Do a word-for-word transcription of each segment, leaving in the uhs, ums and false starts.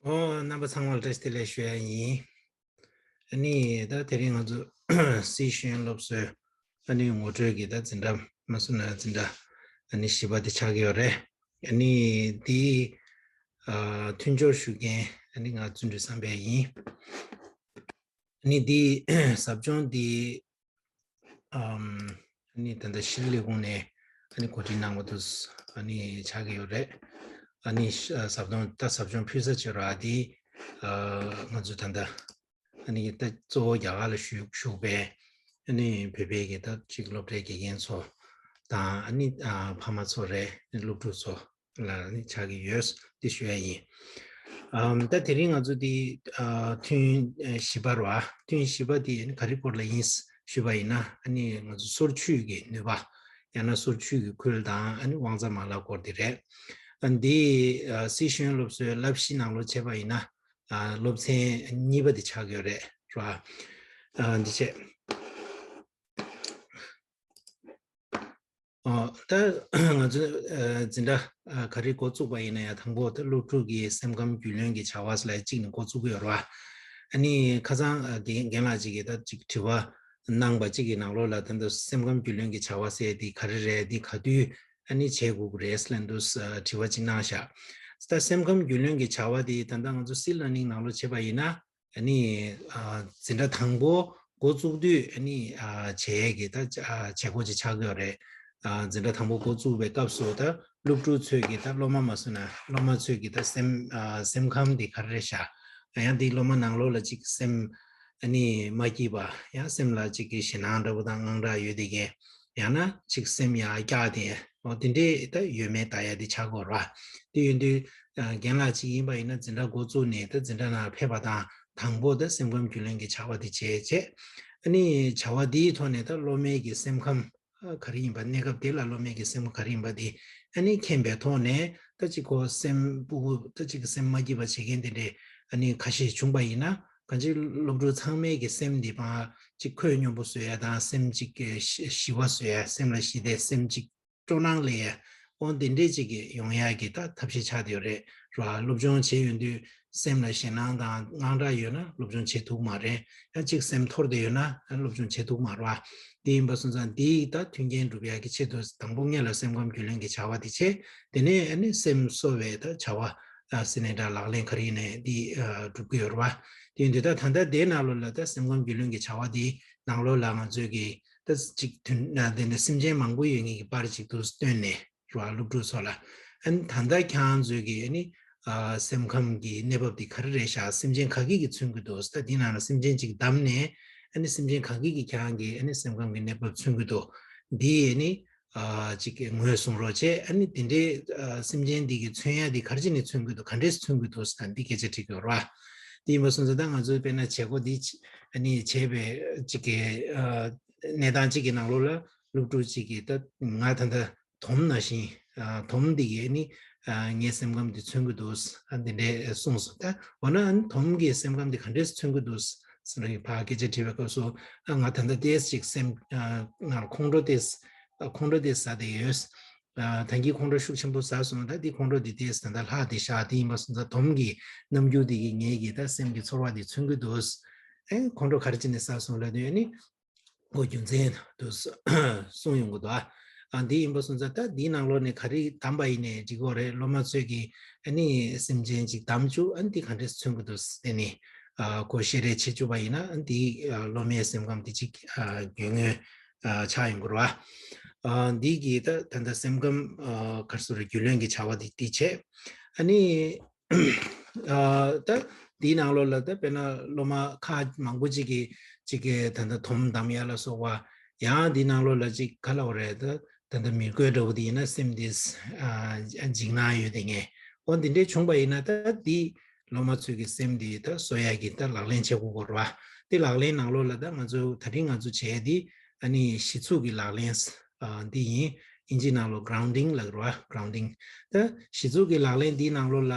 ཨོ། རྣམ་པ་ཚང་མར་བཀྲ་ཤིས་བདེ་ལེགས་ཞུ་ཡ་ཡིན། ཨ་ནི་ད་དེ་རིང་ང་ཚོ་སི་ཤེས་ཡོན་སློབ་གསོའི་ཨ་ནི་ངོ་སྤྲོད་ཀྱི་ད་འཛིན་གྲྭ་མ་སུ་ན་འཛིན་གྲྭ་ཨ་ནི་བཞི་པ་དེ་ཆགས་ཀྱི་ཡོད་རེད། ཨ་ནི་དེའི་ཨ་མཐུན་སྦྱོར་ཞུ་མཁན་ཨ་ནི་ང་བརྩོན་འགྲུས་བསམ་འཕེལ་ཡིན། ཨ་ནི་དེའི་ཟབ་སྦྱོང་དེ་ཨམ། ཨ་ནི་ད་ལྟ་ཤེས་རིག་ལས་ཁུངས་ནས་ཨ་ནི་གོ་སྒྲིག་གནང་བ་དུ་ཨ་ནི་ཆགས་ཀྱི་ཡོད་རེད། ཨ་ནི་ཤ- ཟབ་སྦྱོང་ད་ཟབ་སྦྱོང་ཕུལ་ས་བྱེད་ར་དེ་ཨ་ང་ཚོ་ད་ལྟ་ཨ་ནི་ད་གཙོ་བོ་རྒྱ་གར་ལ་བཞུགས་བཞུགས་པའི་ཨ་ནི་བོད་པའི་གི་ད་ཅིག་སློབ་གྲྭའི་དགེ་རྒན་ཚོ་དང་ཨ་ནི་ཨ་ཕ་མ་ཚོ་རེད། སློབ་ཕྲུག་ཚོ་ལ་ནི་ཆགས་ཀྱི་ཡོད་འདི་ཞུ་ཡ་ཡིན། ཨམ། ད་དེ་རིང་ང་ཚོ་འདི་ཨ་ཐུན་ཨ་བཞི་པ་རེད་བ། ཐུན་བཞི་པ་འདི་ག་རེ་སྐོར་ལ་ཡིན་ཞུས་པ་ཡིན་ན། ཨ་ནི་ང་ཚོ་སོར་ཆུད་ཀྱི་ནུས་པ། ཡང་ན་སོར་ཆུད་ཀྱི་ཁུལ་དང་ཨ་ནི་དབང་རྩ་མ་ལག་སྐོར་འདི་རེད། ཨ་འདི་ཨ་སི་ཤེས་ཡོན་སློབ་གསོའི་བསླབ་གཞི་ནང་ལོགས་བྱས་པ་ཡིན་ན་ཨ་སློབ་ཚན་གཉིས་པ་འདི་ཆགས་ཀྱི་ཡོད་རེད། རེད་བ། ཨ་འདི་བྱས། ཨོ། ད་ང་ཚོ་ཨ་འཛིན་གྲྭ་ཨ་ག་རེ་འགོ་བཙུགས་པ་ཡིན་ན་ཡང་དང་པོ་ད་སློབ་ཕྲུག་གི་སེམས་ཁམས་རྒྱུས་ལོན་གྱི་བྱ་བ་ཟེར་ལ་གཅིག་ནས་འགོ་བཙུགས་ཀྱི་ཡོད་རེད་བ། ཨ་ནི་ཁ་སང་ཨ་རྒན་རྒན་ལགས་གཅིག་གིས་ད་ཅིག་དྲི་བ་གནང་པ་གཅིག་གི་ནང་ལོགས་ལ་ད་ལྟ་སེམས་ཁམས་རྒྱུས་ལོན་གྱི་བྱ་བ་ཟེར་དེ་ག་རེ་རེད། དེ་ག་དུས་ཨ་ནི་བྱེད་དགོས་ཀྱི་རེད་ཟེར་ལབ་འདུག་ཨ་དྲི་བ་གཅིག་གནང་ཤག་ད་སེམས་ཁམས་རྒྱུས་ལོན་གྱི་བྱ་བ་དེ་ད་ལྟ་ང་ཚོ་སིལ་ལར་ནིང་ནང་ལོགས་བྱས་པ་ཡིན་ན། ཨ་ནི་ཨ་འཛིན་གྲྭ་དང་པོ་འགོ་བཙུགས་དུས་ཨ་ནི་ཨ་བྱེད་ཀྱི་ད་ཨ་བྱེད་སྒོ་ཅིག་ཆགས་ཀྱི་ཡོད་རེད། ཨ་འཛིན་གྲྭ་དང་པོ་འགོ་བཙུགས་པའི་སྐབས་སུ་ད་སློབ་ཕྲུག་ཚོས་ཀྱི་ད་སློབ་མ་མ་སུ་ན་སློབ་མ་ཚོས་ཀྱི་ད་སེམས་ཨ་སེམས་ཁམས་འདི་ག་རེ་རེད་ཤག་ཡང་འདི་སློབ་མ་ནང་ལོགས་ལ་ཅིག་སེམས་ཨ་ནི་མ་སྐྱིད་པ། ཡང་སེམས་ལ་ཅིག་གི་ཞེད་སྣང་འདྲ་པོ་དང་དངངས་སྐྲག་ཡོད་དེ་གས། ཡང་ན་ཅིག་སེམས་ཡང་སྐྱག་དེ་འོ་དེ་འདྲས་ད་ཡོད་མེད་ལྟ་ཡ་དེ་ཆགས་ཀྱི་ཡོད་རེད་བ། དེ་ཡིན་དུས་ཨ་རྒན་ལགས་ཅིག་ཡིན་པ་ཡིན་ན་འཛིན་གྲྭ་འགོ་བཙུགས་ནས་ད་འཛིན་གྲྭ་ནང་ཕེབས་པ་དང་དང་པོ་ད་སེམས་ཁམས་རྒྱུས་ལོན་གྱི་བྱ་བ་དེ་བྱས་བྱས། ཨ་ནི་བྱ་བ་དེའི་ཐོག་ནས་ད་སློབ་མའི་གི་སེམས་ཁམས་ཨ་ག་རེ་ཡིན་པ། གནས་སྐབས་དེ་ལ་སློབ་མའི་གི་སེམས་ཁམས་ག་རེ་ཡིན་པ་དེ་ཨ་ནི་མཁྱེན་པའི་ཐོག་ནས་ད་ཅིག་ཁོ་སེམས་སྤུ་གུ་ད་ཅིག་གི་སེམས་མ་སྐྱིད་པ་བྱེད་མཁན་དེ་འདྲས་ཨ་ནི་ཁ་ཤས་བྱུང་པ་ཡིན་ན། གང་ཅི་སློབ་ཕྲུག་ཚང་མའི་གི་སེམས་འདི་ཕར་ཅིག་ཁོད་སྙོམས་པོ་བཟོ་ཡ་དང་། སེམས་ཅིག་གི་ཞི་ཞི་བ་བཟོ་ཡ། སེམས་ལ་ཞི་བདེ། སེམས་ཅིག་སྤྲོ་སྣང་སླེབས་ཡ། འོ་འདི་འདྲས་ཅིག་གི་ཡོང་ཡ་གི་ད་ཐབས་ཤེས་ཆགས་བསྡད་ཡོད་རེད་ར། སློབ་སྦྱོང་བྱས་ཡོང་དུས་སེམས་ལ་ཞེད་སྣང་དང་དངངས་སྐྲག་ཡོད་ན་སློབ་སྦྱོང་བྱེད་ཐུབ་མ་རེད། ཡང་ཅིག་སེམས་འཐོར་བསྡད་ཡོད་ན་སློབ་སྦྱོང་བྱེད་ཐུབ་མ་རེད་བ། དེ་ཡིན་པ་སོང་ཙང་འདིའི་ད་མཐུན་རྐྱེན་སྒྲུབ་ཡ་གི་ཆེད་དུ་དང་པོ་སྔོན་ལ་སེམས་ཁམས་རྒྱུས་ལོན་གྱི་བྱ་བ་དེ་བྱས། དེ་ནས་ཨ་ནི་སེམས་གསོ་བའི་ད་བྱ་བ་ཨ་ཟེར་ནས་འདྲ་ལག་ལེན་ག་རེ་ཡིན་ནའི་འདི་ཨ་སྒྲུབ་ཀྱི་ཡོད་རེད་བ། དེ་ཡིན་དུས་ད་ད་ལྟ་དེའི་ནང་ལོགས་ལ་ད་སེམས་ཁམས་རྒྱུས་ལོན་གྱི་བྱ་བ་དེའི་ནང་ལོགས་ལ་ང་ཚོས་ཀྱི་ད་ཅིག་དུས་ན་དེ་འདྲ་སེམས་ཅན་མང་པོ་ཡོད་མཁན་གྱི་པར་ཅིག་ཏུ་བཏོན་ནས་རེད་བ། སློབ་ཕྲུག་ཚོ་ལ་ཨ་ནི་ད་ལྟ་ཁྱེད་རང་ཚོས་ཀྱི་ཨ་ནི་ཨ་སེམས་ཁམས་ཀྱི་གནས་བབ་དེ་ག་རེ་རེད་ཤག་སེམས་ཅན་ག་གི་གི་མཚོན་གྱི་འདུག་ད་འདི་ནང་ལ་སེམས་ཅན་ཅིག་བདམས་ནས་ཨ་ནི་སེམས་ཅན་ག་གི་གི་ཁྱེད་རང་གི་ཨ་ནི་སེམས་ཁམས་ཀྱི་གནས་བབ་མཚོན་གྱི་འདུག་འདི་ཨ་ནི་ཨ་ཅིག་ངོས་བཟུང་རོགས་བྱས། ཨ་ནི་དེ་འདྲའི་ཨ་སེམས་ཅན་འདི་གི་མཚོན་ཡ་འདི་ག་རེ་བྱས་ནས་མཚོན་གྱི་འདུག་ག་འདྲས་མཚོན་གྱི་འདུག་ཟེར་ན་འདི་སྐད་ཆ་དྲིས་ཀྱི་ཡོད་རེད་བ། དེ་ཡིན་པ་སོང་ཙང་ད་ང་ཚོས་དཔེར་ན་བྱེད་སྒོ་འདི་ཨ་ནི་བྱས་པའི་ཅིག་གི་ཨ་གནས་སྟངས་ཅིག་གི་ནང་ལོགས་ལ་སློབ་ཕྲུག་ཅིག་གིས་ད་ང་ད་ལྟ་དོམ་ནང་བཞིན་ཨ་དོམ་འདི་གིས་ཨ་ནི་ཨ་ངའི་སེམས་ཁམས་འདི་མཚོན་གྱི་འདུག་ཨ་འདི་འདྲས་གསུངས་སོང་། ད་འོ་ན་ཨ་ནི་དོམ་གྱི་སེམས་ཁམས་འདི་ག་འདྲས་མཚོན་གྱི་འདུག་ཟེར་ནས་ཕར་སྐད་ཆ་དྲིས་པའི་སྐབས་སུ། ཨ་ང་ད་ལྟ་ཏོག་ཙམ་ཅིག་སེམས་ཨ་ང་ལ་ཁོང་ཁྲོ་ཏོག་ཙམ་ཨ་ཁོང་ཁྲོ་ཏོག་ཙམ་ཟ་བསྡད་ཡོད། ཨ་ད་གིན་ཁོང་ཁྲོ་ཤུགས་ཆེན་པོ་ཟ་སོང་། ད་འདི་ཁོང་ཁྲོ་འདི་ཏོག་ཙམ་ད་ལྟ་ལྷག་བསྡད་ཤག་དེ་ཡིན་པ་སོང་ཙང་དོམ་གྱི་རྣམ་འགྱུར་འདི་གིས་ངའི་གི་ད་སེམས་ཀྱི་ཚོར་བ་འདི་མཚོན་གྱི་འདུག་ཨེ་ཁོང་ཁྲོ་ག་རེ་བྱས་ནས་ཟ་སོང་ལབ་དུས་ཨ་ནི་ཁོ་རྒྱུ་མཚན་དུ་གསུངས་ཡོང་གི་འདུག་ཨ་འདི་ཡིན་པ་སོང་ཙང་ད་འདིའི་ནང་ལོགས་ནས་ག་རེ་བདམས་པ་ཡིན་ནའི་འགྲིག་གི་རེད། སློབ་མ་ཚོས་ཀྱིས་ཨ་ནི་སེམས་ཅན་ཅིག་བདམས་བཅུག་ཨ་ནི་འདི་ག་འདྲས་མཚོན་གྱི་འདུག་ཟེར་ནས་ཨ་ཁོ་བཤད་རེས་བྱེད་བཅུག་པ་ཡིན་ན། ཨ་ནི་འདི་ཨ་སློབ་མའི་སེམས་ཁམས་འདི་ཅིག་ཨ་རྒྱུས་མངའ་ཨ་ཆགས་ཡོང་གི་རེད་བ། ཨ་འདི་གིས་ད་ད་ལྟ་སེམས་ཁམས་ཨ་ག་རེ་ཟེར་རྒྱུས་ལོན་གྱི་བྱ་བ་འདི་འདི་བྱས། ཨ་ནི་ཨ་ད་འདིའི་ནང་ལོགས་ལ་ད་དཔེར་ན་སློབ་མ་ཁག་མང་པོ་ཅིག་གིས་ཅིག་གིས་ད་ལྟ་དོམ་བདམས་ཡ་ལ་སོགས་པ། ཡང་འདིའི་ནང་ལོགས་ལ་ཅིག་ག་ལབ་དགོས་རེད། ད་ད་ལྟ་མི་རྒོད་འདྲ་བོ་འདི་ཡིན་ན་སེམས་འདི་ཨ་འཇིགས་སྣང་ཡོད་དེ་ངས། འོ་འདི་འདྲས་བྱུང་པ་ཡིན་ན་ད་འདི་སློབ་མ་ཚོའི་གི་སེམས་འདི་ད་གསོ་ཡ་གི་ད་ལག་ལེན་བྱེད་དགོས་ཀྱི་རེད་བ། འདི་ལག་ལེན་ནང་ལོགས་ལ་ད་ང་ཚོ་ད་རིང་ང་ཚོ་བྱས་འདི་ཨ་ནི་གཞི་ཚུགས་ཀྱི་ལག་ལེན་ཨ་འདི་ཡིན། ཨིན་ཇི་ནང་ལོགས་གྷ་རའུན་ཌིང་ལབ་ཀྱི་རེད་བ། གྷ་རའུན་ཌིང་། ད་གཞི་ཚུགས་ཀྱི་ལག་ལེན་འདིའི་ནང་ལོགས་ལ་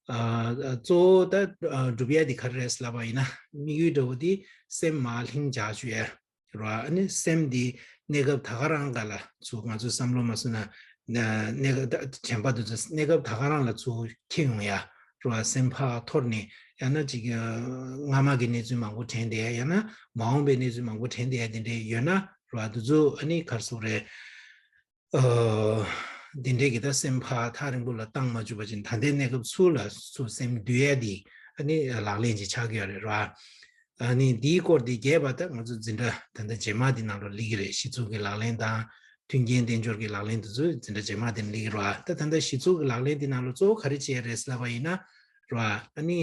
ཨ་གཙོ་བོ་ད་ཨ་སྒྲུབ་ཡ་འདི་ག་རེ་རེད་ལབ་པ་ཡིན་ན། དམིགས་ཡུལ་འདྲ་བོ་འདི་སེམས་མར་ལྷིང་འཇགས་བཅུག་ཡ་རེད་བ། ཨ་ནི་སེམས་འདི་གནས་སྐབས་ད་ག་རང་ག་ལ་ཚུར་ང་ཚོའི་བསམ་བློ་མ་བཟོས་ན་གནས་སྐབས་ད་དྲན་པ་འདི་ཚོ་གནས་སྐབས་ད་ག་རང་ལ་ཚུར་འཁྱེར་ཡོང་ཡ། རེད་བ། སེམས་ཕར་འཐོར་ནས་ཡང་ན་ཅིག་སྔ་མ་གི་གནས་ཚུལ་མང་པོ་དྲན་བསྡད་ཡ། ཡང་ན་མ་འོངས་པའི་གནས་ཚུལ་མང་པོ་དྲན་བསྡད་ཡ་དེ་འདྲས་ཡོད་ན་རེད་བ། དེ་ཚོ་ཨ་ནི་ག་རེ་ཟེར་དགོས་རེད། ཨ། འདི་འདྲའི་གི་ད་སེམས་ཕར་ཐག་རིང་པོ་ལ་བཏང་མ་བཅུག་པ་བྱས་ད་ལྟའི་གནས་སྐབས་ཚུར་ལ་ཚུར་སེམས་འདུལ་ཡ་འདི་ཨ་ནི་ལག་ལེན་ཅིག་ཆགས་ཀྱི་ཡོད་རེད་ར། ཨ་ནི་འདིའི་སྐོར་འདི་རྒྱས་པ་ད་ང་ཚོ་འཛིན་གྲྭ་ད་ལྟ་རྗེས་མ་འདི་ནང་ལ་སླེབས་ཀྱི་རེད། གཞི་ཚུགས་ཀྱི་ལག་ལེན་དང་མཐུན་རྐྱེན་བསྟེན་སྦྱོར་གྱི་ལག་ལེན་དེ་ཚོ་འཛིན་གྲྭ་རྗེས་མ་འདི་ནང་སླེབས་ཀྱི་རེད་བ། ད་ད་ལྟ་གཞི་ཚུགས་ཀྱི་ལག་ལེན་འདི་ནང་ལ་གཙོ་བོ་ག་རེ་བྱས་རེད་ཟེར་ལབ་པ་ཡིན་ན་ར། ཨ་ནི་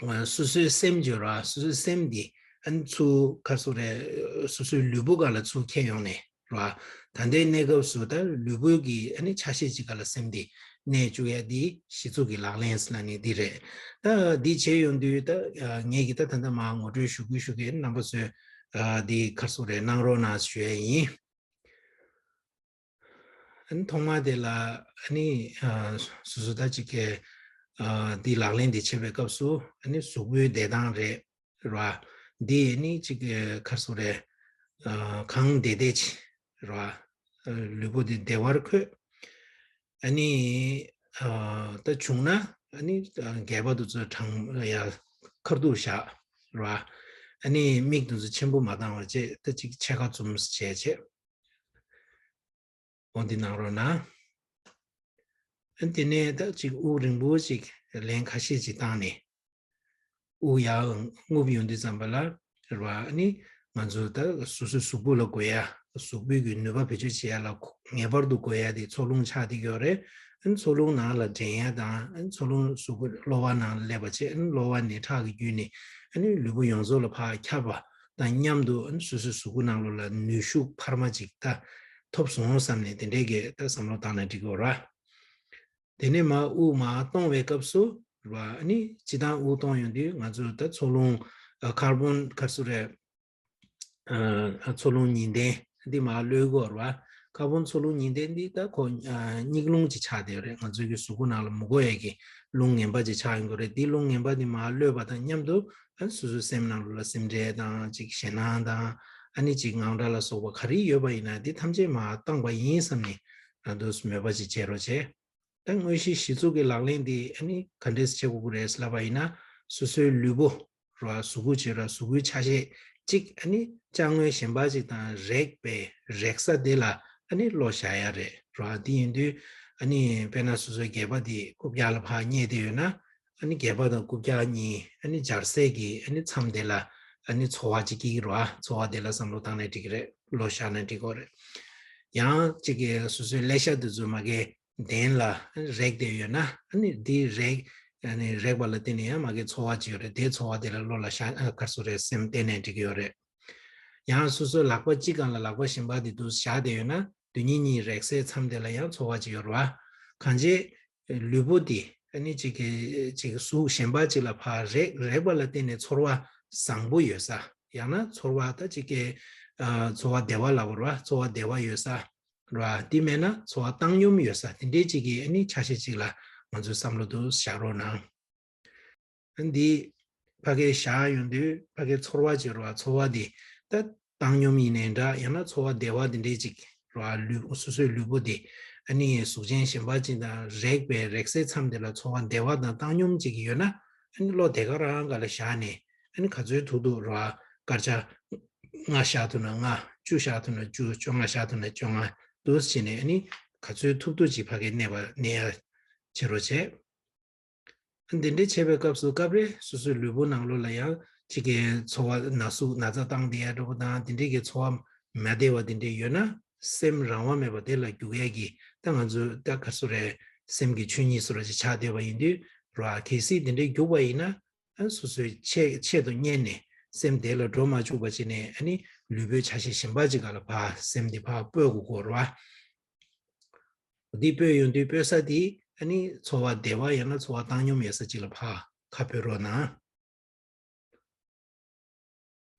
ཨ། སོ་སོའི་སེམས་ཀྱི་ར། སོ་སོའི་སེམས་འདི་ཨ་ནི་ཚུར་ག་རེ་ཟེར་དགོས་རེད། སོ་སོའི་ལུས་པོ་སྒང་ལ་ཚུར་འཁྱེར་ཡོང་ནས་ར། ད་ལྟའི་གནས་སྐབས་སུ་ད་ལུས་པོ་གི་ཨ་ནི་ཆ་ཤས་ཅིག་སྒང་ལ་སེམས་འདི་གནས་བཅུག་ཡ་འདི་གཞི་ཚུགས་ཀྱི་ལག་ལེན་ཟེར་ལབ་ནི་འདི་རེད། ད་འདི་བྱས་ཡོང་དུས་ད་ངས་ཀྱིས་ད་ད་ལྟ་མར་ངོ་སྤྲོད་ཞུ་གི་ཞུ་གི་རྣམ་པ་ཚོས་ཨ་འདི་ག་རེ་ཟེར་དགོས་རེད། གནང་རོགས་གནང་ཞུ་ཡ་ཡིན། ཨ་ནི་ཐོག་མ་དེ་ལ་ཨ་ནི་ཨ་སོ་སོ་ད་ཅིག་གི་ཨ་འདི་ལག་ལེན་འདི་བྱེད་པའི་སྐབས་སུ་ཨ་ནི་གཟུགས་པོའི་བདེ་ཐང་རེད་ར། འདི་ཨ་ནི་ཅིག་གི་ག་རེ་ཟེར་དགོས་རེད། ཨ་གང་བདེ་བདེ་ཅིག་ར། ཨ་ལུས་པོ་འདི་བདེ་བར་འཁོད། ཨ་ནི་ཨ་ད་བྱུང་ན་ཨ་ནི་སྒལ་པ་དེ་ཚོ་དྲང་ཡ་ཁ་ཐུག་བཞག་ར། ཨ་ནི་མིག་དེ་ཚོ་ཆེན་པོ་མ་བཏང་བ་བྱས། ད་ཅིག་ཕྱེད་ཀ་བཙུམས་བྱས་བྱས། འོ་འདི་གནང་རོགས་གནང་། ཨ་དེ་ནས་ད་ཅིག་དབུགས་རིང་པོ་ཅིག་ལན་ཁ་ཤས་ཅིག་བཏང་ནས། དབུགས་ཡར་རྔུབ་ཡོང་དུས་ཙམ་པ་ལ་རེད་བ། ཨ་ནི་ང་ཚོ་ད་སོ་སོའི་གཟུགས་པོ་ལ་དགོས་ཡ། གཟུགས་པོའི་གི་ནུས་པ་བེད་སྤྱོད་བྱེད་ཡ་ལ་ངེས་པར་དུ་དགོས་ཡ་དེ་འཚོ་རླུང་ཆགས་བསྡད་ཀྱི་ཡོད་རེད། ཨ་ནི་འཚོ་རླུང་ནང་ལ་འདྲེན་ཡ་དང་། ཨ་ནི་འཚོ་རླུང་གཟུགས་པོ་གློ་བ་ནང་ལ་སླེབས་པ་བྱས། ཨ་ནི་གློ་བ་ནས་ཁྲག་གི་བརྒྱུད་ནས་ཨ་ནི་ལུས་པོ་ཡོངས་རྫོགས་ལ་ཕར་ཁྱབ་པ་དང་མཉམ་དུ། ཨ་ནི་སོ་སོའི་གཟུགས་པོ་ནང་ལོགས་ལ་ནུས་ཤུགས་འཕར་མ་ཅིག་ད་ཐོབ་སོང་བསམ་ནས་དེ་འདྲའི་གི་ད་བསམ་བློ་བཏང་ན་འགྲིག་གི་ཡོད་ར། དེ་ནས་མར་དབུགས་མར་གཏོང་བའི་སྐབས་སུ་ར། ཨ་ནི་སྤྱིར་བཏང་དབུགས་གཏོང་ཡོང་དུས་ང་ཚོ་ད་འཚོ་རླུང་ཨ་ཁར་བོན་ག་རེ་ཟེར་དགོས་རེད། ཨ་འཚོ་རླུང་ཉི་གདན་འདི་མར་གློད་དགོས་རེད་བ། ཁར་བོན་འཚོ་རླུང་ཉི་གདན་འདི་ད་ཁོ་ཨ་སྙིགས་རླུང་ཅིག་ཆགས་བསྡད་ཡོད་རེད། ང་ཚོའི་གི་གཟུགས་པོ་ནང་ལ་མི་དགོས་ཡས་ཀྱི་རླུང་ངན་པ་ཅིག་ཆགས་ཡོང་གི་རེད། འདི་རླུང་ངན་པ་འདི་མར་གློད་པ་དང་མཉམ་དུ་ཨ་སོ་སོའི་སེམས་ནང་ལོགས་ལ་སེམས་ཁྲལ་དང་ཅིག་ཞེད་སྣང་དང་། ཨ་ནི་ཅིག་དངངས་སྐྲག་ལ་སོགས་པ་ག་རེ་ཡོད་པ་ཡིན་ན་འདི་ཐམས་ཅད་མར་བཏང་པ་ཡིན་བསམ་ནས་ང་ཚོས་མོས་པ་ཅིག་བྱེད་རོགས་བྱེད། ད་དངོས་གཞི་གཞི་ཚུགས་ཀྱི་ལག་ལེན་འདི་ཨ་ནི་ག་འདྲས་བྱེད་དགོས་ཀྱི་རེད་ལབ་པ་ཡིན་ན། སོ་སོའི་ལུས་པོ་ར། གཟུགས་པོ་བྱས་ར། གཟུགས་པོའི་ཆ་ཤས་གཅིག་ཨ་ནི་ཅ་དངོས་གཞན་པ་གཅིག་དང་རེག་པའི་རེག་ས་དེ་ལ་ཨ་ནི་བློ་བཞག་ཡ་རེད་ར། དེ་ཡིན་དུས་ཨ་ནི་དཔེར་ན་སོ་སོའི་སྒལ་པ་འདི་རྐུབ་བཀྱག་ལ་ཕར་བསྙེས་བསྡད་ཡོད་ན། ཨ་ནི་སྒལ་པ་དང་རྐུབ་བཀྱག་གཉིས་ཨ་ནི་སྦྱར་སའི་གི་ཨ་ནི་མཚམས་དེ་ལ་ཨ་ནི་ཚོར་བ་ཅིག་སྐྱེ་གི་རེད་བ། ཚོར་བ་དེ་ལ་བསམ་བློ་བཏང་ན་འགྲིག་གི་རེད། བློ་བཞག་ན་འགྲིག་གི་རེད། ཡང་ཅིག་གི་སོ་སོའི་ཀླད་ཤ་དེ་ཚོ་མ་གི་གདན་ལ་རེག་བསྡད་ཡོད་ན། ཨ་ནི་དེ་རེག་ཨ་ནི་རེག་པ་ལ་བརྟེན་ནས་ཡང་མ་གི་ཚོར་བ་ཅིག་ཡོད་རེད། དེ་ཚོར་བ་དེ་ལ་བློ་ལ་བཞག་ཨ་ག་རེ་ཟེར་དགོས་རེད། སེམས་གཏད་ནས་འགྲིག་གི་ཡོད་རེད། ཡང་སོ་སོའི་ལག་པ་གཅིག་སྒང་ལ་ལག་པ་གཞན་པ་དེ་འདུག་བཞག་བསྡད་ཡོད་ན། དེ་གཉིས་གཉིས་རེག་སའི་མཚམས་དེ་ལ་ཡང་ཚོར་བ་ཅིག་ཡོད་རེད་བ། གང་ཅི་ལུས་པོ་འདི་ཨ་ནི་ཅིག་གི་ཅིག་གཟུགས་གཞན་པ་ཅིག་ལ་ཕར་རེག་རེག་པ་ལ་བརྟེན་ནས་ཚོར་བ་བཟང་པོ་ཡོད་ས། ཡང་ན་ཚོར་བ་ད་ཅིག་གི་ཨ་ཚོར་བ་བདེ་བ་ལབ་དགོས་རེད་བ། ཚོར་བ་བདེ་བ་ཡོད་ས་རེད་བ། དེ་མེད་ན་ཚོར་བ་བཏང་སྙོམས་ཡོད་ས། དེ་འདྲའི་ཅིག་གི་ཨ་ནི་ཆ་ཤས་ཅིག་ལ་ང་ཚོས་བསམ་བློ་དུ་བཞག་རོགས་གནང་། འདི་ཕ་གིར་བཞག་ཡོང་དུས་ཕ་གིར་ཚོར་བ་ཅིག་རེད་བ། ཚོར་བ་འདི་ད་བཏང་སྙོམས་ཡིན་ནའི་འདྲ། ཡང་ན་ཚོར་བ་བདེ་བ་འདི་འདྲའི་ཅིག་རེད་བ། ལུས་སོ་སོའི་ལུས་པོ་འདི་ཨ་ནི་གཟུགས་ཅན་གཞན་པ་ཅིག་དང་རེག་པའི་རེག་སའི་མཚམས་དེ་ལ་ཚོར་བ་བདེ་བ་དང་བཏང་སྙོམས་ཅིག་ཡོད་ན། ཨ་ནི་བློ་དེ་ག་རང་སྒང་ལ་བཞག་ནས་ཨ་ནི་ག་ཚོད་ཐུབ་ཐུབ་རེད་བ། སྐར་ཆ་ལྔ་བཞག་ཐུབ་ན་ལྔ། བཅུ་བཞག་ཐུབ་ན་བཅུ། བཅོ་ལྔ་བཞག་ཐུབ་ན་བཅོ་ལྔ་འདུག་བྱས་ནས་ཨ་ནི་ག་ཚོད་ཐུབ་ཐུབ་ཅིག་ཕ་གིར་གནས་པ་གནས་ཡ་བྱེད་རོགས་བྱེད། འདི་འདྲའི་བྱེད་པའི་སྐབས་སུ་སྐབས་རེ་སོ་སོའི་ལུས་པོ་ནང་ལོགས་ལ་ཡང་ཅིག་གི་ཚོར་བ་ན་ཟུག་ན་ཚ་བཏང་བསྡད་ཡ་འདྲ་པོ་དང་། དེ་འདྲའི་གི་ཚོར་བ་མ་བདེ་བ་དེ་འདྲའི་ཡོད་ན། སེམས་རང་དབང་མེད་པར་དེ་ལ་རྒྱུག་ཡས་ཀྱི་ད་ང་ཚོ་ད་ག་རེ་ཟེར་དགོས་རེད། སེམས་ཀྱི་ཆོས་ཉིད་ཟེར་བ་ཅིག་ཆགས་བསྡད་པ་ཡིན་དུས་ར། གལ་སྲིད་དེ་འདྲའི་རྒྱུག་པ་ཡིན་ན། ཨ་སོ་སོའི་ཆེད་ཆེད་དུ་གཉེར་ནས་སེམས་དེ་ལ་འགྲོ་མ་བཅུག་པ་བྱས་ནས། ཨ་ནི་ལུས་པོའི་ཆ་ཤས་གཞན་པ་ཅིག་སྒང་ལ་ཕར་སེམས་དེ་ཕར་སྤོས་དགོས་ཀྱི་རེད་བ། འདི་སྤོས་ཡོང་དུས་སྤོས་ས་དེ་ཨ་ནི་ཚོར་བ་བདེ་བ་ཡང་ན་ཚོར་བ་བཏང་སྙོམས་ཡོད་ས་ཅིག་ལ་ཕར་ཁ་སྤོས་རོགས་གནང་།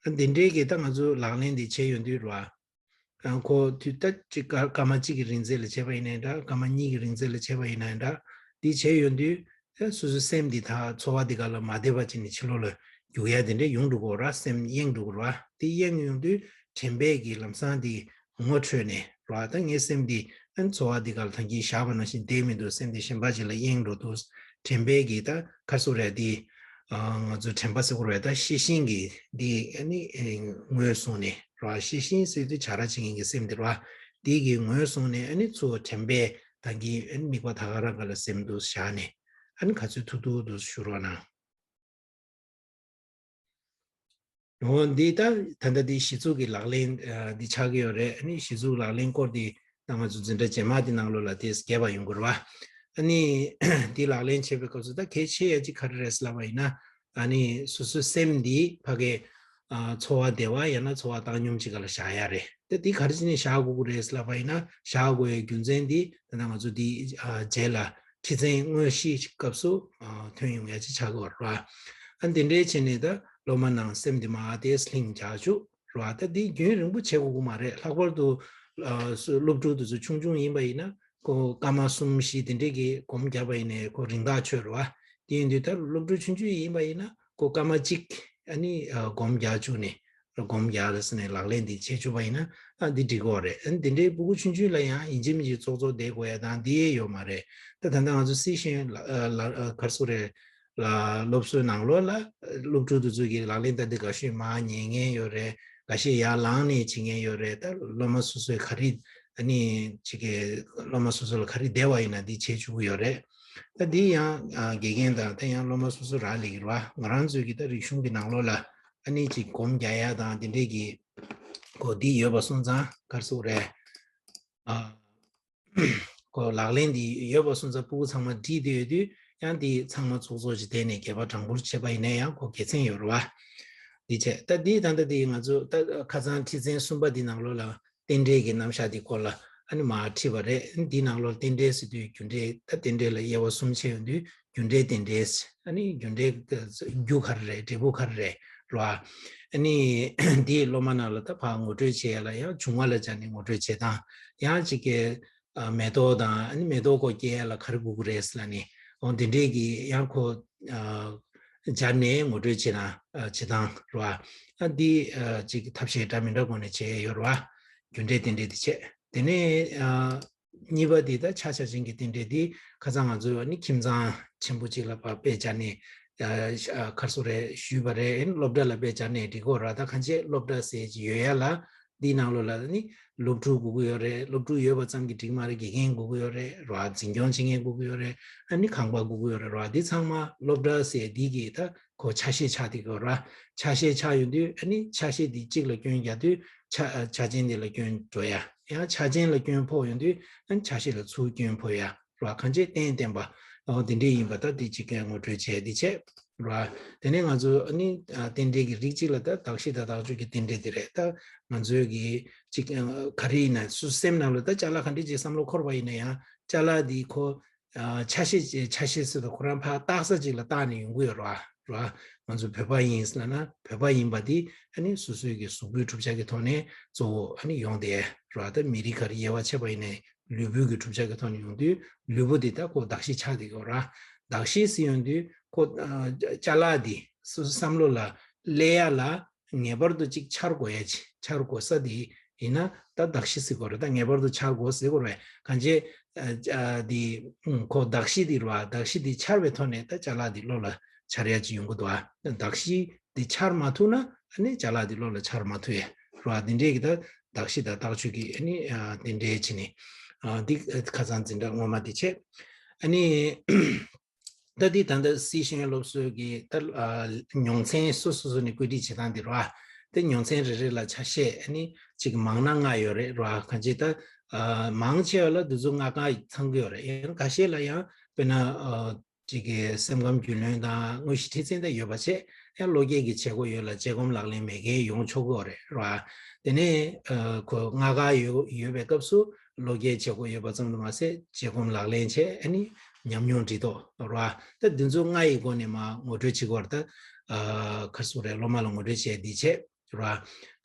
ཨ་འདི་འདྲའི་གི་ད་ང་ཚོ་ལག་ལེན་འདི་བྱས་ཡོང་དུས་རེད་བ། ཨ་ཁོ་དུས་ད་ཅིག་སྐར་སྐར་མ་གཅིག་གི་རིང་ཚད་ལ་བྱས་པ་ཡིན་ནའི་འདྲ། སྐར་མ་གཉིས་ཀྱི་རིང་ཚད་ལ་བྱས་པ་ཡིན་ནའི་འདྲ། འདི་བྱས་ཡོང་དུས་ཨ་སོ་སོའི་སེམས་འདི་ད་ཚོར་བ་འདི་སྒང་ལ་མ་བདེ་བ་ཅིག་ནས་ཕྱི་ལོགས་ལ་རྒྱུག་ཡ་དེ་འདྲ་ཡོང་འགྲོ་གི་ཡོད་རེད་བ། སེམས་གཡེང་འགྲོ་གི་ཡོད་རེད་བ། དེ་གཡེང་ཡོང་དུས་དྲན་པས་ཀྱི་ལམ་སང་དེ་ངོ་འཕྲོད་ནས་རེད་བ། ད་ངའི་སེམས་འདི་ཨ་ཚོར་བ་འདི་སྒང་ལ་ད་གིན་བཞག་པ་ནང་བཞིན་བསྡད་མི་འདུག་སེམས་འདི་གཞན་པ་ཅིག་ལ་གཡེང་འགྲོ་འདུག་དྲན་པའི་གི་ད་ག་རེ་ཟེར་དགོས་རེད། འདི་ང་ཚོ་དྲན་པ་ཟེར་དགོས་རེད། ད་ཤེས་བཞིན་གྱི་འདི་ཨ་ནི་ངོས་བཟུང་ནས་རེད་བ། ཤེས་བཞིན་ཟེར་དུས་བྱ་ར་བྱེད་མཁན་གྱི་སེམས་དེ་རེད་བ། འདི་གི་ངོས་བཟུང་ནས་ཨ་ནི་ཚུར་དྲན་པའི་ད་གི་ཨ་ནི་དམིགས་པ་ད་ག་རང་ག་ལ་སེམས་འདུ་བཞག་ནས་ཨ་ནི་ག་ཚོད་ཐུབ་ཐུབ་འདུ་ཞུ་རོགས་གནང་། འོ་འདི་ད་ད་ལྟ་འདི་གཞི་ཚུགས་ཀྱི་ལག་ལེན་འདི་ཆགས་ཀྱི་ཡོད་རེད། ཨ་ནི་གཞི་ཚུགས་ལག་ལེན་སྐོར་འདི་ད་ང་ཚོ་འཛིན་གྲྭ་རྗེས་མ་འདི་ནང་ལོགས་ལ་དེ་རྒྱས་པ་ཡོང་དགོས་རེད་བ། ཨ་ནི་འདི་ལག་ལེན་བྱེད་པའི་སྐབས་སུ་ད་གལ་ཆེ་ཡ་གཅིག་ག་རེ་རེད་ལབ་པ་ཡིན་ན། ཨ་ནི་སོ་སོའི་སེམས་འདི་ཕ་གི་ཚོར་བ་བདེ་བ་ཡང་ན་ཚོར་བ་བཏང་སྙོམས་གཅིག་ག་ལ་བཞག་ཡ་རེད། ད་འདི་ག་རེ་བྱས་ནས་བཞག་དགོས་ཀྱི་རེད་ལབ་པ་ཡིན་ན། བཞག་དགོས་ཡའི་རྒྱུ་མཚན་འདི་ད་ང་ཚོ་འདི་རྗེས་ལ་ཁྲིད་ཚན་དངོས་གཞིའི་སྐབས་སུ་ཐོན་ཡོང་ཡ་ཅིག་ཆགས་ཀྱི་ཡོད་རེད་བ། ཨ་འདི་འདྲའི་བྱས་ནས་ད་སློབ་མ་ནང་སེམས་འདི་མར་དེ་ལྷིང་འཇགས་བཅུག་རེད་བ། ད་འདི་རྒྱུན་རིང་པོ་བྱེད་དགོས་ཀྱི་མ་རེད། ལྷག་པར་དུ་སློབ་ཕྲུག་དེ་ཚོ་ཆུང་ཆུང་ཡིན་པ་ཡིན་ན་ཁོ་སྐར་མ་གསུམ་བཞི་དེ་འདྲས་ཀྱི་སྒོམ་བརྒྱབ་པ་ཡིན་ནའི་ཁོ་རིན་ཐང་ཆོད་རེད་བ། དེ་ཡིན་དུས་ད་སློབ་ཕྲུག་ཆུང་ཆུང་ཡིན་པ་ཡིན་ན་ཁོ་སྐར་མ་གཅིག་ཨ་ནི་སྒོམ་རྒྱག་བཅུག་ནས་སྒོམ་རྒྱག་ལ་ཟེར་ནས་ལག་ལེན་འདི་བྱེད་བཅུག་པ་ཡིན་ན་ཨ་འདི་འགྲིག་གི་རེད། ཨ་ནི་དེ་འདྲའི་ཕྲུ་གུ་ཆུང་ཆུང་ལ་ཡང་ཡིན་གཅིག་མིན་གཅིག་ཙོག་ཙོག་བསྡད་དགོས་ཡ་དང་འདི་ཡས་ཡོད་མ་རེད། ད་ད་ལྟ་ང་ཚོ་སི་ཤེས་ཡོན་ལ་ལ་ག་རེ་ཟེར་དགོས་རེད། ལ་སློབ་གསོའི་ནང་ལོགས་ལ་སློབ་ཕྲུག་དེ་ཚོ་གིས་ལག་ལེན་ད་འདི་འགའ་ཤས་མར་ཉན་མཁན་ཡོད་རེད། འགའ་ཤས་ཡར་ལངས་ནས་བྱེད་མཁན་ཡོད་རེད། ད་སློབ་མ་སོ་སོའི་ག་རེ་ཨ་ནི་ཅིག་གི་སློབ་མ་སོ་སོ་ལ་ག་རེ་བདེ་བ་ཡིན་ན་འདི་བྱེད་བཅུག་གི་ཡོད་རེད། ད་འདི་ཡང་དགེ་རྒན་དང་ད་ཡང་སློབ་མ་སོ་སོ་རག་ལས་ཀྱི་རེད་བ། ང་རང་ཚོའི་གི་ད་རིག་གཞུང་གི་ནང་ལོགས་ལ་ཨ་ནི་ཅིག་སྒོམ་རྒྱག་ཡ་དང་དེ་འདྲས་ཀྱི་གོ་འདི་ཡོད་པ་སོང་ཙང་ག་རེ་ཟེར་དགོས་རེད། ཨ། ཁོ་ལག་ལེན་འདི་ཡོད་པ་སོང་ཙང་ཕྲུ་གུ་ཚང་མ་འགྲིག་བསྡད་ཡོད་དུས་ཡང་འདི་ཚང་མ་ཚོགས་གཙོ་ཅིག་བསྡད་ནས་སྒལ་པ་དྲང་པོར་བྱས་པ་ཡིན་ན་ཡང་ཁོ་དགེ་མཚན་ཡོད་རེད་བ། འདི་བྱས་ད་འདི་ད་ལྟ་འདི་ང་ཚོ་ད་ཁ་སང་ཁྲིད་ཚན་གསུམ་པ་འདི་ནང་ལོགས་ལ་རྟེན་འབྲེལ་གྱི་རྣམ་གཞག་འདི་སྐོར་ལ་ཨ་ནི་མར་ཁྲིད་པ་རེད། འདི་ནང་ལོགས་རྟེན་འབྲེལ་ཟེར་དུས་རྒྱུ་འབྲས་ད་རྟེན་འབྲེལ་ལ་དབྱེ་བ་གསུམ་ཕྱེ་ཡོང་དུས་རྒྱུ་འབྲས་རྟེན་འབྲེལ་ཨ་ནི་རྒྱུ་འབྲས་རྒྱུ་ག་རེ་རེད། འབྲས་བུ་ག་རེ་རེད་རེད་བ། ཨ་ནི་འདིའི་སློབ་མ་རྣམས་ལ་ད་ཕར་ངོ་སྤྲོད་བྱེད་ཡ་ལ་ཡང་བྱུང་བ་ལ་སྦྱར་ནས་ངོ་སྤྲོད་བྱེད་སྟངས་ཡང་གཅིག་གི་ཨ་མེ་ཏོག་དང་ཨ་ནི་མེ་ཏོག་ཁོ་སྐྱེ་ཡ་ལ་ག་རེ་དགོས་ཀྱི་རེད་ཟེར་ལབ་ནས་འོ་འདི་འདྲས་ཀྱི་ཡང་ཁོ་ཨ་སྦྱར་ནས་ངོ་སྤྲོད་བྱེད་སྟངས་ཨ་བྱེད་སྟངས་རེད་བ། ཨ་འདི་ཨ་གཅིག་ཐབས་ཤེས་འདྲ་མི་འདྲ་སྒོ་ནས་བྱས་ཡོད་རེད་བ། རྒྱུ་འབྲས་རྟེན་འབྲེལ་འདི་བྱས། དེ་ནས་ཨ་གཉིས་པ་འདི་ད་ཆ་ཆ་ཅན་གྱི་རྟེན་འབྲེལ་འདི་ཁ་སང་ང་ཚོས་ཨ་ནི་ཁྱིམ་ཚང་ཆེན་པོ་གཅིག་ལ་ཕར་དཔེ་སྦྱར་ནས་ཨ་ག་རེ་ཟེར་དགོས་རེད་ཞུས་པ་རེད། ཨ་ནི་སློབ་གྲྭ་ལ་དཔེ་སྦྱར་ནས་འགྲིག་གི་རེད་བ། ད་གང་ཅི་སློབ་གྲྭ་ཟེར་གྱི་ཡོད་ཡ་ལ། འདིའི་ནང་ལོགས་ལ་ནི་སློབ་ཕྲུག་དགོས་ཀྱི་ཡོད་རེད། སློབ་ཕྲུག་ཡོད་པ་ཙམ་གྱིས་འགྲིག་མ་རེད། དགེ་རྒན་དགོས་ཀྱི་ཡོད་རེད་ར། འཛིན་སྐྱོང་བྱེད་མཁན་དགོས་ཀྱི་ཡོད་རེད། ཨ་ནི་ཁང་པ་དགོས་ཀྱི་ཡོད་རེད་ར། འདི་ཚང་མ་སློབ་གྲྭ་ཟེར་འདི་གི་ད་ཁོ་ཆ་ཤས་ཆགས་བསྡད་ཀྱི་ཡོད་ར། ཆ་ཤས་ཆགས་ཡོང་དུས་ཨ་ནི་ཆ་ཤས་འདི་གཅིག་ལ་སྐྱོན་རྒྱག་དུས་ཆ་ཆ་ཅན་འདི་ལ་སྐྱོན་འགྲོ་ཡ། ཡང་ཆ་ཅན་ལ་སྐྱོན་ཕོག་ཡོང་དུས་ཨ་ནི་ཆ་ཤས་ལ་ཚུར་སྐྱོན་ཕོག་ཡ་ར། གང་ཅི་གཏན་གཏན་པ་འོ་འདི་འདྲས་ཡིན་པ་ད་འདི་གཅིག་གི་ངོ་སྤྲོད་བྱས་འདི་བྱས། ར། དེ་ནས་ང་ཚོ་ཨ་ནི་ཨ་རྟེན་འབྲེལ་གྱི་རིགས་གཅིག་ལ་ད་གདགས་གཞི་དང་བདག་ཆོས་ཀྱི་རྟེན་འབྲེལ་དེ་རེད། ད་ང་ཚོའི་གི་གཅིག་ཨ་ག་རེ་ཡིན་ན་སུ་སེམས་ནང་ལ་ད་ཅ་ལག་ག་འདྲ་ཅིག་བསམ་བློ་འཁོར་བ་ཡིན་ན་ཡང་ཅ་ལག་འདི་ཁོ་ཨ་ཆ་ཤས་ཅིག་ཆ་ཤས་ཟེར་དུས་ཁོ་རང་ཕར་བཏགས་ས་ཅིག་ལ་བཏགས་ནས་ཡོང་གི་ཡོད་རེད་བ། ར། ང་ཚོ་བོད་པ་ཡིན་ཟེར་ན་བོད་པ་ཡིན་པ་འདི་ཨ་ནི་སོ་སོའི་གི་གཟུགས་པོའི་གྲུབ་ཆ་གི་ཐོག་ནས་གཙོ་བོ་ཨ་ནི་ཡོང་བསྡད་ར། ད་མི་རིགས་ག་རེ་དབྱེ་བ་ཕྱེ་བ་ཡིན་ནའི་ལུས་པོའི་གི་གྲུབ་ཆ་གི་ཐོག་ནས་ཡོང་དུས་ལུས་པོ་འདི་ད་ཁོ་གདགས་གཞི་ཆགས་བསྡད་ཀྱི་ཡོད་ར། གདགས་གཞི་ཟེར་ཡོང་དུས་ཁོ་ཨ་ཅ་ལག་འདི་སོ་སོའི་བསམ་བློ་ལ་སླེབས་ཡ་ལ་ངེས་པར་དུ་ཅིག་འཆར་དགོས་ཡ་ཅིག་འཆར་དགོས་ས་འདི་ཡིན་ན་ད་གདགས་གཞི་ཟེར་དགོས་རེད། ད་ངེས་པར་དུ་འཆར་དགོས་ཟེར་དགོས་རེད། གང་ཅི་ཨ་ཨ་འདི་ཁོ་གདགས་གཞི་འདི་རེད་བ། གདགས་གཞི་འདི་འཆར་བའི་ཐོག་ནས་ད་ཅ་ལག་འདི་བློ་ལ་འཆར་ཡ་ཅིག་ཡོང་གི་འདུག་ཨ། གདགས་གཞི་འདི་འཆར་མ་ཐུབ་ན་ཨ་ནི་ཅ་ལག་འདི་བློ་ལ་འཆར་མ་ཐུབ་ཡ་རེད་བ། འདི་འདྲས་ཀྱི་ད་གདགས་གཞི་དང་བདག་ཆོས་ཀྱི་ཨ་ནི་ཨ་རྟེན་འབྲེལ་བྱས་ནས་ཨ་འདི་ཁ་སང་འཛིན་གྲྭ་སྔོན་མ་འདི་བྱས། ཨ་ནི། ད་འདི་ད་ལྟ་སི་ཤེས་ཡོན་སློབ་གསོའི་གི་ད་ཨ་མྱོང་ཚན་སོ་སོ་སོ་ནས་བཀོད་སྒྲིག་བྱེད་སྟངས་འདི་རེད་བ། དེ་མྱོང་ཚན་རེ་རེ་ལ་ཆ་ཤས་ཨ་ནི་གཅིག་མང་ན་ལྔ་ཡོད་རེད་རེད་བ། གང་ཅི་ད་ཨ་མང་ཆེ་བ་ལ་འདི་ཚོ་ལྔ་གང་ཚང་གི་ཡོད་རེད། ཡང་ཁ་ཤས་ལ་ཡང་དཔེར་ན་ཨ་གཅིག་གི་སེམས་ཁམས་རྒྱུས་ལོན་དང་དངོས་གཞི་ཁྲིད་ཚན་ད་ཡོད་པ་བྱས། ཡང་བློ་སྐྱེད་ཀྱི་བྱེད་སྒོ་ཡོད་ལ་བྱེད་སྒོམ་ལག་ལེན་མེད་མཁན་ཡོང་ཆོག་གི་ཡོད་རེད་རེད་བ། དེ་ནས་ཨ་ཁོ་ལྔ་གང་ཡོད་ཡོད་པའི་སྐབས་སུ། བློ་སྐྱེད་བྱེད་སྒོ་ཡོད་པ་ཙམ་དུ་མ་ཟད་བྱེད་སྒོམ་ལག་ལེན་བྱས་ཨ་ནི་ཉམས་མྱོང་འདྲི་རྟོག་ར། ད་འདི་ཚོ་ལྔ་ཡི་སྒོ་ནས་མ་ངོ་སྤྲོད་བྱེད་དགོས་ར། ད་ཨ་ག་རེ་ཟེར་དགོས་རེད། སློབ་མ་ལ་ངོ་སྤྲོད་བྱས་འདི་བྱས་ར།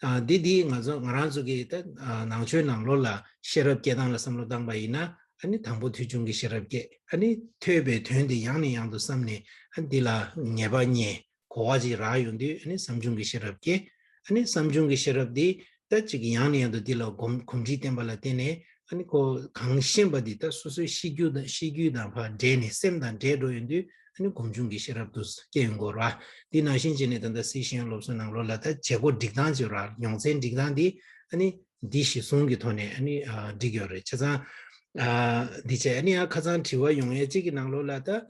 ཨ་འདི་འདི་ང་ཚོ་ང་རང་ཚོ་གི་ད་ཨ་ནང་ཆོས་ནང་ལོགས་ལ་ཤེས་རབ་སྐྱེ་སྟངས་ལ་བསམ་བློ་བཏང་པ་ཡིན་ན་ཨ་ནི་དང་པོ་ཐོས་བྱུང་གི་ཤེས་རབ་སྐྱེ། ཨ་ནི་ཐོས་པའི་དོན་དེ་ཡང་ནས་ཡང་དུ་བསམ་ནས་ཨ་འདི་ལ་ངེས་པ་རྙེད། གོ་བ་ཅིག་རག་ཡོང་དུས་ཨ་ནི་བསམ་བྱུང་གི་ཤེས་རབ་སྐྱེ། ཨ་ནི་བསམ་བྱུང་གི་ཤེས་རབ་འདི་ད་ཅིག་ཡང་ནས་ཡང་དུ་འདི་ལ་གོམས་གོམས་འདྲིས་བསྟེན་པ་ལ་བརྟེན་ནས་ ཨ་ནི་ཁོ་གང་ཤེས་པ་འདི་ད་སོ་སོའི་ཤེས་རྒྱུད་དང་ཤེས་རྒྱུད་དང་ཕར་འདྲེས་ནས་སེམས་དང་འདྲེས་འགྲོ་ཡོང་དུས་ཨ་ནི་སྒོམ་བྱུང་གི་ཤེས་རབ་ཏུ་སྐྱེ་ཡོང་གི་རེད་བ། འདི་ནང་བཞིན་བྱས་ནས་ད་ལྟ་སྲིད་ཤེས་ཡོན་སློབ་གསོའི་ནང་ལོགས་ལ་ད་བྱེད་སྒོ་སྒྲིག་སྟངས་བྱེད་ར་མྱོང་ཚན་སྒྲིག་སྟངས་འདི་ཨ་ནི་འདི་གཞི་བཟུང་གི་ཐོག་ནས་ཨ་ནི་ཨ་སྒྲིག་ཡོད་རེད། བྱས་ཙང་ཨ་འདི་བྱས་ཨ་ནི་ཡང་ཁ་སང་དྲི་བ་ཡོང་ཡས་གཅིག་གི་ནང་ལོགས་ལ་ད།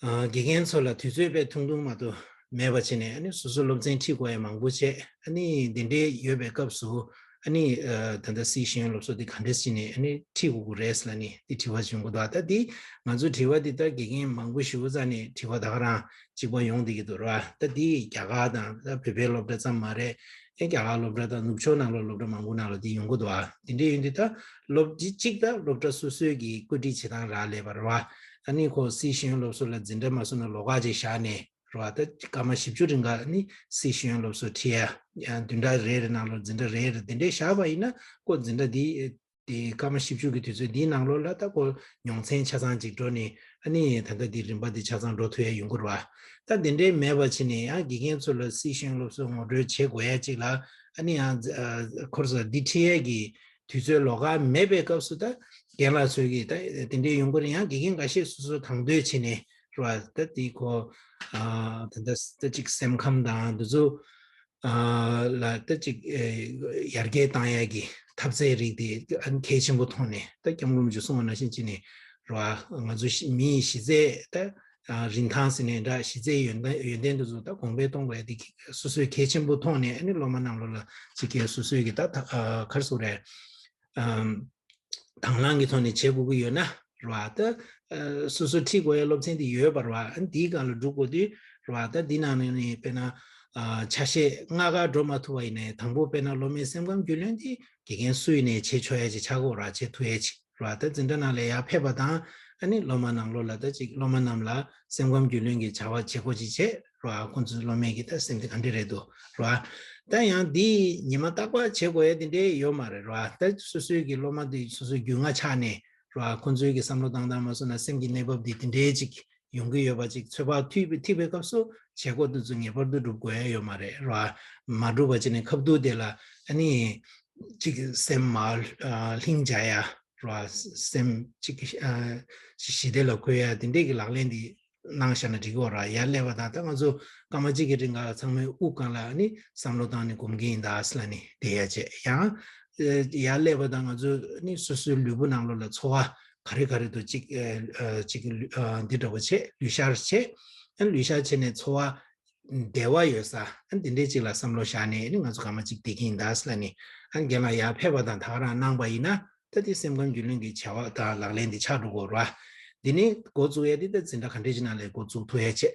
ཨ་དགེ་རྒན་ཚོ་ལ་དུས་ཚོད་དཔེ་ཐུང་ཐུང་མ་གཏོགས་མེད་པ་བྱས་ནས་ཨ་ནི་སོ་སོ་སློབ་ཚན་ཁྲིད་དགོས་ཡ་མང་པོ་བྱས། ཨ་ནི་འདི་འདྲའི་ཡོད་པའི་སྐབས་སུ་ཨ་ནི་ཨ་ད་ལྟ་སྲིད་ཤེས་ཡོན་སློབ་གསོ་འདི་ག་འདྲས་བྱས་ནས་ཨ་ནི་ཁྲིད་དགོས་ཀྱི་རེད་ལབ་ནས་འདི་དྲི་བ་བྱུང་གི་འདུག་ད་འདི་ང་ཚོའི་དྲི་བ་འདི་ད་དགེ་རྒན་མང་པོ་ཞེ་པོ་ཙམ་ནས་དྲི་བ་ད་ག་རང་གཅིག་པ་ཡོང་བསྡད་ཀྱི་འདུག་ར། ད་འདི་རྒྱ་གར་དང་ད་བོད་པའི་སློབ་གྲྭ་ཙམ་མ་རེད། ཨེ་རྒྱ་གར་སློབ་གྲྭ་དང་ནུབ་ཕྱོགས་ནང་ལོགས་སློབ་གྲྭ་མང་པོ་ནང་ལ་འདི་ཡོང་གི་འདུག་ཨ། འདི་འདྲའི་ཡོད་དུས་ད་སློབ་འདི་གཅིག་ད་སློབ་གྲྭ་སོ་སོའི་གི་བཀོད་སྒྲིག་བྱེད་སྟངས་རག་ལས་པ་རེད་བ། ཨ་ནི་ཁོ་སྲིད་ཤེས་ཡོན་སློབ་གསོ་ལ་འཛིན་གྲྭ་མ་སོང་ན་ལོགས་ཀ་ཅིག་བཞག་ནས་རེད་བ། ད་སྐར་མ་བཞི་བཅུ་རིང་ག་ཨ་ནི་སྲིད་ཤེས་ཡོན་སློབ་གསོ་ཁྲིད་ཡ་ཡང་བདུན་ཕྲག་རེ་རེ་ནང་ལོགས་འཛིན་གྲྭ་རེ་རེ་འདི་འདྲའི་བཞག་པ་ཡིན་ན་ཁོ་འཛིན་གྲྭ་འདི་དེ་སྐར་མ་བཞི་བཅུ་གི་དུས་ཚོད་འདིའི་ནང་ལོགས་ལ་ད་ཁོ་མྱོང་ཚན་ཆ་ཚང་ཅིག་འགྲོ་ནས་ཨ་ནི་ད་ལྟ་འདི་རིམ་པ་འདི་ཆ་ཚང་འགྲོ་ཐུབ་ཡ་ཡོང་གི་རེད་བ། ད་འདི་འདྲའི་མེད་པ་བྱས་ནས་ཡང་དགེ་རྒན་ཚོ་ལ་སྲིད་ཤེས་ཡོན་སློབ་གསོའི་ངོ་སྤྲོད་བྱེད་དགོས་ཡ་ཅིག་ལ་ཨ་ནི་ཡང་ཁོ་ར་ས་འདི་ཁྲིད་ཡས་ཀྱི་དུས་ཚོད་ལོགས་ཀ་མེད་པའི་སྐབས་སུ་ད་རྒན་ལགས་ཚོས་ཀྱིས་ད་དེ་འདྲའི་ཡོང་གི་རེད། ཡང་དགེ་རྒན་འགའ་ཤས་སོ་སོ་དང་དོད་བྱས་ནས་རེད་བ། ད་དེ་ཁོ་ད་ལྟ་ད་ཅིག་སེམས་ཁམས་དང་འདི་ཚོ་ལ་ད་ཅིག་ཡར་རྒྱས་བཏང་ཡ་གི་འཐབ་རྩོད་རིགས་དེ་གལ་ཆེན་པོ་མཐོང་ནས་ད་སྐྱབས་མགོན་རིན་པོ་ཆེས་གསུངས་པ་ནང་བཞིན་བྱས་ནས་རེད་བ། ང་ཚོ་མིའི་གཞི་རྩའི་ད་རིན་ཐང་ཟེར་ནའི་འདྲ་གཞི་རྩའི་ཡོན་ཏན་ཡོན་ཏན་དེ་ཚོ་ད་གོང་འཕེལ་གཏོང་དགོས་ཡ་དེ་སོ་སོའི་གལ་ཆེན་པོ་མཐོང་ནས་ཨ་ནི་སློབ་མ་རྣམས་ལ་ཅིག་གི་སོ་སོའི་གི་ད་ག་རེ་ཟེར་དགོས་རེད། དང་བླངས་ཀྱི་ཐོག་ནས་བྱེད་དགོས་ཀྱི་ཡོད་ན་རེད་བ། ད་སོ་སོ་ཁྲིད་དགོས་ཡ་སློབ་ཚན་དེ་ཡོད་པ་རེད་བ། ཨ་ནི་དེའི་སྒང་ལ་འགྲོ་དགོས་དུས་རེད་བ། ད་འདི་ནང་ནས་དཔེར་ན་ཆ་ཤས་ལྔ་ཀ་འགྲོ་མ་ཐུབ་པ་ཡིན་ནའི་དང་པོ་དཔེར་ན་སློབ་མའི་སེམས་ཁམས་རྒྱུས་ལོན་དེ་དགེ་རྒན་སུ་ཡིན་ནའི་བྱེད་ཆོག་ཡ་ཅིག་ཆགས་ཀྱི་ཡོད་རེད་བ། བྱེད་ཐུབ་ཡ་ཅིག་རེད་བ། ད་འཛིན་གྲྭ་ནང་ལ་ཡར་ཕེབས་པ་དང་ཨ་ནི་སློབ་མ་ནང་ལོགས་ལ་ད་ཅིག་སློབ་མ་རྣམས་ལ་སེམས་ཁམས་རྒྱུས་ལོན་གྱི་བྱ་བ་བྱེད་སྒོ་ཅིག་བྱས་རེད་བ། ཁོང་ཚོའི་སློབ་མའི་གི་ད་སེམས་དེ་ག་འདྲ་རེད་འདུག་རེད་བ། ད་ཡང་འདི་ཉི་མ་རྟག་པར་བྱེད་དགོས་ཡ་དེ་འདྲའི་ཡོད་མ་རེད་རེད་བ། ད་སོ་སོའི་གི་སློབ་མ་དེ་སོ་སོའི་རྒྱུས་མངའ་ཆགས་ནས་རེད་བ། ཁོང་ཚོའི་གི་བསམ་བློ་བཏང་སྟངས་མ་སོང་ན་སེམས་ཀྱི་གནས་བབ་དེ་དེ་འདྲའི་ཅིག་ཡོང་གི་ཡོད་པ་ཅིག་ཚོད་དཔག་ཐུབ་པའི་ཐུབ་པའི་སྐབས་སུ་བྱེད་སྒོ་དེ་ཚོ་ངེས་པར་དུ་སྒྲུབ་དགོས་ཡ་ཡོད་མ་རེད་རེད་བ། མ་སྒྲུབ་པ་བྱས་ནས་ཁ་ཐུག་དེ་ལ་ཨ་ནི་ཅིག་སེམས་མ་ལྷིང་འཇགས་ཡ་རེད་བ། སེམས་ཅིག་ཞི་བདེ་ལ་འཁོད་ཡ་དེ་འདྲས་ཀྱི་ལག་ལེན་དེ་གནང་བཞག་ན་འགྲིག་གི་རེད་བ། ཡར་སླེབས་པ་དང་ད་ང་ཚོ་སྐར་མ་གཅིག་གི་རིང་ག་ཚང་མའི་དབུགས་སྒང་ལ་ནི་བསམ་བློ་བཏང་ནས་སྒོམ་གྱི་ཡིན་ད་ཟེར་ལབ་ནས་བསྡད་ཡ་བྱས། ཡང་ཡར་སླེབས་པ་དང་ང་ཚོ་ནི་སོ་སོའི་ལུས་པོ་ནང་ལོགས་ལ་ཚོར་བ་ག་རེ་ག་རེ་འདུག་ཅིག་ཅིག་འདི་འདྲ་བོ་བྱས་ལུས་ཤར་བྱས། ལུས་ཤར་བྱས་ནས་ཚོར་བ་བདེ་བ་ཡོད་ས་འདི་འདྲས་ཅིག་ལ་བསམ་བློ་བཞག་ནས་ནི་ང་ཚོ་སྐར་མ་གཅིག་བསྡད་ཀྱི་ཡིན་ད་ཟེར་ལབ་ནས་རྒན་ལགས་ཡར་ཕེབས་པ་དང་ད་ག་རང་གནང་པ་ཡིན་ན། ད་དེ་སེམས་ཁམས་རྒྱུས་ལོན་གྱི་བྱ་བ་དང་ལག་ལེན་དེ་ཆགས་འགྲོ་གི་རེད་བ། འདི་ནི་འགོ་བཙུགས་ཡ་དེ་ད་འཛིན་གྲྭ་ག་འདྲས་ཅིག་ནང་ལས་འགོ་བཙུགས་ཐུབ་ཡ་བྱས།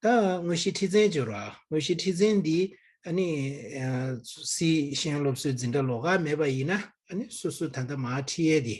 ད་དངོས་གཞི་ཁྲིད་ཚན་བརྗོད་ར་དངོས་གཞི་ཁྲིད་ཚན་འདི་ཨ་ནི་སྲིད་ཤེས་ཡོན་སློབ་གསོའི་འཛིན་གྲྭ་ལོགས་ཀ་མེད་པ་ཡིན་ན་ཨ་ནི་སོ་སོ་ད་ལྟ་མར་ཁྲིད་ཡ་དེ་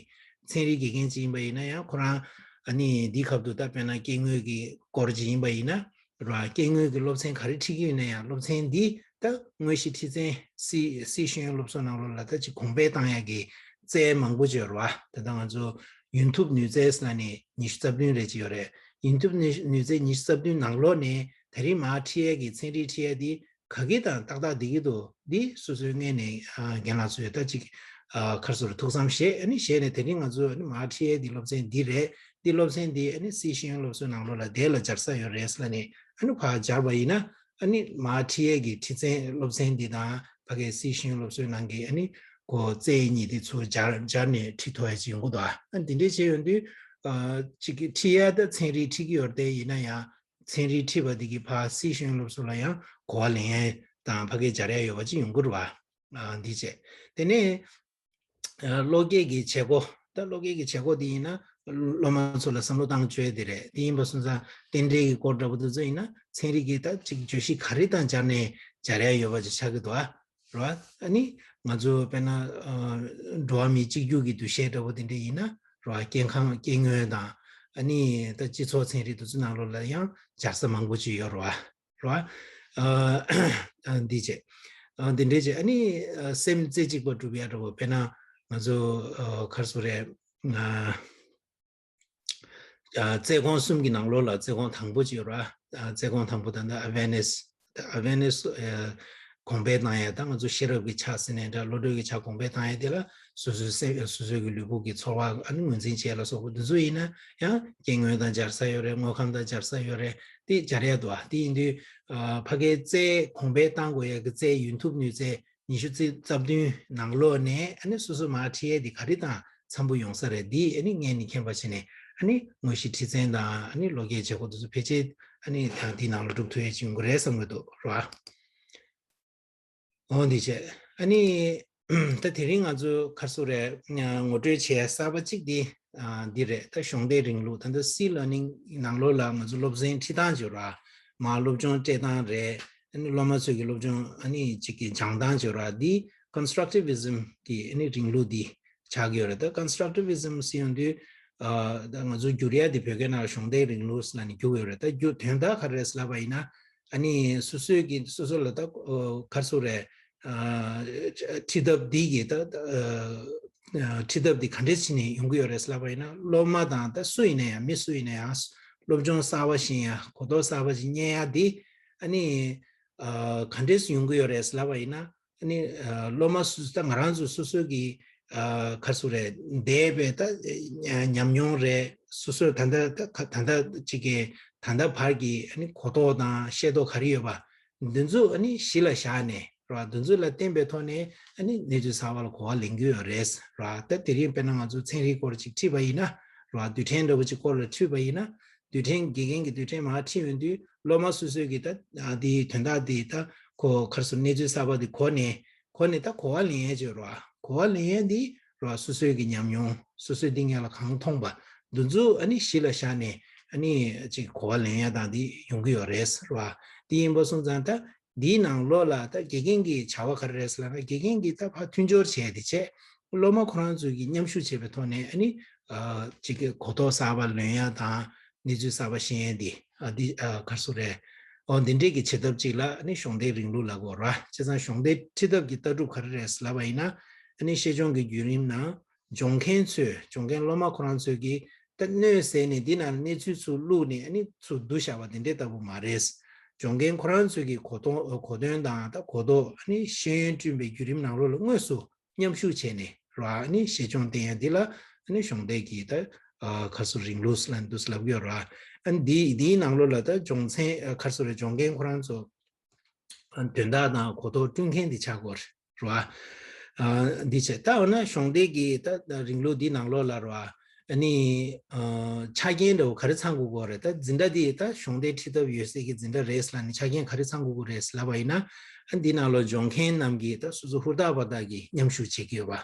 ཚན་རིག་དགེ་རྒན་ཅིག་ཡིན་པ་ཡིན་ན་ཡང་ཁོ་རང་ཨ་ནི་འདི་ཁབ་ཏུ་ད་དཔེར་ན་སྐྱེ་དངོས་ཀྱི་སྐོར་ཅིག་ཡིན་པ་ཡིན་ན། ར་སྐྱེ་དངོས་ཀྱི་སློབ་ཚན་ག་རེ་ཁྲིད་ཀྱི་ཡོད་ན་ཡང་སློབ་ཚན་འདི་ད་དངོས་གཞི་ཁྲིད་ཚན་སྲིད་སྲིད་ཤེས་ཡོན་སློབ་གསོ་ནང་ལོགས་ལ་ད་ཅིག་གོང་འཕེལ་བཏང་ཡག་གི་རྩལ་མང་པོ་ཅིག་ཡོད་རེད་བ། ད་ལྟ་ང་ཚོ་ཡོན་ཐུབ་ནུས་རྩལ་ཟེར་ནས་ཉི་ཤུ་རྩ་བདུན་རེ་ཅིག་ཡོད་རེད། ཡོན་ཐུབ་ནུས་ནུས་རྩལ་ཉི་ཤུ་རྩ་བདུན་ནང་ལོགས་ནས་ད་རིང་མར་ཁྲིད་ཡག་གི་ཚན་རིག་ཁྲིད་ཡག་འདི་ག་གི་དང་ཏག་ཏག་བསྡད་ཀྱི་འདུག་འདི་སོ་སོའི་ངོས་ནས་རྒན་ལགས་ཚོས་ད་ཅིག་ཁར་སོར་ཐུགས་བསམ་བཞེས་ཨ་ནི་བཞེས་ནས་དེ་རིང་ང་ཚོ་ཨ་ནི་མར་ཁྲིད་ཡག་འདི་སློབ་ཚན་འདི་རེད། འདི་སློབ་ཚན་འདི་ཨ་ནི་སྲིད་ཤེས་ཡོན་སློབ་གསོའི་ནང་ལོགས་ལ་དེ་ལ་སྦྱར་ས་ཡོད་རེད་ཟེར་ནས་ཨ་ནི་ཕར་སྦྱར་བ་ཡིན་ན་ཨ་ནི་མར་ཁྲིད་ཡས་ཀྱི་ཁྲིད་ཚན་སློབ་ཚན་འདི་དང་ཕ་གའི་སྲིད་ཤེས་ཡོན་སློབ་གསོའི་ནང་གི་ཨ་ནི་གོ་རྩལ་གཉིས་འདི་ཚུར་སྦྱར་སྦྱར་ནས་ཁྲིད་ཐུབ་ཡ་ཅིག་ཡོང་གི་འདུག་ཨ་ནི་འདི་འདྲས་བྱས་ཡོང་དུས་ཅིག་གི་ཁྲིད་ཡ་ད་ཚན་རིག་ཁྲིད་ཀྱི་ཡོད་རེད་དེ་ཡིན་ན་ཡང་ཚན་རིག་ཁྲིད་པ་འདི་གི་ཕར་སྲིད་ཤེས་ཡོན་སློབ་གསོ་ལ་ཡང་གོ་བ་ལེན་ཡ་དང་ཕ་གའི་སྦྱར་ཡ་ཡོད་པ་ཅིག་ཡོང་གི་རེད་བ། འདི་བྱས་དེ་ནས། བློ་སྐྱེད་ཀྱི་བྱེད་སྒོ། ད་བློ་སྐྱེད་ཀྱི་བྱེད་སྒོ་དེ་ཡིན་ན་སློབ་མ་ཚོ་ལ་བསམ་བློ་བཏང་བཅོས་དེ་རེད། དེ་ཡིན་པ་སོང་ཙང་རྟེན་འབྲེལ་གྱི་སྐོར་འདྲ་པོ་དེ་ཚོ་ཡིན་ན་ཚན་རིག་གི་ད་ཅིག་བརྗོད་གཞི་ག་རེ་དང་སྦྱར་ནས་སྦྱར་ཡ་ཡོད་པ་ཅིག་ཆགས་ཀྱི་འདུག་ཨ། རེད་བ། ཨ་ནི་ང་ཚོ་དཔེར་ན་འགྲོ་བ་མི་གཅིག་གྱུར་གྱི་འདུ་ཤེས་འདྲ་པོ་དེ་འདྲ་ཡིན་ན་རེད་བ། སྐྱེ་ཁམས་སྐྱེ་དངོས་དང་ཨ་ནི་ད་སྤྱི་ཚོགས་ཚན་རིག་དེ་ཚོ་ནང་ལོགས་ལ་ཡང་སྦྱར་ས་མང་པོ་ཅིག་ཡོད་རེད་བ། རེད་བ། འདི་བྱས། འདི་འདྲའི་བྱས་ཨ་ནི་སེམས་རྩེ་གཅིག་པ་སྒྲུབ་ཡ་འདྲ་བོ་དཔེར་ན་ང་ཚོ་ག་རེ་ཟེར་དགོས་རེད། རྩལ་ཁོངས་གསུམ་གྱི་ནང་ལོགས་ལ་རྩལ་ཁོངས་དང་པོ་ཅིག་ཡོད་རེད་བ། རྩལ་ཁོངས་དང་པོ་ད་ལྟ་awareness awareness གོང་འཕེལ་བཏང་ཡ་དང་། ང་ཚོ་ཤེས་རབ་ཀྱི་ཆ་ཟེར་ནའི་འདྲ། བློ་གྲོས་ཀྱི་ཆ་གོང་འཕེལ་བཏང་ཡ་དེ་ལ་སོ་སོའི་སེམས། སོ་སོའི་གི་ལུས་པོ་གི་ཚོར་བ་ཨ་ནི་ངོས་འཛིན་བྱེད་ལ་སོགས་པ་འདི་ཚོ་ཡིན་ན་ཡང་སྐྱེ་དངོས་དང་སྦྱར་ས་ཡོད་རེད། དངོས་ཁམས་དང་སྦྱར་ས་ཡོད་རེད། དེ་སྦྱར་ཡ་འདུག་ཨ། དེ་ཡིན་དུས་ཨ་ཕ་གིའི་རྩལ་གོང་འཕེལ་བཏང་དགོས་ཡ་གི་རྩལ། ཡོན་ཐུབ་ནུས་རྩལ་ཉི་ཤུ་རྩ་བདུན་ནང་ལོགས་ནས་ཨ་ནི་སོ་སོ་མར་ཁྲིད་ཡས་འདི་ག་རེ་དང་འཚམ་པོ་ཡོང་ས་རེད། འདི་ཨ་ནི་ངས་ནི་མཁྱེན་པ་བྱས་ནས་ཨ་ནི་དངོས་གཞི་ཁྲིད་ཚན་དང་ཨ་ནི་ལོ་བརྒྱད་བྱེད་སྒོ་འདི་ཚོ་ཕལ་ཆེར་ཨ་ནི་ད་འདི་ནང་ལ་སྒྲུབ་ཐུབ་ཡས་ཅིག་ཡོང་གི་རེད་བསམ་གི་འདུག་ར། འོ་འདི་བྱས་ཨ་ནི་ད་དེ་རིང་ང་ཚོ་ག་རེ་ཟེར་རེད། ངོ་སྤྲོད་བྱས་གསར་པ་གཅིག་འདི་ཨ་འདི་རེད། ད་གཞོགས་འདེགས་རིང་ལུགས། ད་ལྟ་སི་ལར་ནིང་ནང་ལོགས་ལ་ང་ཚོ་སློབ་ཚན་ཁྲིད་སྟངས་བྱོས་ར། མར་སློབ་སྦྱོང་སྤྲད་སྟངས་རེད། ཨ་ནི་སློབ་མ་ཚོས་ཀྱི་སློབ་སྦྱོང་ཨ་ནི་གཅིག་གི་སྦྱང་སྟངས་བྱོས་ར། འདི་ཀོན་སི་ཊྲག་ཊི་བི་ཛིམ་གི་ཨ་ནི་རིང་ལུགས་འདི་ཆགས་ཀྱི་ཡོད་རེད། ད་ཀོན་སི་ཊྲག་ཊི་བི་ཛིམ་ཟེར་ཡོང་དུས་ཨ་ད་ང་ཚོ་བསྒྱུར་ཡ་འདི་བོད་སྐད་ནང་གཞོགས་འདེགས་རིང་ལུགས་ལབ་ནས་བསྒྱུར་ཡོད་རེད། ད་བསྒྱུར་དོན་དག་ག་རེ་རེད་ལབ་པ་ཡིན་ན། ཨ་ནི་སོ་སོའི་གི་སོ་སོ་ལ་ད་ཨོ་ག་རེ་ཟེར་རེད། ཨ་ཁྲིད་ཐབས་འདི་གི་ད་ཨ་ཁྲིད་ཐབས་འདི་ག་འདྲས་བྱས་ནས་ཡོང་གི་ཡོད་རེད་ལབ་པ་ཡིན་ན། སློབ་མ་དང་ད་སུ་ཡིན་ན་ཡང་། མི་སུ་ཡིན་ན་ཡང་སློབ་སྦྱོང་གསར་པ་ཤེས་ཡ། གོ་རྟོགས་གསར་པ་ཞིག་རྙེད་ཡ་འདི་ཨ་ནི་ཨ་ག་འདྲས་ཡོང་གི་ཡོད་རེད་ལབ་པ་ཡིན་ན། ཨ་ནི་ཨ་སློབ་མ་སུ། ད་ང་རང་ཚོ་སོ་སོ་གི་ཨ་ག་རེ་ཟེར་རེད། འདས་པའི་ད་ཨ་ཉམས་མྱོང་རེད། སོ་སོའི་ད་ལྟ་ད་ད་ལྟ་གཅིག་གི་ད་ལྟ་བར་གྱི་ཨ་ནི་གོ་རྟོགས་དང་ཤེས་རྟོགས་ག་རེ་ཡོད་པ་འདི་ཚོ་ཨ་ནི་གཞི་ལ་བཞག་ནས་ར། འདི་ཚོ་ལ་བརྟེན་པའི་ཐོག་ནས་ཨ་ནི་གནས་ཚུལ་གསར་པ་ལ་གོ་བ་ལེན་གྱི་ཡོད་རེད་ར། ད་དེ་རིང་དཔེར་ན་ང་ཚོ་ཚན་རིག་སྐོར་ཅིག་ཁྲིད་པ་ཡིན་ན་ར། རྡུལ་ཕྲན་འདྲ་བོ་ཅིག་སྐོར་ལ་ཁྲིད་པ་ཡིན་ན། རྡུལ་ཕྲན་དགེ་རྒན་གྱིས་རྡུལ་ཕྲན་མར་ཁྲིད་ཡོང་དུས་སློབ་མ་སོ་སོས་ཀྱིས་ད་ཨ་དེའི་དོན་དག་དེ་ད་གོ། ག་རེ་ཟེར། གནས་ཚུལ་གསར་པ་དེ་གོ་ནས་གོ་ནས་ད་གོ་བ་ལེན་ཡས་བྱོས་ར། གོ་བ་ལེན་ཡས་འདི་ར་སོ་སོའི་གི་ཉམས་མྱོང་། སོ་སོའི་འདི་སྔོན་ལ་གང་མཐོང་པ་འདི་ཚོ་ཨ་ནི་གཞི་ལ་བཞག་ནས་ཨ་ནི་ཅིག་གོ་བ་ལེན་ཡས་དང་འདི་ཡོང་གི་ཡོད་རེད་ར། འདི་ཡིན་པ་སོང་ཙང་ད་འདིའི་ནང་ལོགས་ལ་ད་དགེ་རྒན་གྱི་བྱ་བ་ག་རེ་རེད་ཟེར་ལབ་ན། དགེ་རྒན་གྱིས་ད་ཕར་མཐུན་སྦྱོར་བྱས་ཏེ་བྱས། སློབ་མ་ཁོ་རང་ཚོས་ཀྱིས་མཉམ་ཞུགས་བྱས་པའི་ཐོག་ནས་ཨ་ནི་ཨ་ཅིག་གི་གོ་རྟོགས་གསར་པ་ལོན་ཡ་དང་། གནས་ཚུལ་གསར་པ་ཤེས་ཡ་འདི་ཨ་འདི་ཨ་ག་རེ་ཟེར་རེད། ཨོ་འདི་འདྲས་ཀྱི་བྱེད་ཐབས་ཅིག་ལ་ཨ་ནི་གཞོགས་འདེགས་རིང་ལུགས་ལབ་དགོས་ར། བྱས་ཙང་གཞོགས་འདེགས་ཁྲིད་ཐབས་ཀྱི་ལྟ་གྲུབ་ག་རེ་རེད་ལབ་པ་ཡིན་ན། ཨ་ནི་ཤེས་སྦྱོང་གི་བརྒྱུད་རིམ་ནང་སྦྱོང་མཁན་ཚོས། སྦྱོང་མཁན་སློབ་མ་ཁོ་རང་ཚོས་ཀྱིས་ད་སྣོད་ཟེར་ནས་འདི་ནང་གནས་ཚུལ་ཚུར་བླུགས་ནས་ཨ་ནི་ཚུར་བསྡུ་བཞག་པ་འདི་འདྲས་ལྟ་བུ་མ་རེད། སྦྱོང་མཁན་ཁོ་རང་ཚོས་ཀྱིས་གོ་དོན་གོ་དོན་དང་ད་གོ་རྟོགས། ཨ་ནི་ཤེས་ཡོན་བསྐྲུན་པའི་བརྒྱུད་རིམ་ནང་ལོགས་ལ་དངོས་སུ་མཉམ་ཞུགས་བྱས་ནས་ར། ཨ་ནི་ཤེས་སྦྱོང་བསྟན་ཡ་འདི་ལ་ཨ་ནི་གཞོགས་འདེགས་ཀྱི་ད་ཨ་ག་རེ་ཟེར། རིང་ལུགས་ལབ་འདུག་ལབ་ཀྱི་ཡོད་ར། ཨ་ནི་འདི་འདིའི་ནང་ལོགས་ལ་ད་སྦྱོང་ཚན་ཨ་ག་རེ་ཟེར། སྦྱོང་མཁན་ཁོ་རང་ཚོ་དོན་དག་དང་གོ་རྟོགས་བསྐྲུན་མཁན་འདི་ཆགས་ཀྱི་ཡོད་ར། ཨ་འདི་བྱས། ད་འོ་ན་གཞོགས་འདེགས་ཀྱི་ད་རིང་ལུགས་འདི་ནང་ལོགས་ལ་ར། ཨ་ནི་ཨ་ཆ་རྐྱེན་འདྲ་བོ་ག་རེ་ཚང་དགོས་ཀྱི་ཡོད་རེད། ད་འཛིན་གྲྭ་འདི་ད་གཞོགས་འདེགས་ཁྲིད་ཐབས་ཡོད་སའི་གི་འཛིན་གྲྭ་རེད་ལབ་ནས་ཆ་རྐྱེན་ག་རེ་ཚང་དགོས་ཀྱི་རེད་ལབ་པ་ཡིན་ན། ཨ་འདི་ནང་ལོགས་སྦྱོང་མཁན་རྣམས་ཀྱིས་ད་སོ་སོ་ཧུར་ཐག་འབད་ཐག་གིས་མཉམ་ཞུགས་བྱེད་ཀྱི་ཡོད་པ་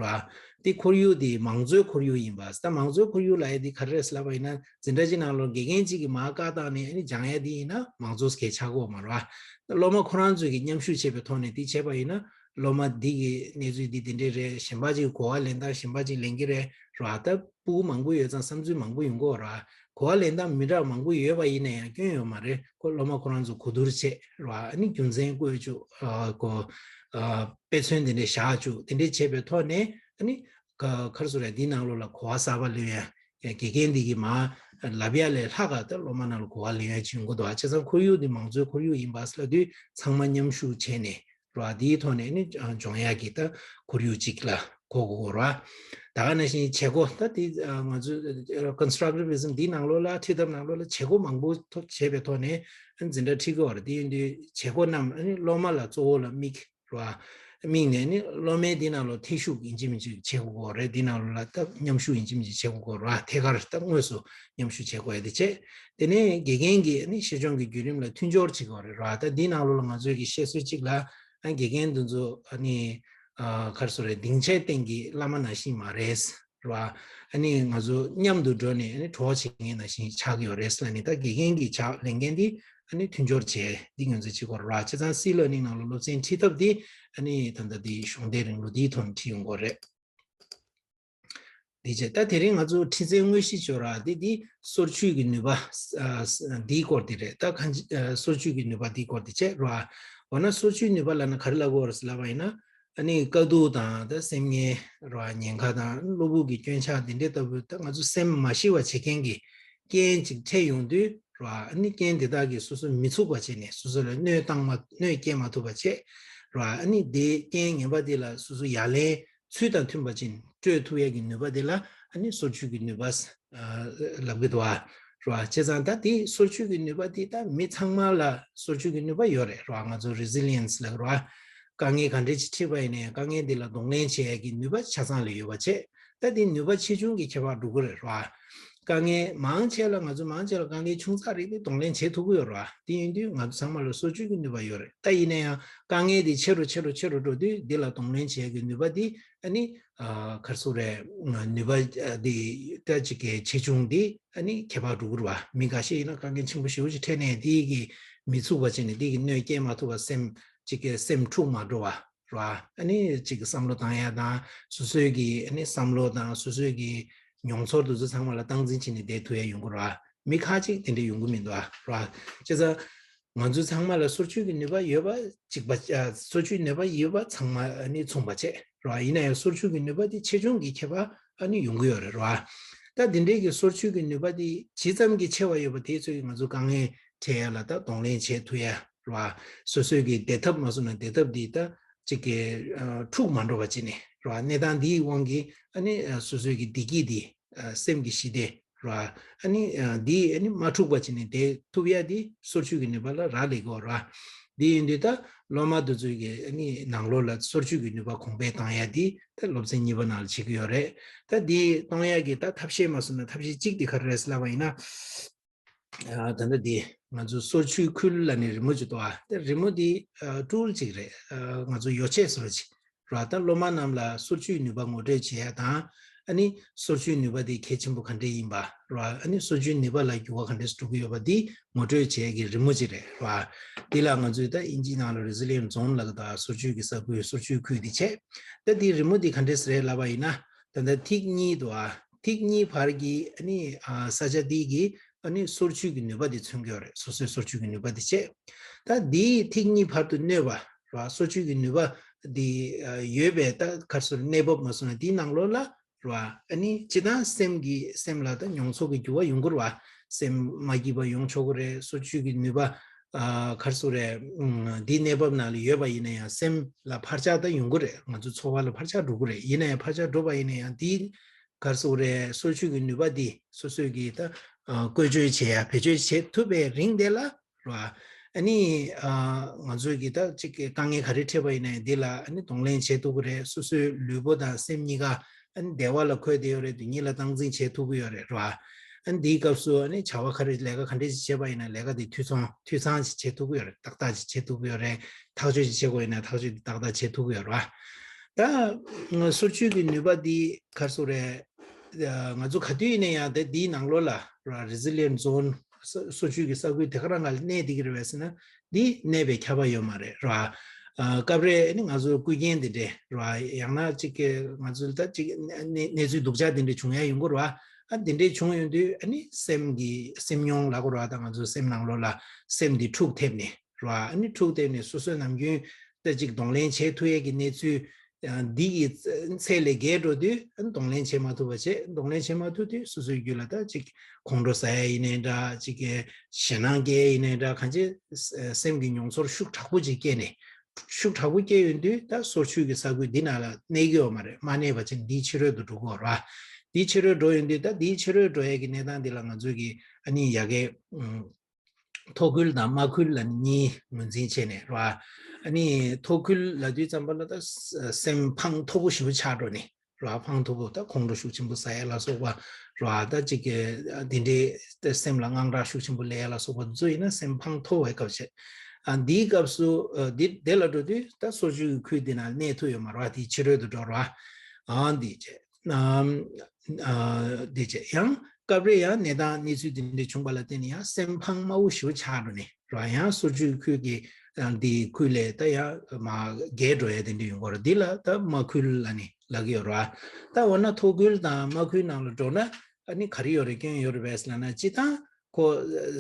ར། འདི་ཁོར་ཡུག་འདི་མང་གཙོའི་ཁོར་ཡུག་ཡིན་པ། ད་མང་གཙོའི་ཁོར་ཡུག་ལབ་ཡ་འདི་ག་རེ་རེད་ལབ་པ་ཡིན་ན། འཛིན་གྲྭ་གཅིག་ནང་ལོགས་དགེ་རྒན་གཅིག་གིས་མར་བཀའ་བཏང་ནས་ཨ་ནི་སྦྱང་ཡ་འདི་ཡིན་ན་མང་གཙོ་གལ་ཆགས་ཀྱི་ཡོད་མ་རེད་བ། སློབ་མ་ཁོ་རང་ཚོས་ཀྱིས་མཉམ་ཞུགས་བྱས་པའི་ཐོག་ནས་འདི་བྱས་པ་ཡིན་ན། སློབ་མ་འདི་གི་གནས་ཚུལ་འདི་འདི་འདྲས་རེད། གཞན་པ་ཅིག་གོ་བ་ལེན་སྟངས་གཞན་པ་ཅིག་ལེན་གྱི་རེད་ར། ད་ཕྲུ་གུ་མང་པོ་ཡོད་ཙང་བསམ་ཚུལ་མང་པོ་ཡོང་གི་ཡོད་ར། གོ་བ་ལེན་སྟངས་མི་འདྲ་བ་མང་པོ་ཡོད་པ་ཡིན་ན་ཡང་སྐྱོན་ཡོད་མ་རེད། ཁོ་སློབ་མ་ཁོ་རང་ཚོ་གོ་བསྡུར་བྱས་ར། ཨ་ནི་རྒྱུ་མཚན་བཀོད་བཅུག་ཨ་གོ་ཨ་དཔེ་མཚོན་དེ་འདྲས་བཞག་བཅུག་དེ་འདྲས་བྱས་པའི་ཐོག་ནས་ཨ་ནི་ག་ག་རེ་ཟེར་རེད། འདིའི་ནང་ལོགས་ལ་གོ་བ་གསར་པ་ལོན་ཡ། དགེ་རྒན་འདི་གིས་མར་ལབ་ཡ་ལས་ལྷག་ག་ད་སློབ་མ་ནང་ལ་གོ་བ་ལེན་ཡ་ཅིག་ཡོང་གི་འདུག་བྱས་ཙང་ཁོར་ཡུག་འདི་མང་གཙོའི་ཁོར་ཡུག་ཡིན་པ་ལབ་དུས་ཚང་མ་མཉམ་ཞུགས་བྱས་ནས་ར། འདིའི་ཐོག་ནས་ནི་སྦྱོང་ཡ་གི་ད་ཁོར་ཡུག་ཅིག་ལ་གོ་དགོས་ར། ད་ག་ནང་བཞིན་བྱེད་སྒོ། ད་དེ་ང་ཚོ་ཀོན་སི་ཊྲག་ཊི་བི་ཛིམ་འདིའི་ནང་ལོགས་ལ། ཁྲིད་ཐབས་ནང་ལོགས་ལ་བྱེད་སྒོ་མང་པོ་ཐོབ་བྱས་པའི་ཐོག་ནས་འཛིན་གྲྭ་ཁྲིད་ཀྱི་ཡོད་རེད། དེ་ཡིན་དུས་བྱེད་སྒོ་རྣམས་ཨ་ནི་སློབ་མ་ལ་གཙོ་བོ་ལ་དམིགས་ར། དམིགས་ནས་ནི་སློབ་མའི་འདི་ནང་ལོགས་ཐེ་ཞུགས་ཡིན་གཅིག་མིན་གཅིག་བྱེད་དགོས་རེད། འདི་ནང་ལོགས་ལ་ད་མཉམ་ཞུགས་ཡིན་གཅིག་མིན་གཅིག་བྱེད་དགོས་ར། ཐད་ཀར་ད་དངོས་སུ་མཉམ་ཞུགས་བྱེད་དགོས་ཡ་དེ་བྱས། དེ་ནས་དགེ་རྒན་གྱིས་ནི་ཤེས་སྦྱོང་གི་བརྒྱུད་རིམ་ལ་མཐུན་སྦྱོར་བྱེད་དགོས་རེད་ར། ད་འདི་ནང་ལོགས་ལ་ང་ཚོས་ཀྱི་བཤད་སྲོལ་གཅིག་ལ། ཨ་དགེ་རྒན་འདི་ཚོ་ཨ་ནི་ཨ་ག་རེ་ཟེར་རེད། སྡིངས་ཆའི་སྟེང་གི་བླ་མ་ནང་བཞིན་མ་རེད། ར། ཨ་ནི་ང་ཚོ་མཉམ་དུ་འགྲོ་ནས་ཨ་ནི་གྲོགས་བྱེད་མཁན་ནང་བཞིན་ཆགས་ཀྱི་ཡོད་རེད་ཟེར་ནས། ད་དགེ་རྒན་གྱི་ཕྱག་ལས་འགན་འདི་ཨ་ནི་མཐུན་སྦྱོར་བྱས། འདི་ང་ཚོས་བྱེད་དགོས་ར། བྱས་ཙང་སི་ལར་ནིང་ནང་ལ་སློབ་ཚན་ཁྲིད་ཐབས་འདི་ཨ་ནི་ད་ལྟ་འདི་གཞོགས་འདེགས་རིང་ལུགས་འདིའི་ཐོག་ནས་ཁྲིད་ཡོང་དགོས་རེད། འདི་བྱས། ད་དེ་རིང་ང་ཚོ་ཁྲིད་ཚན་དངོས་གཞི་བྱོས་ར། འདི་འདི་སོར་ཆུད་ཀྱི་ནུས་པ། ཨ་འདིའི་སྐོར་འདི་རེད། ད་གང་ཅི་ཨ་སོར་ཆུད་ཀྱི་ནུས་པ་འདིའི་སྐོར་འདི་བྱས་ར། འོ་ན་སོར་ཆུད་ནུས་པ་ལབ་ན་ག་རེ་ལབ་དགོས་རེད་ལབ་པ་ཡིན་ན། ཨ་ནི་དཀའ་སྡུག་དང་ད་སེམས་ངལ་ར། ཉེན་ཁ་དང་གློ་བུར་གྱི་སྐྱོན་ཆག་འདི་འདྲའི་ལྟ་བུ། ད་ང་ཚོ་སེམས་མ་ཞི་བ་བྱེད་མཁན་གྱི་རྐྱེན་ཅིག་འཕྲད་ཡོང་དུས་ ར། ཨ་ནི་རྐྱེན་དེ་དག་གིས་སོ་སོ་མི་ཚུགས་པ་བྱས་ནས་སོ་སོ་ལ་གནོད་བཏང་མ་གནོད་སྐྱེལ་མ་ཐུབ་པ་བྱས་ར། ཨ་ནི་དེ་རྐྱེན་ངན་པ་དེ་ལ་སོ་སོ་ཡ་ལན་ཚུལ་དང་མཐུན་པ་ཅིག་སྤྲོད་ཐུབ་ཡས་ཀྱི་ནུས་པ་དེ་ལ་ཨ་ནི་སོར་ཆུད་ཀྱི་ནུས་པ་ལབ་ཀྱི་འདུག་བ། ར། བྱས་ཙང་ད་དེ་སོར་ཆུད་ཀྱི་ནུས་པ་དེ་ད་མི་ཚང་མ་ལ་སོར་ཆུད་ཀྱི་ནུས་པ་ཡོད་རེད་ར། ང་ཚོ་རི་ཟི་ལི་ཡན་སི་ལབ་ར། དཀའ་ངལ་ག་འདྲ་ཅིག་འཕྲད་པ་ཡིན་ནའི་དཀའ་ངལ་འདི་ལ་གདོང་ལེན་བྱེད་ཡས་ཀྱི་ནུས་པ་ཆ་ཚང་ལ་ཡོད་པ་བྱས། ད་འདི་ནུས་པ་ཆེ་ཆུང་གི་ཁྱད་པར་འགྲོ་གི་རེད་ར། དཀའ་ངལ་མང་ཆེ་ལ་ང་ཚོ་མང་ཆེ་ལ་དཀའ་ངལ་ཆུང་ཙག་རེད་དེ་གདོང་ལེན་བྱེད་ཐུབ་ཀྱི་ཡོད་ར། དེ་ཡིན་དུས་ང་ཚོ་ཚང་མ་ལ་སོར་ཆུད་ཀྱི་ནུས་པ་ཡོད་རེད། ད་ཡིན་ན་ཡང་དཀའ་ངལ་འདི་ཆེ་རུ་ཆེ་རུ་ཆེ་རུ་འགྲོ་དུས་འདི་ལ་གདོང་ལེན་བྱེད་ཡས་ཀྱི་ནུས་པ་འདི་ཨ་ནི་ག་རེ་ཟེར་རེད། ནུས་པ་འདི་ད་ཅིག་གི་ཆེ་ཆུང་འདི་ཨ་ནི་ཁྱད་པར་འགྲོ་གི་རེད་བ། མི་འགའ་ཤས་ཡིན་ན་དཀའ་ངལ་ཆེན་པོ་ཞེ་པོ་ཅིག་འཕྲད་ནས་འདི་གི་མི་ཚུགས་པ་བྱས་ནས་འདི་གི་གནོད་སྐྱེལ་མ་ཐུབ་པ་སེམས་ཅིག་གི་སེམས་འཁྲུག་མ་འགྲོ་བ་ར། ཨ་ནི་ཅིག་གི་བསམ་བློ་བཏང་ཡ་དང་སོ་སོའི་གི་ཨ་ནི་བསམ་བློ་དང་སོ་སོའི་གི་མྱོང་ཚོར་དེ་ཚོ་ཚང་མ་ལ་སྟངས་འཛིན་བྱས་ནས་བསྡད་ཐུབ་ཡ་ཡོང་གི་རེད་བ། མི་ཁ་ཅིག་དེ་འདྲ་ཡོང་གི་མི་འདུག་ཨ་ར། བྱས་ཙང་ང་ཚོ་ཚང་མ་ལ་སོར་ཆུད་ཀྱི་ནུས་པ་ཡོད་པ་གཅིག་པ། ཨ། སོར་ཆུད་ནུས་པ་ཡོད་པ་ཚང་མ་ནི་མཚུངས་པ་བྱས་ར། ཡིན་ན་ཡང་སོར་ཆུད་ཀྱི་ནུས་པ་དེ་ཆེ་ཆུང་གི་ཁྱད་པར་ཨ་ནི་ཡོང་གི་ཡོད་རེད་ར། ད་དེ་འདྲའི་གི་སོར་ཆུད་ཀྱི་ནུས་པ་དེ་ཇི་ཙམ་གྱི་ཆེ་བ་ཡོད་པ་དེ་ཚོ་གིས་ང་ཚོ་དཀའ་ངལ་འཕྲད་ཡ་ལ་ད་གདོང་ལེན་བྱེད་ཐུབ་ཡ་ར། སོ་སོའི་གི་བདེ་ཐབས་མ་སོང་ན་བདེ་ཐབས་དེ་ད་ཅིག་གི་ཨ་འཁྲུག་མ་འགྲོ་བ་བྱས་ནས་ར། གནས་སྟངས་དེའི་དབང་གིས་ཨ་ནི་ཨ་སོ་སོའི་གི་བདེ་སྐྱིད་དེ། ཨ་སེམས་ཀྱི་ཞི་བདེ་ར། ཨ་ནི་ཨ་འདི་ཨ་ནི་མ་འཁྲུག་པ་བྱས་ནས་བསྡད་ཐུབ་ཡ་འདི་སོར་ཆུད་ཀྱི་ནུས་པ་ལ་རག་ལས་ཀྱི་ཡོད་ར། འདི་ཡིན་དུས་ད་སློབ་མ་འདི་ཚོའི་གི་ཨ་ནི་ནང་ལོགས་ལ་སོར་ཆུད་ཀྱི་ནུས་པ་གོང་འཕེལ་བཏང་ཡ་འདི་ད་སློབ་ཚན་གཉིས་པ་ནང་ལ་བྱེད་ཀྱི་ཡོད་རེད། ད་འདི་གཏོང་ཡ་གི་ད་ཐབས་ཤེས་མ་སོང་ན་ཐབས་ཤེས་གཅིག་འདི་ག་རེ་རེད་ལབ་པ་ཡིན་ན། ཨ་ད་ལྟ་འདི་ང་ཚོ་སོར་ཆུད་ཁུལ་ལབ་ནས་རི་མོ་ཅིག་འདུག་ཨ། ད་རི་མོ་འདི་ཨ་ཊུལ་ཅིག་རེད། ཨ་ང་ཚོ་ཡོ་ཆས་བཟོ་འདྲ་ཅིག་ར། ད་སློབ་མ་རྣམས་ལ་སོར་ཆུད་ནུས་པ་ངོ་སྤྲོད་བྱེད་ཡ་དང་། ཨ་ནི་སོར་ཆུད་ནུས་པ་དེ་གལ་ཆེན་པོ་ག་འདྲས་ཡིན་པ་ར། ཨ་ནི་སོར་ཆུད་ནུས་པ་ལ་འགྱུར་བ་ག་འདྲས་འགྲོ་གི་ཡོད་པ་འདི་ངོ་སྤྲོད་བྱེད་ཀྱི་རི་མོ་ཅིག་རེད་ར། འདི་ལ་ང་ཚོས་ད་དབྱིན་ཇིའི་ནང་ལ་Resilient Zone་ལབ་ཀྱི་འདུག། སོར་ཆུད་ཀྱི་ས་ཁུལ་སོར་ཆུད་ཁུལ་འདི་བྱས། ད་འདི་རི་མོ་འདི་ག་འདྲས་རེད་ལབ་པ་ཡིན་ན། ད་ལྟ་ཐིག་གཉིས་འདུག་ཨ། ཐིག་གཉིས་བར་གྱི་ཨ་ནི་ཨ་ས་ཆ་འདི་གི་ཨ་ནི་སོར་ཆུད་ཀྱི་ནུས་པ་འདི་མཚོན་གྱི་ཡོད་རེད། སོ་སོའི་སོར་ཆུད་ཀྱི་ནུས་པ་འདི་བྱས། ད་འདིའི་ཐིག་གཉིས་བར་དུ་གནོད་པ་ར། སོར་ཆུད་ཀྱི་ནུས་པ་འདི་ཨ་ཡོད་པའི་ད་ག་རེ་ཟེར་གནས་བབ་མ་སོང་ན་འདིའི་ནང་ལོགས་ལ་ར། ཨ་ནི་སྤྱིར་བཏང་སེམས་ཀྱི་སེམས་ལ་ད་མྱོང་ཚོར་གྱི་འགྱུར་བ་ཡོང་གི་རེད་བ། སེམས་མ་སྐྱིད་པ་ཡོང་ཆོག་གི་རེད། སོར་ཆུད་ཀྱི་ནུས་པ་ཨ་ག་རེ་ཟེར་རེད། ཨུམ། འདིའི་གནས་བབ་ནང་ལ་ཡོད་པ་ཡིན་ན་ཡང་སེམས་ལ་འཕར་ཆག་ད་ཡོང་གི་རེད། ང་ཚོ་འཚོ་བ་ལ་འཕར་ཆག་འགྲོ་གི་རེད། ཡིན་ན་ཡང་འཕར་ཆག་འགྲོ་བ་ཡིན་ན་ཡང་འདིའི་ག་རེ་ཟེར་རེད། སོར་ཆུད་ཀྱི་ནུས་པ་འདི་སོ་སོས་ཀྱིས་ད་ཨ་བཀོལ་སྤྱོད་བྱེད་ཡ་བེད་སྤྱོད་བྱེད་ཐུབ་པའི་རིང་དེ་ལ་ར། ཨ་ནི་ཨ་ང་ཚོས་ཀྱིས་ད་ཅིག་དཀའ་ངལ་ག་རེ་འཕྲད་པ་ཡིན་ན་ཡང་འདི་ལ་ཨ་ནི་གདོང་ལེན་བྱེད་ཐུབ་ཀྱི་རེད། སོ་སོའི་ལུས་པོ་དང་སེམས་གཉིས་ཀ་ཨ་ནི་བདེ་བ་ལ་འཁོད་བསྡད་ཡོད་རེད། དེ་གཉིས་ལ་སྟངས་འཛིན་བྱེད་ཐུབ་ཀྱི་ཡོད་རེད་ར། ཨ་ནི་འདིའི་སྐབས་སུ་ཨ་ནི་བྱ་བ་ག་རེ་ལས་ཀ་ག་འདྲས་ཅིག་བྱེད་པ་ཡིན་ན་ལས་ཀ་དེ་འཐུས་ཚང་འཐུས་ཚང་ཅིག་བྱེད་ཐུབ་ཀྱི་ཡོད་རེད། ཏག་ཏག་ཅིག་བྱེད་ཐུབ་ཀྱི་ཡོད་རེད། ཐག་གཅོད་ཅིག་བྱེད་དགོས་ཡིན་ན་ཐག་གཅོད་དེ་ཏག་ཏག་བྱེད་ཐུབ་ཀྱི་ཡོད་རེད་བ། ད་སོར་ཆུད་ཀྱི་ནུས་པ་འདི་ག་རེ་ཟེར་རེད། ང་ཚོ་ག་དུས་ཡིན་ན་ཡང་དེ་འདིའི་ནང་ལོགས་ལ་ར་Resilient Zone སོ་སོར་ཆུད་ཀྱི་ས་ཁུལ་དེ་ག་རང་ག་ལ་གནས་བསྡད་ཀྱི་རེད་པས་ཟེར་ན། འདི་གནས་པའི་ཁྱབ་པ་ཡོད་མ་རེད་ར། ཨ་སྐབས་རེ་ཨ་ནི་ང་ཚོ་རྐུ་མཁན་དེ་འདྲས་ར། ཡང་ན་ཅིག་གི་ང་ཚོ་ལ་ད་ཅིག་གནས་གནས་ཚུལ་སྡུག་ཅག་དེ་འདྲས་བྱུང་ཡ་ཡོང་གི་རེད་བ། ཨ་དེ་འདྲས་བྱུང་ཡོང་དུས་ཨ་ནི་སེམས་ཀྱི་སེམས་མྱོང་ལབ་དགོས་རེད་བ། ད་ང་ཚོ་སེམས་ནང་ལོགས་ལ་སེམས་འདི་འཁྲུག་ཐེབས་ནས་ར། ཨ་ནི་འཁྲུག་ཐེབས་ནས་སོ་སོས་ནམ་རྒྱུན་ད་ཅིག་གདོང་ལེན་བྱེད་ཐུབ་ཡས་ཀྱི་གནས་ཚུལ་འདི་ཡི་ཚད་ལས་བརྒལ་འགྲོ་དུས་ཨ་ནི་གདོང་ལེན་བྱེད་མ་ཐུབ་པ་བྱས། གདོང་ལེན་བྱེད་མ་ཐུབ་དུས་སོ་སོའི་རྒྱུད་ལ་ད་ཅིག་ཁོང་ཁྲོ་ཟ་ཡས་ཡིན་ནའི་འདྲ། ཅིག་གི་ཞེད་སྣང་སྐྱེ་ཡས་ཡིན་ནའི་འདྲ། གང་ཅི་སེམས་ཀྱི་མྱོང་ཚོར་ཤུགས་དྲག་པོ་ཅིག་སྐྱེས་ནས། ཤུགས་དྲག་པོ་སྐྱེ་ཡོང་དུས་ད་སོར་ཆུད་ཀྱི་ས་ཁུལ་འདི་ནང་ལ་གནས་ཀྱི་ཡོད་མ་རེད། མ་གནས་པ་ཅིག་འདིའི་ཕྱི་རོལ་དུ་འགྲོ་གི་ཡོད་རེད་བ། འདིའི་ཕྱི་རོལ་འགྲོ་ཡོང་དུས་ད་འདིའི་ཕྱི་རོལ་འགྲོ་ཡས་ཀྱི་གནས་སྟངས་འདི་ལ་ང་ཚོས་ཀྱི་ཨ་ནི་ཡ་གི་ཨུམ། མཐོ་ཁུལ་དང་དམའ་ཁུལ་ལ་གཉིས་ངོས་འཛིན་བྱས་ནས་ར། ཨ་ནི་མཐོ་ཁུལ་ལབ་དུས་ཙམ་པ་ལ་ད་ས་སེམས་ཕངས་མཐོ་པོ་ཞེ་པོ་ཆགས་འགྲོ་ནས་ར། ཕངས་མཐོ་པོ། ད་ཁོང་ཁྲོ་ཤུགས་ཆེན་པོ་ཟ་ཡ་ལ་སོགས་པ་ར། ད་ཅིག་གི་འདི་འདྲའི་ད་སེམས་ལ་དངངས་སྐྲག་ཤུགས་ཆེན་པོ་སླེབས་ཡ་ལ་སོགས་པ་འདི་ཚོ་ཡིན་ན་སེམས་ཕངས་མཐོ་བའི་སྐབས་བྱས། ཨ་འདིའི་སྐབས་སུ་ཨ་འདི་དེ་ལ་འགྲོ་དུས་ད་སོར་ཆུད་ཀྱི་ཁུལ་འདི་ན་གནས་ཐུབ་ཡོད་མ་རེད་བ། དེའི་ཕྱི་རོལ་དུ་འགྲོ་ར། ཨ་འདི་བྱས། ཨ་འདི་བྱས་ཡང་སྐབས་རེ་ཡང་གནས་སྟངས་གནས་ཚུལ་འདི་འདྲ་བྱུང་བ་ལ་བརྟེན་ནས་ཡང་སེམས་ཕངས་དམའ་བོ་ཞེ་པོ་ཆགས་འགྲོ་ནས་ར། ཡང་སོར་ཆུད་ཁུལ་གྱི་ཨ་འདི་ཁུལ་ལས་ད་ཡང་མར་བརྒལ་འགྲོ་ཡ་དེ་འདྲ་ཡོང་གི་རེད། འདི་ལ་ད་དམའ་ཁུལ་ལབ་ནས་ལབ་ཀྱི་ཡོད་རེད་བ། ད་འོ་ན་མཐོ་ཁུལ་དང་དམའ་ཁུལ་ནང་ལ་འགྲོ་ན་ཨ་ནི་ག་རེ་ཡོད་རེད། སྐྱོན་ཡོད་རེད་པས་ལབ་ན། སྤྱིར་བཏང་ཁོ་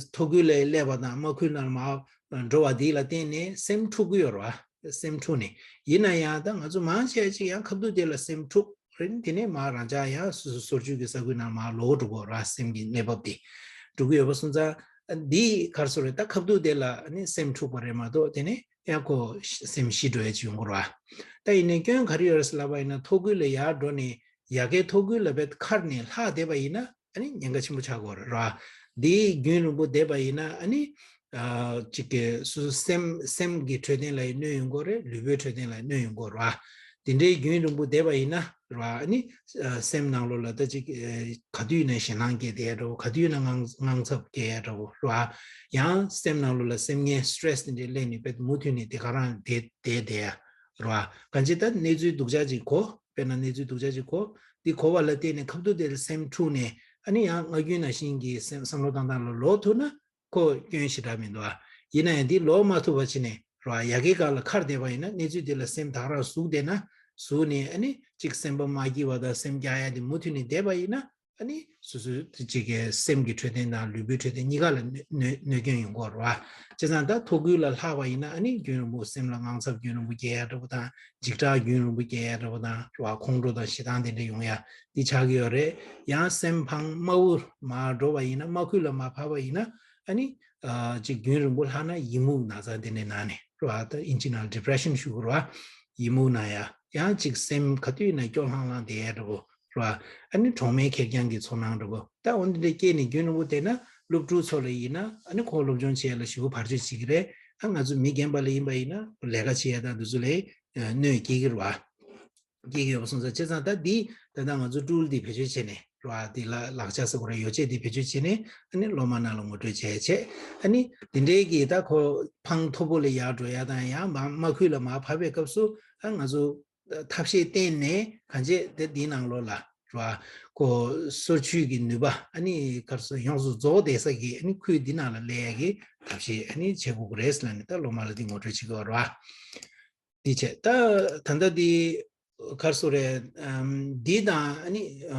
མཐོ་ཁུལ་ལ་སླེབས་པ་དང་དམའ་ཁུལ་ནང་ལ་མར་འགྲོ་བ་འདི་ལ་བརྟེན་ནས་སེམས་འཁྲུག་གི་ཡོད་རེད་བ། སེམས་འཁྲུག་ནས། ཡིན་ན་ཡང་ད་ང་ཚོ་མང་ཆེ་ཅིག་ཡང་ཁ་ཐུག་དེ་ལ་སེམས་འཁྲུག་རེད། དེ་ནས་མར་རང་ཅག་ཡང་སོ་སོ་སོར་ཆུད་ཀྱི་ས་ཁུལ་ནང་མར་ལོག་འགྲོ་གི་ཡོད་རེད་བ། སེམས་ཀྱི་གནས་བབ་དེ་འགྲོ་གི་ཡོད་པ་སོང་ཙང་ འདི་ག་རེ་ཟེར་རེད། ད་ཁ་ཐུག་དེ་ལ་ཨ་ནི་སེམས་འཁྲུགས་པ་རེད་མ་གཏོགས། དེ་ནས་ཡང་ཁོ་སེམས་ཞི་འགྲོ་ཡ་ཅིག་ཡོང་གི་རེད་བ། ད་ཡིན་ནའི་སྐྱོན་ག་རེ་ཡོད་རེད་ཟེར་ལབ་པ་ཡིན་ན། ཐོག་ཁུལ་ལ་ཡར་འགྲོ་ནས་ཡ་གིའི་ཐོག་ཁུལ་ལ་བེད་འཁར་ནས་ལྷག་བསྡད་པ་ཡིན་ན། ཨ་ནི་ཉེན་ཁ་ཆེན་པོ་ཆགས་ཀྱི་ཡོད་རེད་བ། འདི་རྒྱུན་རིང་པོ་བསྡད་པ་ཡིན་ན། ཨ་ནི་ཨ་ཅིག་གི་སོ་སོ་སེམས་སེམས་ཀྱི་འཕྲོད་བསྟེན་ལ་ཡང་གནོད་ཡོང་གི་ཡོད་རེད། ལུས་པོའི་འཕྲོད་བསྟེན་ལ་གནོད་ཡོང་གི་ཡོད་རེད་བ། དེ་འདྲའི་རྒྱུན་རིང་པོ་བསྡད་པ་ཡིན་ན་རེད་བ། ཨ་ནི་ཨ་སེམས་ནང་ལོགས་ལ་ད་ཅིག་ཨ་ག་དུས་ཡིན་ན་ཞེད་སྣང་སྐྱེ་བསྡད་ཡ་འདྲ་བོ། ག་དུས་ཡིན་ན་དངངས་དངངས་འཚབ་སྐྱེ་ཡ་འདྲ་བོ་རེད་བ། ཡང་སེམས་ནང་ལོགས་ལ་སེམས་ངལ་stress་དེ་འདྲའི་སླེབས་ནས་བེད་མུ་མཐུད་ནས་དེ་ག་རང་དེ་བསྡད་བསྡད་ཡ་རེད་བ། གང་ཅི་ད་གནས་ཚུལ་སྡུག་ཅག་ཅིག་གོ། དཔེར་ན་གནས་ཚུལ་སྡུག་ཅག་ཅིག་གོ། འདི་གོ་བ་ལ་བརྟེན་ནས་ཁ་ཐུག་དེར་སེམས་འཁྲུགས་ནས། ཨ་ནི་ཡང་སྔ་རྒྱུན་ནང་བཞིན་གྱི་སེམས་བསམ་བློ་བཏང་སྟངས་ལ་ལོག་ཐུབ་ན་ཁོ་སྐྱོན་ཞེ་དྲག་མི་འདུག་ཨ། ཡིན་ན་ཡང་འདི་ལོག་མ་ཐུབ་པ་བྱས་ནས་རེད་བ། ཡ་གིའི་སྒང་ལ་འཁར་བསྡད་པ་ཡིན་ན། གནས་ཚུལ་དེ་ལ་སེམས་ད་ག་རང་ཟུག་བསྡད་ན། ཟུག་ནས་ཨ་ནི་ཅིག་སེམས་པ་མ་སྐྱིད་པ་དང་སེམས་རྒྱགས་ཡ་དེ་མུ་མཐུད་ནས་བསྡད་པ་ཡིན་ན། ཨ་ནི་སོ་སོ་ཅིག་གི་སེམས་ཀྱི་འཕྲོད་བསྟེན་དང་ལུས་པོའི་འཕྲོད་བསྟེན་གཉིས་ཀ་ལ་གནོད་གནོད་གནོད་སྐྱོན་ཡོང་གི་ཡོད་རེད་བ། བྱས་ཙང་ད་ཐོག་ཁུལ་ལ་ལྷག་པ་ཡིན་ན། ཨ་ནི་རྒྱུན་རིང་པོ་སེམས་ལ་དངངས་འཚབ་རྒྱུན་རིང་པོ་སྐྱེ་ཡ་འདྲ་བོ་དང་། འཇིགས་སྐྲག་རྒྱུན་རིང་པོ་སྐྱེ་ཡ་འདྲ་བོ་དང་རེད་བ། ཁོང་ཁྲོ་དང་ཞེ་སྡང་དེ་འདྲ་ཡོང་ཡ། འདི་ཆགས་ཀྱི་ཡོད་རེད། ཡང་སེམས་ཕངས་དམའ་བོ་མར་འགྲོ་བ་ཡིན་ན། དམའ་ཁུལ་ལ་མར་བབས་པ་ཡིན་ན། ཨ་ནི་ཨ་ཅིག་རྒྱུན་རིང་པོ་ལྷག་ན་ཡི་མུག་ན་ཚ་དེ་འདྲའི་ནང་ནས་རེད་བ། ད་ཨིན་ཇི་ནང་depression་ཞུ་གི་རེད་བ། ཡི་མུག་ན་ཡ། ཡང་ཅིག་སེམས་ག་དུས་ཡིན་ན་སྐྱོ་ལྷང་ལྷང་བསྡད་ཡ་འདྲ་བོ་རེད་བ། ཨ་ནི་གྲོགས་མེད་ཁེར་རྐྱང་གི་ཚོར་སྣང་འདྲ་བོ། ད་འོ་འདི་འདྲ་སྐྱེས་ནས་རྒྱུན་རིང་པོ་བསྡད་ན། སློབ་ཕྲུག་ཚོ་ལ་ཡིན་ན། ཨ་ནི་ཁོ་སློབ་སྦྱོང་བྱེད་ཡ་ལ་ཞེ་པོ་བར་ཆད་བྱེད་ཀྱི་རེད། ཨ་ང་ཚོ་མི་རྒན་པ་ལ་ཡིན་པ་ཡིན་ན་ལས་ཀ་བྱེད་ཡ་དང་དེ་ཚོ་ལ་གནོད་སྐྱེལ་གྱི་རེད་བ། སྐྱེལ་གྱི་ཡོད་པ་སོང་ཙང་། བྱས་ཙང་ད་འདི་ད་ལྟ་ང་ཚོ་tool་འདི་བེད་སྤྱོད་བྱས་ནས་རེད་བ། འདི་ལ་ལག་ཆ་ཟེར་དགོས་རེད། ཡོ་བྱད་འདི་བེད་སྤྱོད་བྱས་ནས། ཨ་ནི་སློབ་མ་རྣམས་ལ་ངོ་སྤྲོད་བྱས་བྱས། ཨ་ནི་འདི་འདྲའི་གི་ད་ཁོ་ཕངས་མཐོ་པོ་ལ་ཡར་འགྲོ་ཡ་དང་། ཡང་མར་དམའ་ཁུལ་ལ་མར་བབས་པའི་སྐབས་སུ། ཨ་ང་ཚོ་ཐབས་ཤེས་བསྟེན་ནས་གང་བྱས་དེ་འདི་ནང་ལོགས་ལ་རེད་བ། ཁོ་སོར་ཆུད་ཀྱི་ནུས་པ་ཨ་ནི་ག་རེ་ཟེར། ཡོངས་སུ་རྫོགས་བསྡད་ས་གི་ཨ་ནི་ཁུལ་འདི་ནང་ལ་སླེབས་ཡ་གི་ཐབས་ཤེས་ཨ་ནི་བྱེད་དགོས་ཀྱི་རེད་ཟེར་ལབ་ནས་ད་སློབ་མ་ལ་འདི་ངོ་སྤྲོད་བྱེད་ཀྱི་ཡོད་རེད་བ། འདི་བྱས། ད་ད་ལྟ་འདི་ག་རེ་ཟེར་རེད། ཨམ་འདི་དང་ཨ་ནི་ཨ་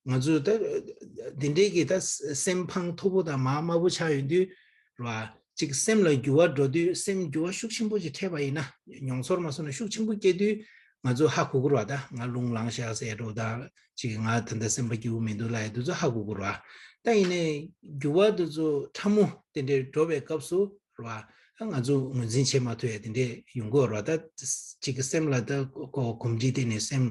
ང་ཚོ་ད་འདི་འདྲའི་གི་ད་སེམས་ཕངས་མཐོ་པོ་དང་མར་དམའ་པོ་ཆགས་ཡོང་དུས་རེད་བ། ཅིག་སེམས་ལ་འགྱུར་བ་འགྲོ་དུས། སེམས་འགྱུར་བ་ཤུགས་ཆེན་པོ་ཅིག་འཕྲད་པ་ཡིན་ན། མྱོང་ཚོར་མ་སོང་ན་ཤུགས་ཆེན་པོ་སྐྱེ་དུས། ང་ཚོ་ཧ་གོ་གི་རེད་བ། ད་ང་རླུང་ལངས་ཤག་ཟེར་འགྲོ་དང་། ཅིག་ང་ད་ལྟ་སེམས་པ་སྐྱིད་པོ་མི་འདུག་ལབ་ཡ་དེ་ཚོ་ཧ་གོ་གི་རེད་བ། ད་ཡིན་ནའི་འགྱུར་བ་དེ་ཚོ་ཕྲ་མོ་དེ་འདྲའི་འགྲོ་བའི་སྐབས་སུ་རེད་བ། ཨ་ང་ཚོ་ངོས་འཛིན་བྱེད་མ་ཐུབ་ཡ་དེ་འདྲས་ཡོང་གི་ཡོད་རེད་བ། ད་ཅིག་གི་སེམས་ལ་ད་གོ་གོམས་འདྲིས་བསྟེན་ནས། སེམས་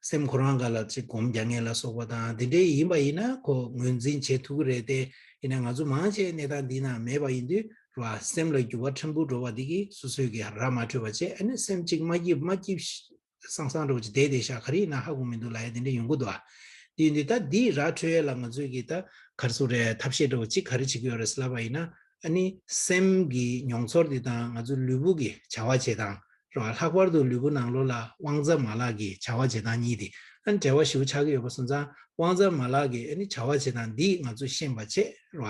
སེམས་ཁོ་རང་སྒང་ལ་ཅིག་གོམས་རྒྱག་མཁན་ལ་སོགས་པ་དང་དེ་འདྲས་ཡིན་པ་ཡིན་ན་ཁོ་ངོས་འཛིན་བྱེད་ཐུབ་ཀྱི་རེད་དེ། ཡིན་ན་ང་ཚོ་མང་ཆེ་གནས་སྟངས་འདི་ནང་མེད་པ་ཡིན་དུས་རེད་བ། སེམས་ལ་འགྱུར་བ་ཕྲན་བུ་འགྲོ་བ་འདི་གིས་སོ་སོས་ཀྱི་ར་མ་འཕྲོད་པ་བྱས། ཨ་ནི་སེམས་ཅིག་མ་སྐྱིད་མ་སྐྱིད་སང་སང་འདྲ་བོ་ཅིག་བསྡད་བསྡད་ཤག་ག་རེ་ཡིན་ན་ཧ་གོ་མི་འདུག་ལབ་ཡ་དེ་འདྲ་ཡོང་གི་འདུག་ཨ། དེ་ཡིན་དུས་ད་འདི་ར་འཕྲོད་ཡ་ལ་ང་ཚོས་ཀྱི་ད་ག་རེ་ཟེར་རེད། ཐབས་ཤེས་འདྲ་བོ་ཅིག་ག་རེ་བྱེད་ཀྱི་ཡོད་རེད་ཟེར་ལབ་པ་ཡིན་ན། ཨ་ནི་སེམས་ཀྱི་མྱོང་ཚོར་འདི་དང་ང་ཚོ་ལུས་པོ་གི་བྱ་བ་བྱེད་སྟངས་རེད་བ། ལྷག་པར་དུ་ལུས་པོ་ནང་ལོགས་ལ་དབང་རྩ་མ་ལག་གི་བྱ་བ་བྱེད་སྟངས་གཉིས་དེ་ཨ་ནི་འབྲེལ་བ་ཞེ་པོ་ཆགས་ཀྱི་ཡོད་པ་སོང་ཙང་། དབང་རྩ་མ་ལག་གི་ཨ་ནི་བྱ་བ་བྱེད་སྟངས་འདི་ང་ཚོ་ཤེས་པ་བྱས་རེད་བ།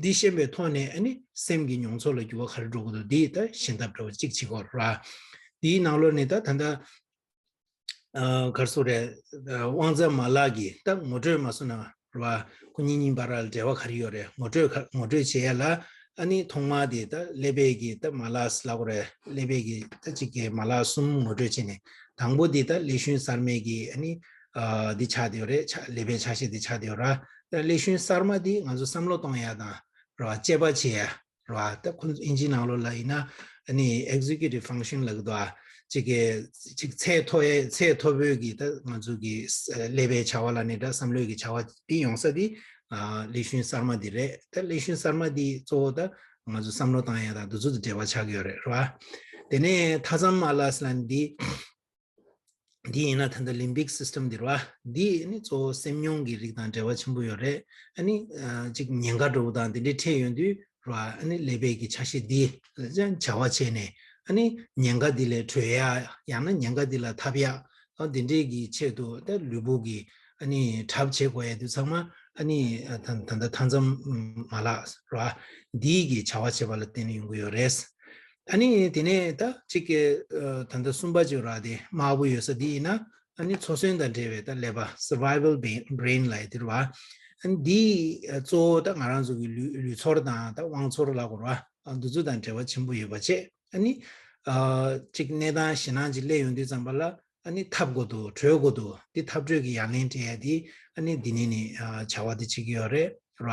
འདི་ཤེས་པའི་ཐོག་ནས་ཨ་ནི་སེམས་ཀྱི་མྱོང་ཚོར་ལ་འགྱུར་བ་ག་རེ་འགྲོ་གི་འདུག་འདི་ད་ཤེས་ཐབས་འདྲ་བོ་གཅིག་བྱེད་དགོས་རེད་བ། འདིའི་ནང་ལོགས་ནས་ད་ད་ལྟ་ཨ་ག་རེ་ཟེར་རེད། ཨ་དབང་རྩ་མ་ལག་གི་ད་ངོ་སྤྲོད་མ་སོང་ན་རེད་བ། ཁོ་གཉིས་གཉིས་བར་ལ་འབྲེལ་བ་ག་རེ་ཡོད་རེད། ངོ་སྤྲོད་ག་ངོ་སྤྲོད་བྱེད་ཡ་ལ། ཨ་ནི་ཐོག་མར་དེ་ད་ཀླད་པའི་གི་ད་མ་ལག་ཟེར་ལབ་དགོས་རེད། ཀླད་པའི་གི་ད་གཅིག་གི་མ་ལག་གསུམ་ངོ་སྤྲོད་བྱས་ནས། དང་པོ་དེ་ད་ཀླད་ཤུན་གསར་མའི་གི་ཨ་ནི་ཨ་འདི་ཆགས་བསྡད་ཡོད་རེད། ཆ་ཀླད་པའི་ཆ་ཤས་འདི་ཆགས་བསྡད་ཡོད་རེད། ད་ཀླད་ཤུན་གསར་མ་འདི་ང་ཚོ་བསམ་བློ་གཏོང་ཡ་དང་རེད་བ། དཔྱད་པ་བྱེད་ཡ་རེད་བ། ད་ཁོ་ཚོ་ཨིན་ཇིའི་ནང་ལོགས་ལ་ཡིན་ན་ཨ་ནི་executive function་ལབ་ཀྱི་འདུག་ཨ། གཅིག་གི་གཅིག་ཚད་མཐོ་ཡ་ཚད་མཐོ་པོའི་གི་ད་ང་ཚོ་གི་ཀླད་པའི་བྱ་བ་ལབ་ནའི་འདྲ། བསམ་བློའི་གི་བྱ་བ་འདི་ཡོང་ས་འདི་ཨ་ཀླད་ཤུན་གསར་མ་འདི་རེད། ད་ཀླད་ཤུན་གསར་མ་འདི་གཙོ་བོ་ད་ང་ཚོ་བསམ་བློ་བཏང་ཡ་དང་འདི་ཚོ་དང་འབྲེལ་བ་ཆགས་ཀྱི་ཡོད་རེད་རེད་བ། དེ་ནས་མཐའ་མཚམས་མ་ལག་ཟེར་ལབ་ནི་འདི། འདི་ཡིན་ན་ད་ལྟ་limbic system་འདི་རེད་བ། འདི་ནི་གཙོ་བོ་སེམས་མྱོང་གི་རིགས་དང་འབྲེལ་བ་ཆེན་པོ་ཡོད་རེད། ཨ་ནི་ཨ་གཅིག་ཉེན་ཁ་འདྲ་བོ་དང་འདི་འདྲའི་འཕྲད་ཡོང་དུས་རེད་བ། ཨ་ནི་ཀླད་པའི་གི་ཆ་ཤས་འདི་བྱ་བ་བྱས་ནས། ཨ་ནི་ཉེན་ཁ་འདི་ལས་གྲོལ་ཡ། ཡང་ན་ཉེན་ཁ་འདི་ལ་འཐབ་ཡ། ཨ་འདི་འདྲའི་གི་ཆེད་དུ་ད་ལུས་པོ་གི་ཨ་ནི་གྲབས་བྱེད་དགོས་ཡ་དེ་ཚང་མ་ཨ་ནི་ཨ་ད་ད་ལྟ་མཐའ་མཚམས་མ་ལག་རེད་བ། འདིའི་གི་བྱ་བ་བྱེད་པ་ལ་བརྟེན་ནས་ཡོང་གི་ཡོད་རེད། ཨ་ནི་དེ་ནས་ད་གཅིག་གི་ཨ་ད་ལྟ་གསུམ་པ་ཅིག་རེད་བ། དེ་དམར་པོ་ཡོད་ས་འདི་ཡིན་ན་ཨ་ནི་འཚོ་གསོན་དང་འབྲེལ་བའི་ད་ཀླད་པ་survival brain་ལབ་ཡ་དེ་རེད་བ། ཨ་ནི་འདི་ཨ་གཙོ་བོ་ད་ང་རང་ཚོ་གི་ལུས་ལུས་ཚོར་དང་ད་དབང་ཚོར་ལབ་དགོས་རེད་བ། ཨ་འདི་ཚོ་དང་འབྲེལ་བ་ཆེན་པོ་ཡོད་པ་བྱས། ཨ་ནི་ཨ་གཅིག་གནས་སྟངས་ཞེད་སྣང་ཅིག་སླེབས་ཡོང་དུས་ཙམ་པ་ལ། ཨ་ནི་ཐབས་དགོས་འདུག་གྲོལ་དགོས་འདུག་འདི་ཐབས་གྲོལ་གྱི་ཡ་ལན་སྤྲད་ཡ་འདི་ཨ་ནི་འདི་ནས་ནི་ཨ་བྱ་བ་འདི་བྱེད་ཀྱི་ཡོད་རེད་ར།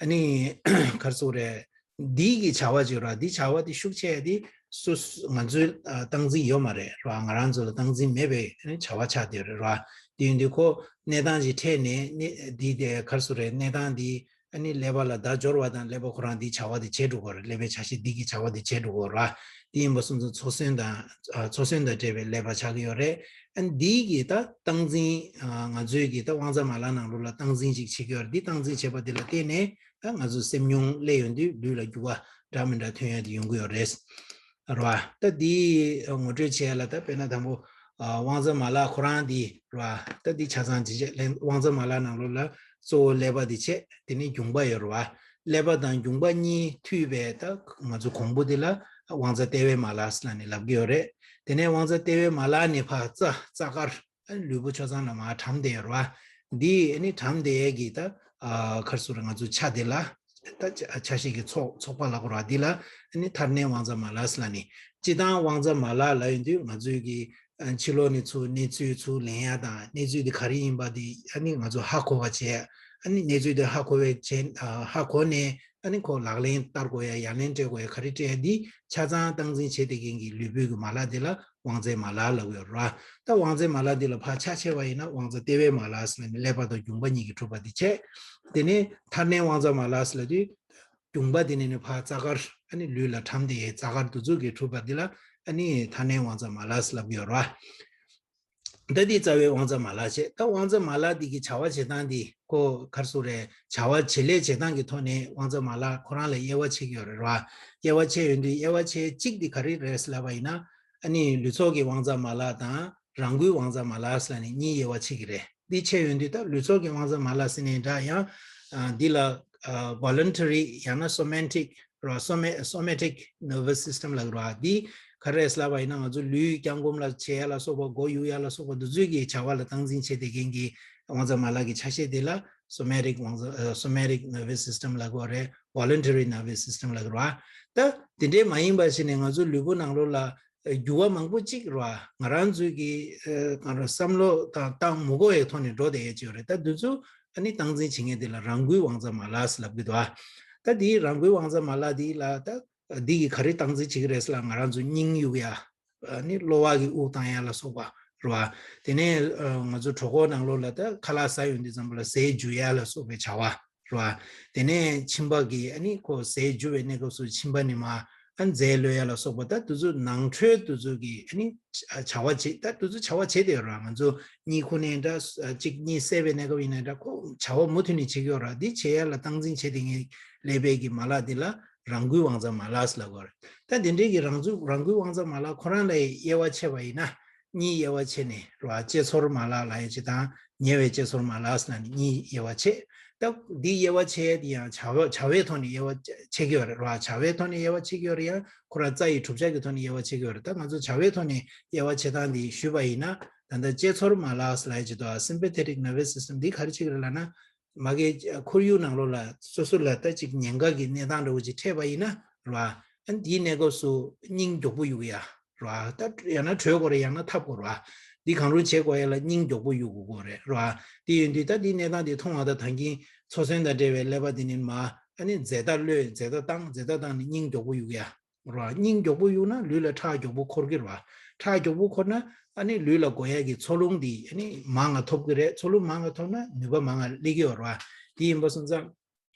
ཨ་ནི་ག་རེ་ཟེར་དགོས་རེད། འདི་གི་བྱ་བ་ཅིག་ར། འདི་བྱ་བ་འདི་ཤུགས་ཆེ་འདི་སུ་སུ་ང་ཚོའི་ཨ་སྟངས་འཛིན་ཡོད་མ་རེད་ར། ང་རང་ཚོ་ལ་སྟངས་འཛིན་མེད་པའི་ཨ་ནི་བྱ་བ་ཆགས་བསྡད་ཡོད་རེད་ར། དེ་ཡིན་དུས་ཁོ་གནས་སྟངས་ཅིག་འཕྲད་ནས་གནས་འདི་དེ་ག་རེ་ཟེར་དགོས་རེད། གནས་སྟངས་འདི་ཨ་ནི་ཀླད་པ་ལ་བརྡ་འབྱོར་བ་དང་ཀླད་པ་ཁོ་རང་འདི་བྱ་བ་འདི་བྱེད་འགྲོ་གི་རེད། ཀླད་པའི་ཆ་ཤས་འདི་གི་བྱ་བ་འདི་བྱེད་འགྲོ་གི་རེད་ར། དེ་ཡིན་པ་སོང་ཙང་འཚོ་སོན་དང་ཨ་འཚོ་སོན་དང་འབྲེལ་བའི་ཀླད་པ་ཆགས་ཀྱི་ཡོད་རེད། ཨ་ནི་འདི་གི་ད་སྟངས་འཛིན་ཨ་ང་ཚོའི་གི་ད་དབང་རྩ་མ་ལག་ནང་ལོགས་ལ་སྟངས་འཛིན་ཅིག་བྱེད་ཀྱི་ཡོད་རེད། འདི་སྟངས་འཛིན་བྱེད་པ་འདི་ལ་བརྟེན་ནས་ད་ང་ཚོ་སེམས་མྱོང་སླེབས་ཡོང་དུས་ལུས་ལ་འགྱུར་བ་འདྲ་མི་འདྲ་ཐོན་ཡ་དེ་ཡོང་གི་ཡོད་རེད། རེད་བ། ད་འདི་ངོ་སྤྲོད་བྱས་ལ་ད་དཔེར་ན་དང་པོ་ཨ་དབང་རྩ་མ་ལག་ཁོ་རང་འདི་རེད་བ། ད་འདི་ཆ་ཚང་ཅི་བྱེད་ལན་དབང་རྩ་མ་ལག་ནང་ལོགས་ལ་གཙོ་བོ་ཀླད་པ་འདི་བྱས། དེ་ནས་རྒྱུངས་པ་ཡོད་རེད་བ། ཀླད་པ་དང་རྒྱུངས་པ་གཉིས་མཐུད་པའི་ད་ང་ཚོ་གོང་བུ་འདི་ལ་དབང་རྩ་ལྟེ་བའི་མ་ལག་ཟེར་ལ་ནི་ལབ་ཀྱི་ཡོད་རེད། དེ་ནས་དབང་རྩ་ལྟེ་བའི་མ་ལག་ནས་ཕར་རྩ་རྩ་དཀར་ཨ་ནི་ལུས་པོ་ཆ་ཚང་ལ་མར་གྲམ་བསྡད་ཡོད་རེད་བ། འདི་ཨ་ནི་གྲམ་བསྡད་ཡས་ཀྱི་ད་ཨ་ག་རེ་ཟེར་དགོས་རེད། ང་ཚོ་ཆ་དེ་ལ་ད་ཆ་ཆ་ཤས་ཀྱི་ཚོགས་ཚོགས་པ་ལབ་དགོས་རེད་བ། འདི་ལ་ཨ་ནི་མཐར་གནས་དབང་རྩ་མ་ལག་ཟེར་ལ་ནི། སྤྱིར་བཏང་དབང་རྩ་མ་ལག་ལབ་ཡོང་དུས་ང་ཚོའི་གི་ཨ་ཕྱི་ལོགས་ནས་ཚུར་གནས་ཚུལ་ཚུར་ལེན་ཡ་དང་། གནས་ཚུལ་དེ་ག་རེ་ཡིན་པ་དེ་ཨ་ནི་ང་ཚོ་ཧ་གོ་བ་བྱས། ཨ་ནི་གནས་ཚུལ་དེ་ཧ་གོ་བའི་བྱས་ཨ་ཧ་གོ་ནས་ཨ་ནི་ཁོ་ལག་ལེན་བསྟར་དགོས་ཡ། ཡ་ལན་སྤྲད་དགོས་ཡ། ག་རེ་སྤྲད་ཡ། འདི་ཆ་ཚང་སྟངས་འཛིན་བྱེད་བསྡད་མཁན་གྱི་ལུས་པོའི་གི་མ་ལག་དེ་ལ་དབང་རྩའི་མ་ལག་ལབ་ཀྱི་ཡོད་རེད་བ། ད་དབང་རྩའི་མ་ལག་འདི་ལ་ཕར་ཆ་བཞག་པ་ཡིན་ན་དབང་རྩ་ལྟེ་བའི་མ་ལག་ཟེར་ནས་ཀླད་པ་དང་རྒྱུངས་པ་གཉིས་ཀྱི་གྲུབ་པ་འདི་བྱས། དེ་ནས་མཐར་གནས་དབང་རྩ་མ་ལག་ཟེར་ལབ་དུས། རྒྱུངས་པ་དེ་ནས་ནི་ཕར་རྩ་དཀར་ཨ་ནི་ལུས་ལ་གྲམ་བསྡད་ཡས་རྩ་དཀར་འདི་ཚོ་གི་གྲུབ་པ་འདི་ལ་ཨ་ནི་མཐར་གནས་དབང་རྩ་མ་ལག་ཟེར་ལབ་ཀྱི་ཡོད་རེད་བ། ད་འདི་རྩ་བའི་དབང་རྩ་མ་ལག་བྱས། ད་དབང་རྩ་མ་ལག་འདི་གི་བྱ་བ་བྱེད་སྟངས་འདི་ཁོ་ག་རེ་ཟེར་དགོས་རེད། བྱ་བ་བྱེད་ལས་བྱེད་སྟངས་ཀྱི་ཐོག་ནས་དབང་རྩ་མ་ལག་ཁོ་རང་ལ་དབྱེ་བ་ཕྱེ་གི་ཡོད་རེད་བ། དབྱེ་བ་ཕྱེ་ཡོང་དུས་དབྱེ་བ་ཕྱེ་གཅིག་འདི་ག་རེ་རེད་ཟེར་ལབ་པ་ཡིན་ན། ཨ་ནི་ལུས་ཚོགས་ཀྱི་དབང་རྩ་མ་ལག་དང་རང་འགུལ་དབང་རྩ་མ་ལག་ཟེར་ནས་གཉིས་དབྱེ་བ་ཕྱེ་གི་རེད། འདི་ཕྱེ་ཡོང་དུས་ད་ལུས་ཚོགས་ཀྱི་དབང་རྩ་མ་ལག་ཟེར་ནའི་འདྲ། ཡང་ཨ་འདི་ལ་ཨ་voluntary ཡང་ན་somatic ར། སོ་མེ་somatic nervous system ལབ་ཀྱི་རེད་བ། འདི་ག་རེ་རེད་ལབ་པ་ཡིན་ན་ང་ཚོ་ལུས་བརྐྱང་བསྐུམ་ལ་བྱེད་ཡ་ལ་སོགས་པ། མགོ་གཡུག་ཡ་ལ་སོགས་པ་འདི་ཚོའི་གི་བྱ་བ་ལ་སྟངས་འཛིན་བྱེད་བསྡད་མཁན་གྱི་དབང་རྩ་མ་ལག་གི་ཆ་ཤས་དེ་ལ་somatic དབང་རྩ་ཨ་somatic nervous system ལབ་ཀྱི་ཡོད་རེད། voluntary nervous system ལབ་ཀྱི་རེད་བ། ད་དེ་འདྲའི་མ་ཡིན་པ་ཞིག་ནས་ང་ཚོ་ལུས་པོ་ནང་ལོགས་ལ་འགྱུར་བ་མང་པོ་གཅིག་རེད་བ། ང་རང་ཚོའི་གི་ཨ་གང་རེད། བསམ་བློ་དང་བཏང་མི་དགོས་པའི་ཐོག་ནས་འགྲོ་བསྡད་ཡས་ཅིག་ཡོད་རེད། ད་འདི་ཚོ་ཨ་ནི་སྟངས་འཛིན་བྱེད་མཁན་དེ་ལ་རང་འགུལ་དབང་རྩ་མ་ལག་ཟེར་ལབ་ཀྱི་འདུག་ཨ། ད་འདིའི་རང་འགུལ་དབང་རྩ་མ་ལག་འདི་ལ་ད་འདི་གི་ག་རེ་སྟངས་འཛིན་བྱེད་ཀྱི་རེད་ཟེར་ལ། ང་རང་ཚོ་སྙིང་གཡུག་ཡ། ཨ་ནི་གློ་བ་གི་དབུགས་བཏང་ཡ་ལ་སོགས་པ་རེད་བ། དེ་ནས་ཨ་ང་ཚོ་གྲོད་ཁོག་ནང་ལོགས་ལ་ད་ཁ་ལག་ཟ་ཡོང་དུས་ཙམ་པ་ལ་ཟས་འཇུ་ཡ་ལ་སོགས་པའི་བྱ་བ་རེད་བ། དེ་ནས་མཆིན་པ་གི་ཨ་ནི་ཁོ་ཟས་འཇུ་བའི་གནས་སྐབས་སུ་མཆིན་པ་ནས་མར་ཨ་ནི་རྫས་གློད་ཡ་ལ་སོགས་པ། ད་དེ་ཚོ་ནང་ཁྲོལ་དེ་ཚོ་གི་ཨ་ནི་བྱ་བ་བྱེད། ད་དེ་ཚོ་བྱ་བ་བྱེད་བསྡད་ཡོད་རེད་བ། ང་ཚོ་གཉིད་ཁུག་ནའི་འདྲ། གཅིག་གཉིད་སད་པའི་གནས་སྐབས་ཡིན་ནའི་འདྲ། ཁོ་བྱ་བ་མུ་མཐུད་ནས་བྱེད་ཀྱི་ཡོད་རེད་བ། འདི་བྱེད་ཡ་ལ་སྟངས་འཛིན་བྱེད་བསྡད་མཁན་ཀླད་པའི་གི་མ་ལག་འདི་ལ་རང་འགུལ་དབང་རྩ་མ་ལག་ཟེར་ལབ་ཀྱི་ཡོད་རེད། ད་དེ་འདྲའི་གི་རང་འགུལ་རང་འགུལ་དབང་རྩ་མ་ལག་ཁོ་རང་ལ་དབྱེ་བ་ཕྱེ་བ་ཡིན་ན། གཉིས་དབྱེ་བ་ཕྱེ་ནས་རེད་བ། དཔྱད་ཚོར་མ་ལག་ལབ་ཡ་ཅིག་དང་། ཉེ་བའི་དཔྱད་ཚོར་མ་ལག་ཟེར་ནས་གཉིས་དབྱེ་བ་ཕྱེ། ད་འདི་དབྱེ་བ་ཕྱེ་ཡ་དེ་ཡང་བྱ་བ་བྱ་བའི་ཐོག་ནས་དབྱེ་བ་ཕྱེ་གི་ཡོད་རེད་བ། བྱ་བའི་ཐོག་ནས་དབྱེ་བ་ཕྱེ་གི་ཡོད་རེད། ཡང་ཁོ་རང་རྩ་ཡི་གྲུབ་ཆ་གི་ཐོག་ནས་དབྱེ་བ་ཕྱེ་གི་ཡོད་རེད། ད་ང་ཚོ་བྱ་བའི་ཐོག་ནས་དབྱེ་བ་ཕྱེ་སྟངས་འདི་ཞུས་པ་ཡིན་ན། ད་ལྟ་དཔྱད་ཚོར་མ་ལག་ལབ་ཡ་ཅིག་འདུག་ཨ། sympathetic nervous system འདི་ག་རེ་བྱེད་ཀྱི་རེད་ལབ་ན། མ་གི་ཁོར་ཡུག་ནང་ལོགས་ལ་སོ་སོ་ལ་ད་ཅིག་ཉེན་ཁ་གི་གནས་སྟངས་འདྲ་བོ་ཅིག་འཕྲད་པ་ཡིན་ན་རེད་བ། ཨ་འདིའི་གནས་སྐབས་སུ་སྙིང་མགྱོགས་པོ་གཡུག་ཡ་རེད་བ། ད་ཡང་ན་བྲོས་དགོས་རེད། ཡང་ན་འཐབ་དགོས་རེད་བ། འདི་གང་རུང་བྱེད་དགོས་ཡ་ལ་སྙིང་མགྱོགས་པོ་གཡུག་དགོས་རེད་རེད་བ། དེ་ཡིན་དུས་ད་འདིའི་གནས་སྟངས་འདི་མཐོང་བ་དང་། ད་གིན་འཚོ་སོན་དང་འབྲེལ་བའི་ཀླད་པ་འདི་ནི་མར་ཨ་ནི་རྫས་དག་གློད། རྫས་དག་བཏང་། རྫས་དག་བཏང་ནས་སྙིང་མགྱོགས་པོ་གཡུག་ཡ། རེད་བ། སྙིང་མགྱོགས་པོ་གཡུག་ན་ལུས་ལ་ཁྲག་མགྱོགས་པོ་འཁོར་གི་རེད་བ། ཁྲག་མགྱོགས་པོ་འཁོར་ན་ཨ་ནི་ལུས་ལ་དགོས་ཡ་གི་འཚོ་རླུང་འདི་ཨ་ནི་མང་ང་ཐོབ་གི་རེད། འཚོ་རླུང་མང་ང་ཐོབ་ན་ནུས་པ་མང་ང་སླེབས་ཀྱི་ཡོད་རེད་བ། དེ་ཡིན་པ་སོང་ཙང་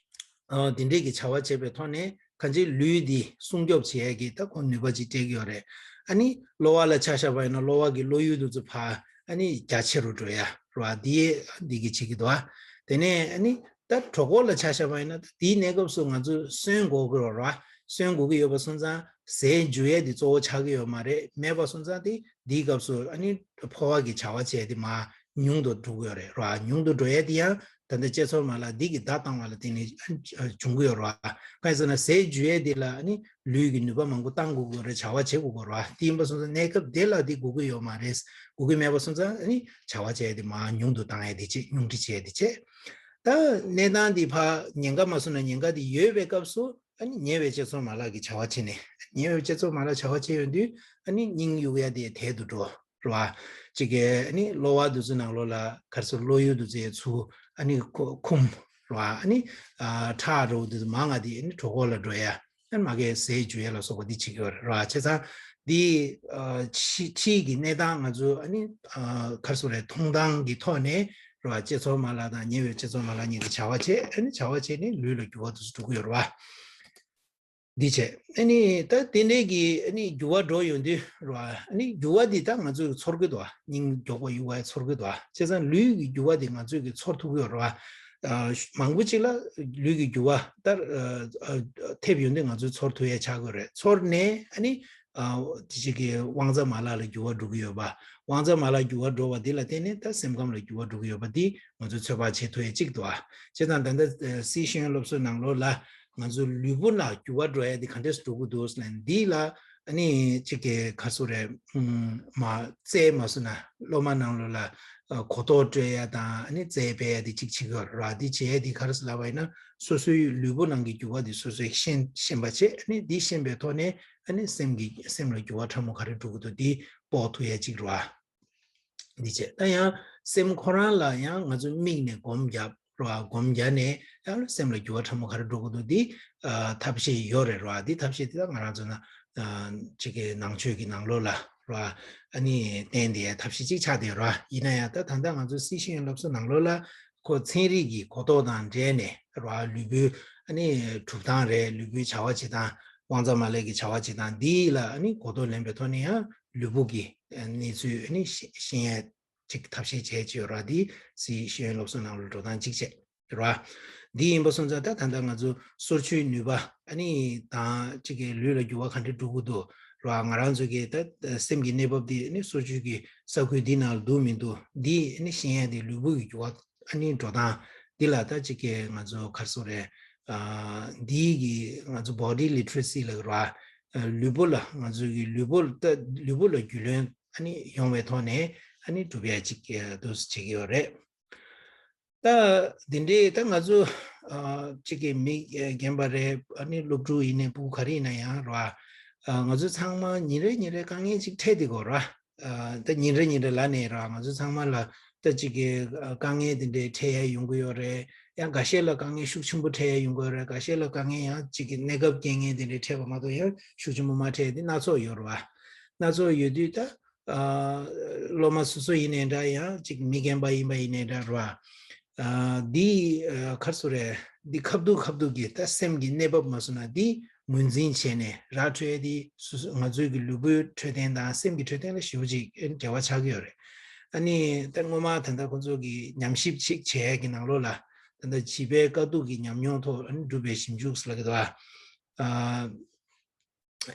ཨ་དེ་འདྲས་ཀྱི་བྱ་བ་བྱེད་པའི་ཐོག་ནས་གང་ཅི་ལུས་འདི་སྲུང་སྐྱོབ་བྱེད་ཡ་གི་ད་ཁོ་ནུས་པ་ཅིག་སྤྲད་ཀྱི་ཡོད་རེད། ཨ་ནི་གློ་བ་ལ་ཆ་བཞག་པ་ཡིན་ན་གློ་བ་གི་གློ་ཡུ་དེ་ཚོ་ཕར་ཨ་ནི་རྒྱ་ཆེ་རུ་འགྲོ་ཡ་རེད་བ། འདི་འདི་གི་བྱེད་ཀྱི་འདུག་བ། དེ་ནས་ཨ་ནི་ད་གྲོད་ཁོག་ལ་ཆ་བཞག་པ་ཡིན་ན། ད་དེའི་གནས་སྐབས་སུ་ང་ཚོས་སོན་དགོས་ཀྱི་ཡོད་རེད་བ། སོན་དགོས་ཀྱི་ཡོད་པ་སོང་ཙང་ཟས་འཇུ་ཡས་དེ་གཙོ་བོ་ཆགས་ཀྱི་ཡོད་མ་རེད། མེད་པ་སོང་ཙང་དེ་དེའི་སྐབས་སུ་ཨ་ནི་ཕོ་བ་གི་བྱ་བ་བྱས་ཏེ་མར་ཉུང་དུ་འགྲོ་གི་ཡོད་རེད་ར། ཉུང་དུ་འགྲོ་ཡས་དེ་ཡང་ད་ལྟ་དཔྱད་ཚོར་མ་ལག་འདི་གི་བརྡ་བཏང་བ་ལ་བརྟེན་ནས་བྱུང་གི་ཡོད་རེད། གང་ཡིན་ཟེར་ན་ཟས་འཇུ་ཡས་དེ་ལ་ཨ་ནི་ལུས་ཀྱི་ནུས་པ་མང་པོ་བཏང་དགོས་ཀྱི་ཡོད་རེད། བྱ་བ་བྱེད་དགོས་ཀྱི་ཡོད་རེད། དེ་ཡིན་པ་སོང་ཙང་གནས་སྐབས་དེ་ལ་དེ་དགོས་ཀྱི་ཡོད་མ་རེད། དགོས་ཀྱི་མེད་པ་སོང་ཙང་ཨ་ནི་བྱ་བ་བྱས་ཏེ་མར་ཉུང་དུ་བཏང་ཡས་དེ་བྱེད། ཉུང་འཕྲི་བྱས་ཏེ་བྱེད། ད་གནས་སྟངས་འདི་ཕར་ཉེན་ཁ་མ་སོང་ན། ཉེན་ཁ་འདི་ཡོད་པའི་སྐབས་སུ་ཨ་ནི་ཉེ་བའི་དཔྱད་ཚོར་མ་ལག་གི་བྱ་བ་བྱེད་ནས། ཉེ་བའི་དཔྱད་ཚོར་མ་ལག་བྱ་བ་བྱེད་ཡོང་དུས་ཨ་ནི་སྙིང་གཡུག་ཡ་དེ་དལ་དུ་འགྲོ་ར། གཅིག་གིས་ཨ་ནི་གློ་བ་འདི་ཚོའི་ནང་ལོགས་ལ་ག་རེ་ཟེར། གློ་ཡུ་འདི་ཚོ་ཚུར་ཨ་ནི་ཁོ་འཁུམ། རེད་བ། ཨ་ནི་ཨ་ཁྲག་འགྲོ་དུས་མང་ང་དེ་ཨ་ནི་གྲོད་ཁོག་ལ་འགྲོ་ཡ། ཨ་ནི་མ་གིར་ཟས་འཇུ་ཡ་ལ་སོགས་པ་འདི་བྱེད་ཀྱི་ཡོད་རེད་བ། བྱས་ཙང་འདི་ཨ་ཕྱི་ཕྱི་གི་གནས་སྟངས་ང་ཚོ་ཨ་ནི་ཨ་ག་རེ་ཟེར་དགོས་རེད། མཐོང་སྟངས་ཀྱི་ཐོག་ནས་རེད་བ། ལྕེ་ཚོར་མ་ལག་དང་ཉེ་བའི་ལྕེ་ཚོར་མ་ལག་གཉིས་དེ་བྱ་བ་བྱེད། ཨ་ནི་བྱ་བ་བྱས་ནས་ལུས་ལ་འགྱུར་བ་དེ་ཚོ་འགྲོ་གི་ཡོད་རེད་བ། འདི་བྱས། ཨ་ནི་ད་དེ་འདྲའི་གི་ཨ་ནི་འགྱུར་བ་འགྲོ་ཡོང་དུས་རེད་བ། ཨ་ནི་འགྱུར་བ་འདི་ད་ང་ཚོས་ཚོར་གི་འདུག་བ། སྙིང་མགྱོགས་པོ་གཡུག་པ་ཚོར་གི་འདུག་བ། བྱས་ཙང་ལུས་ཀྱི་འགྱུར་བ་འདི་ང་ཚོས་གི་ཚོར་ཐུབ་ཀྱི་ཡོད་རེད་བ། ཨ་མང་པོ་ཅིག་ལ་ལུས་ཀྱི་འགྱུར་བ་ལྟར་ཨ་ཨ་ཐེབས་ཡོང་དུས་ང་ཚོས་ཚོར་ཐུབ་ཡ་ཆགས་ཀྱི་རེད། ཚོར་ནས་ཨ་ནི་ཨ་དེ་ཅིག་གི་དབང་རྩ་མ་ལག་ལ་འགྱུར་བ་འགྲོ་གི་ཡོད་པ། དབང་རྩ་མ་ལག་འགྱུར་བ་འགྲོ་བ་འདི་ལ་བརྟེན་ནས་ད་སེམས་ཁམས་ལ་འགྱུར་བ་འགྲོ་གི་ཡོད་པ་འདི་ང་ཚོས་ཚོད་དཔག་བྱེད་ཐུབ་ཡ་གཅིག་འདུག་ཨ། བྱས་ཙང་ད་ལྟ་སྲིད་ཤེས་ཡོན་སློབ་གསོའི་ནང་ལོགས་ལ་ང་ཚོའི་ལུས་པོ་ལ་འགྱུར་བ་འགྲོ་ཡ་འདི་ག་འདྲས་སེ་འགྲོ་གི་འདུག་ཟེར་ན། འདི་ལ་ཨ་ནི་གཅིག་གི་ག་རེ་ཟེར་དགོས་རེད། ཨུམ་མ་རྩལ་མ་སོང་ན་སློབ་མ་ནང་ལོགས་ལ་ཨ་གོ་རྟོགས་སྤྲོད་ཡ་དང་ཨ་ནི་རྩལ་སྤེལ་ཡ་འདི་གཅིག་བྱེད་ཀྱི་ཡོད་རེད་བ། འདི་བྱེད་ཡ་འདི་ག་རེ་ཟེར་ལབ་པ་ཡིན་ན། སོ་སོའི་ལུས་པོ་ནང་གི་འགྱུར་བ་འདི་སོ་སོས་ཤེས་ཤེས་པ་བྱས། ཨ་ནི་འདི་ཤེས་པའི་ཐོག་ནས་ཨ་ནི་སེམས་ཀྱི་སེམས་ལ་འགྱུར་བ་ཕྲ་མོ་ག་རེ་འགྲོ་གི་འདུག་འདི་དཔོག་ཐུབ་ཡ་གཅིག་རེད་བ། འདི་བྱས། ད་ཡང་སེམས་ཁོ་རང་ལ་ཡང་ང་ཚོ་དམིགས་ནས་སྒོམ་རྒྱབ་རོ། སྒོམ་རྒྱབ་ནས་ཡང་སེམས་ལ་འགྱུར་བ་ཕྲ་མོ་ག་རེ་འགྲོ་གི་འདུག་འདི་ཨ་ཐབས་ཤེས་ཡོད་རེད་རོ། འདི་ཐབས་ཤེས་འདི་ད་ང་རང་ཚོ་ན་ཨ་ཅིག་གི་ནང་ཆོས་ཀྱི་ནང་ལོགས་ལ་རོ། ཨ་ནི་བསྟན་དེ་ཐབས་ཤེས་ཅིག་ཆགས་བསྡད་རོ། ཡིན་ན་ཡང་ད་ད་ལྟ་ང་ཚོ་སྲིད་ཤེས་ཡོན་སློབ་གསོ་ནང་ལོགས་ལ་ཁོ་ཚན་རིག་གི་གོ་རྟོགས་དང་འབྲེལ་ནས་རོ། ལུས་པོའི་ཨ་ནི་གྲུབ་སྟངས་རེད། ལུས་པོའི་བྱ་བ་བྱེད་སྟངས། དབང་རྩ་མ་ལག་གི་བྱ་བ་བྱེད་སྟངས་འདི་ལ་ཨ་ནི་གོ་རྟོགས་ལེན་པའི་ཐོག་ནས་ཡང་ལུས་པོ་གི་གནས་ཚུལ་ཨ་ནི་ཤེས་ཤེས་ཡས་ཅིག་ཐབས་ཤེས་བྱས་ཅིག་ཡོད་ར། འདི་སྲིད་ཤེས་ཡོན་སློབ་གསོ་ནང་ལ་འགྲོ་སྟངས་གཅིག་བྱས་ར། འདི་ཡིན་པ་སོང་ཙང་ད་ད་ལྟ་ང་ཚོ་སོར་ཆུའི་ནུས་པ་ཨ་ནི་དང་གཅིག་གི་ལུས་ལ་འགྱུར་བ་ག་འདྲ་འགྲོ་གི་འདུག་ར། ང་རང་ཚོ་གི་ད་སེམས་ཀྱི་གནས་བབ་འདི་ཨ་ནི་སོར་ཆུ་གི་ས་ཁུལ་འདི་ནང་ལ་འདུག་མི་འདུག་འདི་ཨ་ནི་ཤེས་ཡས་འདི་ལུས་པོ་གི་འགྱུར་བ་ཨ་ནི་འགྲོ་སྟངས་འདི་ལ་ད་ཅིག་གི་ང་ཚོ་ག་རེ་ཟེར་དགོས་རེད། ཨ་འདི་གི་ང་ཚོ་body literacy་ལབ་ཀྱི་རེད་བ། ཨ་ལུས་པོ་ལ་ང་ཚོ་གི་ལུས་པོ་ལ་ད་ལུས་པོ་ལ་རྒྱུས་ལོན་ཨ་ནི་ཡོང་བའི་ཐོག་ནས་ཨ་ནི་སྒྲུབ་ཡ་ཅིག་འདུག་སེ་བྱེད་ཀྱི་ཡོད་རེད། ད་འདི་འདྲའི་ད་ང་ཚོ་ཨ་ཅིག་གི་མི་རྒན་པ་རེད། ཨ་ནི་སློབ་ཕྲུག་ཡིན་ནའི་ཕྲུ་གུ་ག་རེ་ཡིན་ན་ཡང་རེད་བ། ཨ་ང་ཚོ་ཚང་མ་ཉིན་རེ་ཉིན་རེ་དཀའ་ངལ་ཅིག་འཕྲད་བསྡད་ཀྱི་ཡོད་རེད་བ། ཨ་ད་ཉིན་རེ་ཉིན་རེ་ལ་ནས་ར་ང་ཚོ་ཚང་མ་ལ་ད་ཅིག་གི་ཨ་དཀའ་ངལ་དེ་འདྲའི་འཕྲད་ཡ་ཡོང་གི་ཡོད་རེད། ཡང་འགའ་ཤས་ལ་དཀའ་ངལ་ཤུགས་ཆེན་པོ་འཕྲད་ཡ་ཡོང་གི་ཡོད་རེད། འགའ་ཤས་ལ་དཀའ་ངལ་ཡང་ཅིག་གི་གནས་སྐབས་རྐྱེན་ངན་དེ་འདྲའི་འཕྲད་པ་མ་གཏོགས་ཡང་ཤུགས་ཆེན་པོ་མ་འཕྲད་དེ་སྣ་ཚོགས་ཡོད་རེད་བ། སྣ་ཚོགས་ཡོད་དུས་ད་ཨ་སློབ་མ་སོ་སོ་ཡིན་ནའི་འདྲ། ཡང་ཅིག་མི་རྒན་པ་ཡིན་པ་ཡིན་ནའི་འདྲ་རེད་བ། ཨ་འདི་ཨ་ག་རེ་ཟེར་དགོས་རེད། འདི་ཁ་ཐུག་ཁ་ཐུག་གི་ད་སེམས་ཀྱི་གནས་བབ་མ་སོང་ན་འདི་ངོས་འཛིན་བྱས་ནས་ར་འཕྲོད་ཡ་འདི་སོ་སོ་ང་ཚོའི་གི་ལུས་པོའི་འཕྲོད་བསྟེན་དང་སེམས་ཀྱི་འཕྲོད་བསྟེན་ལ་ཞེ་པོ་ཅིག་འབྲེལ་བ་ཆགས་ཀྱི་ཡོད་རེད། ཨ་ནི་ད་སྔོན་མ་ད་ལྟ་ཁོང་ཚོ་གི་ཉམས་ཞིབ་ཅིག་བྱས་ཡ་གི་ནང་ལོགས་ལ་ད་ལྟ་བྱིས་པའི་དཀའ་སྡུག་གི་ཉམས་མྱོང་ཐོག་ཨ་ནི་བསྒྲུབས་པའི་ཞིབ་འཇུག་ཟེར་ལབ་ཀྱི་འདུག་ཨ།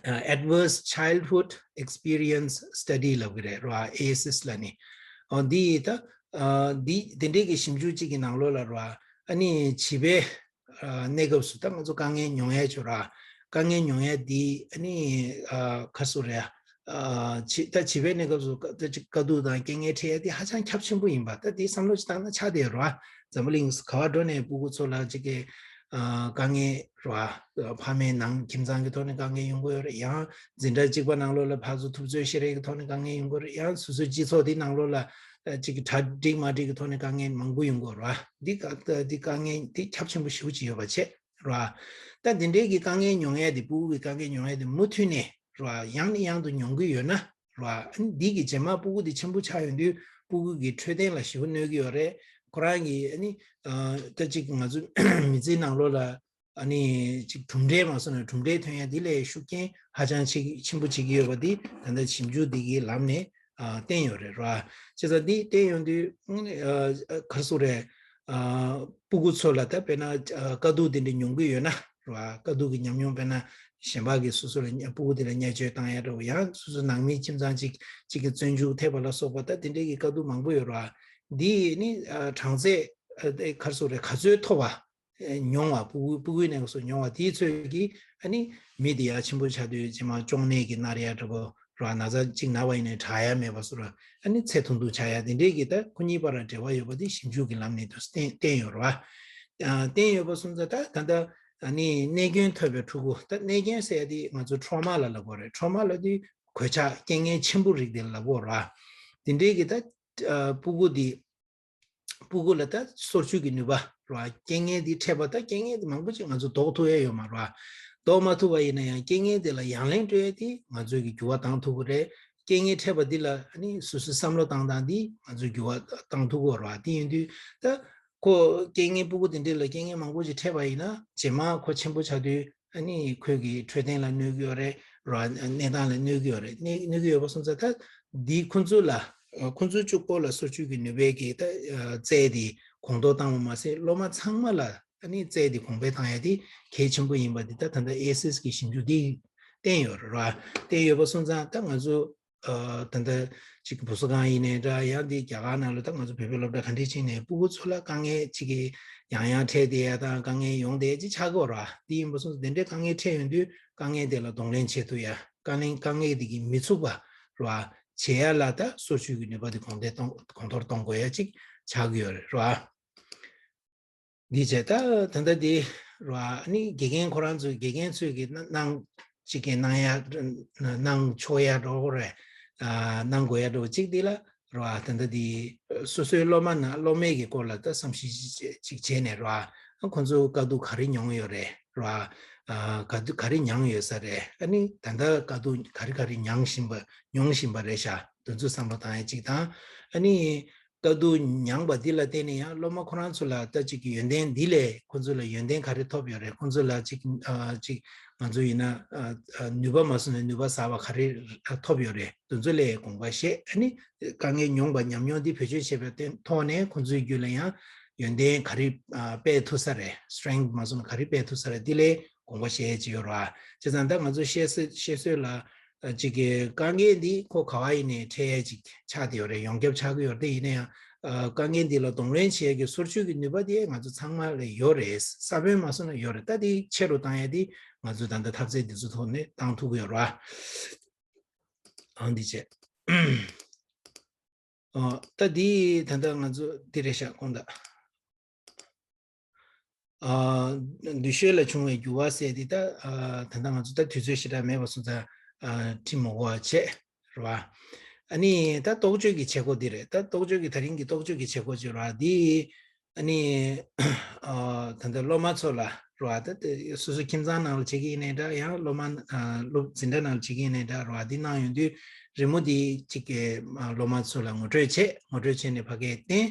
ཨ་Adverse Childhood Experience Study ལབ་ཀྱི་རེད་རོ། ཨེ་ཨེཆ་ཨེས་ལབ་ནི། ཨོ་འདི་ཡི་ད་ཨ་འདི་དེ་འདྲའི་གི་ཞིབ་འཇུག་ཅིག་གི་ནང་ལོགས་ལ་རོ། ཨ་ནི་བྱིས་པའི་ཨ་གནས་སྐབས་སུ་ད་ང་ཚོ་དཀའ་ངལ་མྱོང་ཡ་ཅིག་ཡོད་ར། དཀའ་ངལ་མྱོང་ཡ་འདི་ཨ་ནི་ཨ་ག་རེ་ཟེར་དགོས་རེད། ཨ་བྱི་ད་བྱིས་པའི་གནས་སྐབས་སུ་ད་ཅིག་དཀའ་སྡུག་དང་རྐྱེན་ངན་འཕྲད་ཡ་འདི་ཧ་ཅང་ཁྱབ་ཆེན་པོ་ཡིན་པ་ད་འདི་བསམ་བློ་ཅིག་བཏང་ན་ཆགས་བསྡད་ཡོད་ར། འཛམ་བུ་གླིང་ག་པར་འགྲོ་ནའི་ཕྲུ་གུ་ཚོ་ལ་ཅིག་གི་ཨ་དཀའ་ངལ་རེད་བ། ཕ་མའི་ནང་ཁྱིམ་ཚང་གི་ཐོག་ནས་དཀའ་ངལ་ཡོང་གི་ཡོད་རེད། ཡང་འཛིན་གྲྭ་གཅིག་པ་ནང་ལོགས་ལ་ཕར་ཚུར་ཐུབ་ཚོད་བཤད་རེས་ཀྱི་ཐོག་ནས་དཀའ་ངལ་ཡོང་གི་རེད། ཡང་སོ་སོའི་སྤྱི་ཚོགས་འདི་ནང་ལོགས་ལ་ཨ་ཅིག་གི་གྲ་སྒྲིག་མ་སྒྲིག་གི་ཐོག་ནས་དཀའ་ངལ་མང་པོ་ཡོང་གི་ཡོད་རེད་བ། འདི་དཀའ་འདི་དཀའ་ངལ་འདི་ཁྱབ་ཆེན་པོ་ཞེ་པོ་ཅིག་ཡོད་པ་བྱས་རེད་བ། ད་འདི་འདྲའི་གི་དཀའ་ངལ་མྱོང་ཡས་དེ་ཕྲུ་གུ་གི་དཀའ་ངལ་མྱོང་ཡས་དེ་མུ་མཐུད་ནས་རེད་བ། ཡང་ནས་ཡང་དུ་མྱོང་གི་ཡོད་ན་རེད་བ། ཨ་ནི་འདི་གི་རྗེས་མ་ཕྲུ་གུ་དེ་ཆེན་པོ་ཆགས་ཡོང་དུས་ཕྲུ་གུ་གི་འཕྲོད་བསྟེན་ལ་ཞེ་པོ་གནོད་ཀྱི་ཡོད་རེད། ཁོ་རང་གི་ཨ་ནི་ཨ་ད་ཅིག་ང་ཚོ་མི་ཚེའི་ནང་ལོགས་ལ་ཨ་ནི་ཅིག་གྲུབ་འབྲས་མ་སོང་ན་གྲུབ་འབྲས་ཐོན་ཡ་འདི་ལས་ཤུགས་རྐྱེན་ཧ་ཅང་ཆེ་ཆེན་པོ་བྱེད་ཀྱི་ཡོད་པ་འདི་ད་ལྟ་ཞིབ་འཇུག་འདི་གི་ལམ་ནས་ཨ་བསྟན་ཡོད་རེད་ར། བྱས་ཙང་འདི་བསྟན་ཡོང་དུས་ཨ་ག་རེ་ཟེར་དགོས་རེད། ཨ་ཕྲུ་གུ་ཚོ་ལ་ད་དཔེར་ན་ཨ་དཀའ་སྡུག་འདི་འདྲ་མྱོང་གི་ཡོད་ན་རེད་བ། དཀའ་སྡུག་གི་ཉམས་མྱོང་དཔེར་ན་གཞན་པ་གི་སོ་སོ་ལ་བརྙས་ཕྲུ་གུ་དེ་ལ་བརྙས་བཅོས་བཏང་ཡ་འདྲ་བོ། ཡང་སོ་སོ་ནང་མི་ཁྱིམ་ཚང་གཅིག་གཅིག་གི་བཙོན་འཇུག་ཐེབས་པ་ལ་སོགས་པ་ད་དེ་འདྲའི་གི་དཀའ་སྡུག་མང་པོ་ཡོད་རེད་བ། འདི་ནི་ཨ་གྲངས་ཚད་ཨ་དེ་ག་རེ་ཟེར་དགོས་རེད། ག་ཚོད་མཐོ་བ་ཨ་མྱོང་བ། ཕྲུ་གུ་ཕྲུ་གུའི་གནས་སྐབས་སུ་མྱོང་བ་དེའི་ཚོད་ཀྱིས་ཨ་ནི་མི་དེ་ཡང་ཆེན་པོ་ཆགས་དུས་རྗེས་མ་གཅོང་ནད་ཀྱིས་མནར་ཡ་འདྲ་བོ་ར། ན་ཚ་གཅིག་ན་བ་ཡིན་ནའི་དྲག་ཡ་མེད་པ་བཟོ་འདྲ་ཨ་ནི་ཚད་ཐུང་ཐུང་ཆགས་ཡ་དེ་འདྲའི་གི་ད་ཁོ་གཉིས་བར་ལ་འབྲེལ་བ་ཡོད་པ་དེ་ཞིབ་འཇུག་གི་ལམ་ནས་དུ་བསྟན་བསྟན་ཡོད་རེད་བ། ཨ་བསྟན་ཡོད་པ་སོང་ཙང་ད་ད་ལྟ་ཨ་ནི་གནོད་སྐྱོན་ཐོབ་པའི་ཕྲུ་གུ། ད་གནོད་སྐྱོན་ཟེར་ཡ་དེ་ང་ཚོ་ཊོ་མ་ལ་ལབ་དགོས་རེད། ཊོ་མ་ལབ་དུས་གོད་ཆག་རྐྱེན་ངན་ཆེན་པོ་རིགས་དེ་ལ་ལབ་དགོས་རེད་བ། དེ་འདྲའི་གི་ད་ཨ་ཕྲུ་གུ་དེ་ སྤུ་གུ་ལ་ད་སོར་ཆུད་ཀྱི་ནུས་པ་རེད་བ། རྐྱེན་ངན་འདི་འཕྲད་པ་ད་རྐྱེན་ངན་འདི་མང་པོ་ཅིག་ང་ཚོ་ཟློག་ཐུབ་ཡ་ཡོད་མ་རེད་བ། ཟློག་མ་ཐུབ་པ་ཡིན་ན་ཡང་རྐྱེན་ངན་དེ་ལ་ཡང་ལན་སྤྲོད་ཡ་དེ་ང་ཚོས་ཀྱི་འགྱུར་བ་བཏང་ཐུབ་ཀྱི་རེད། རྐྱེན་ངན་འཕྲད་པ་འདི་ལ་ཨ་ནི་སོ་སོའི་བསམ་བློ་བཏང་སྟངས་འདི་ང་ཚོས་འགྱུར་བ་བཏང་ཐུབ་ཀྱི་ཡོད་རེད་བ། དེ་ཡིན་དུས་ད་ཁོ་རྐྱེན་ངན་སྤུ་གུ་དེ་འདྲས་ལ་རྐྱེན་ངན་མང་པོ་ཅིག་འཕྲད་པ་ཡིན་ན་རྗེས་མ་ཁོ་ཆེན་པོ་ཆགས་དུས་ཨ་ནི་ཁོས་ཀྱི་འཕྲོད་བསྟེན་ལ་གནོད་ཀྱི་ཡོད་རེད་ར། གནས་སྟངས་ལ་གནོད་ཀྱི་ཡོད་རེད། གནོད་གནོད་ཀྱི་ཡོད་པ་སོང་ཙང་ད་འདི་ཁོ་ཚོ་ལ་ཁོ་ཚོའི་གཅིག་པོ་ལ་སོར་ཆུད་ཀྱི་ནུས་པའི་གི་ད་རྩལ་དེ་གོང་མཐོར་བཏང་བ་མ་ཟད་སློབ་མ་ཚང་མ་ལ་ཨ་ནི་རྩལ་དེ་གོང་འཕེལ་བཏང་ཡ་དེ་གལ་ཆེན་པོ་ཡིན་པ་འདི་ད་ད་ལྟ་ཨེ་སི་ཨེས་ཀྱི་ཞིབ་འཇུག་འདི་བསྟན་ཡོད་རེད་ར། བསྟན་ཡོད་པ་སོང་ཙང་ད་ང་ཚོ་ཨ་ད་ལྟ་ཅིག་བུ་གསོ་ཁང་ཡིན་ནའི་འདྲ། ཡང་འདི་རྒྱ་གར་ནང་ལ་ད་ང་ཚོ་བོད་པའི་སློབ་གྲྭ་ག་འདྲས་ཕྱིན་ནའི་སྤུ་གུ་ཚོ་ལ་དཀའ་ངལ་ཅིག་གི་ཡང་ཡང་འཕྲད་བསྡད་ཡ་དང་དཀའ་ངལ་ཡོང་བསྡད་ཡ་ཅིག་ཆགས་ཀྱི་ཡོད་རེད་བ། འདི་ཡིན་པ་སོང་ཙང་དེ་འདྲའི་དཀའ་ངལ་འཕྲད་ཡོང་དུས་དཀའ་ངལ་དེ་ལ་གདོང་ལེན་བྱེད་ཐུབ་ཡ། དཀའ་ངལ་དཀའ་ངལ་དེ་གི་མི་ཚུགས་པ་རེད་བ། བྱེད་ཡ་ལ་ད་སོར་ཆུད་ཀྱི་ནུས་པ་དེ་གོང་འཕེལ་གཏོང་གོང་མཐོར་གཏོང་དགོས་ཡ་ཅིག་ཆགས་ཀྱི་ཡོད་རེད་རེད་བ། འདི་བྱས་ད་ད་ལྟ་འདི་རེད་བ། ཨ་ནི་དགེ་རྒན་ཁོ་རང་ཚོས་དགེ་རྒན་ཚོས་ཀྱི་གནང་གནང་གཅིག་གི་གནང་ཡ་གནང་ཆོག་ཡ་འགྲོ་གི་རེད། ཨ་གནང་དགོས་ཡ་འགྲོ་གཅིག་འདི་ལ་རེད་བ། ད་ལྟ་འདི་སོ་སོའི་སློབ་མ་ན་སློབ་མའི་གི་སྐོར་ལ་ད་བསམ་ཤེས་ཅིག་བྱས་ནས་རེད་བ། ཨ་ཁོ་ཚོ་དཀའ་སྡུག་ག་རེ་མྱོང་ཡོད་རེད་རེད་བ། ཨ་ག་དུས་ག་རེ་མྱངས་ཡོད་ས་རེད། ཨ་ནི་ད་ལྟ་དཀའ་སྡུག་ག་རེ་ག་རེ་མྱངས་བཞིན་པ་མྱོང་བཞིན་པ་རེད་ཤག་འདི་ཚོ་བསམ་བློ་བཏང་ཡ་གཅིག་དང་། ཨ་ནི་དཀའ་སྡུག་མྱངས་པ་འདི་ལ་བརྟེན་ནས་ཡང་སློབ་མ་ཁོ་རང་ཚོ་ལ་ད་ཅིག་ཡོན་ཏན་འདི་ལས་ཁོ་ཚོ་ལ་ཡོན་ཏན་ག་རེ་ཐོབ་ཡོད་རེད། ཁོ་ཚོ་ལ་ཅིག་ཨ་ཅིག་ང་ཚོ་ཡིན་ན་ཨ་ཨ་ནུས་པ་མ་སོང་ནས་ནུས་པ་གསར་པ་ག་རེ་ཐོབ་ཡོད་རེད། འདི་ཚོ་ལ་དགོངས་པ་བཞེས། ཨ་ནི་དཀའ་ངལ་མྱོང་པ་ཉམས་མྱོང་འདི་བེད་སྤྱོད་བྱས་པའི་ཐོག་ནས་ཁོ་ཚོའི་རྒྱུད་ལ་ཡང་ཡོན་ཏན་ག་རེ་ཨ་སྤེལ་ཐུབ་ས་རེད། སི་ཊེང་ཐི་མ་སོང་ན་ག་རེ་སྤེལ་ཐུབ་ས་རེད། འདི་ལ་དགོངས་པ་བཞེས་ཡས་ཅིག་ཡོད་རེད་བ། བྱས་ཙང་ད་ང་ཚོ་བཤད་སྲོལ་བཤད་སྲོལ་ལ་ཨ་ཅིག་གི་དཀའ་ངལ་འདི་ཁོ་ག་བ་ཡིན་ནའི་འཕྲད་ཡས་ཅིག་ཆགས་བསྡད་ཡོད་རེད། ཡོངས་ཁྱབ་ཆགས་ཀྱི་ཡོད་རེད། དེ་ཡིན་ན་ཡང་ཨ་དཀའ་ངལ་འདི་ལ་གདོང་ལེན་བྱེད་ཡས་ཀྱི་སོར་ཆུད་ཀྱི་ནུས་པ་དེ་ང་ཚོ་ཚང་མ་ལ་ཡོད་རེད། ས་བོན་མ་སོང་ན་ཡོད་རེད། ད་དེ་ཆེ་རུ་བཏང་ཡས་དེ་ང་ཚོ་ད་ལྟ་འཐབ་རྩོད་འདི་ཚོ་ཐོག་ནས་བཏང་ཐུབ་ཀྱི་ཡོད་རེད་བ། ཨང་འདི་བྱས། ཨ་ད་འདི་ད་ལྟ་ང་ཚོ་འདི་རེད་ཤག་དགོངས་དག་ཨ་འདི་ཤོད་ལ་བྱུང་བའི་འགྱུར་བ་ཟེར་འདི་ད་ཨ་ད་ལྟ་ང་ཚོ་ད་དུས་ཚོད་ཞེ་དྲག་མེད་པ་སོང་ཙང་ཨ་ཁྲིད་མ་དགོས་པ་བྱས་རེད་བ། ཨ་ནི་ད་རྟོགས་བརྗོད་ཀྱི་བྱེད་སྒོ་འདི་རེད། ད་རྟོགས་བརྗོད་ཀྱི་ད་རིང་གི་རྟོགས་བརྗོད་ཀྱི་བྱེད་སྒོ་ཅིག་རེད་བ། འདི་ཨ་ནི་ཨ་ད་ལྟ་སློབ་མ་ཚོ་ལ་རེད་བ། ད་ལྟ་སོ་སོ་ཁྱིམ་ཚང་ནང་ལ་བྱེད་ཀྱི་ཡིན་ནའི་འདྲ། ཡང་སློབ་མ་ཨ་སློབ་འཛིན་གྲྭ་ནང་ལ་བྱེད་ཀྱི་ཡིན་ནའི་འདྲ་རེད་བ། འདི་གནང་ཡོང་དུས་རི་མོ་འདི་གཅིག་གི་ཨ་སློབ་མ་ཚོ་ལ་ངོ་སྤྲོད་བྱེད། ངོ་སྤྲོད་བྱས་ནས་ཕ་གིར་བསྟན།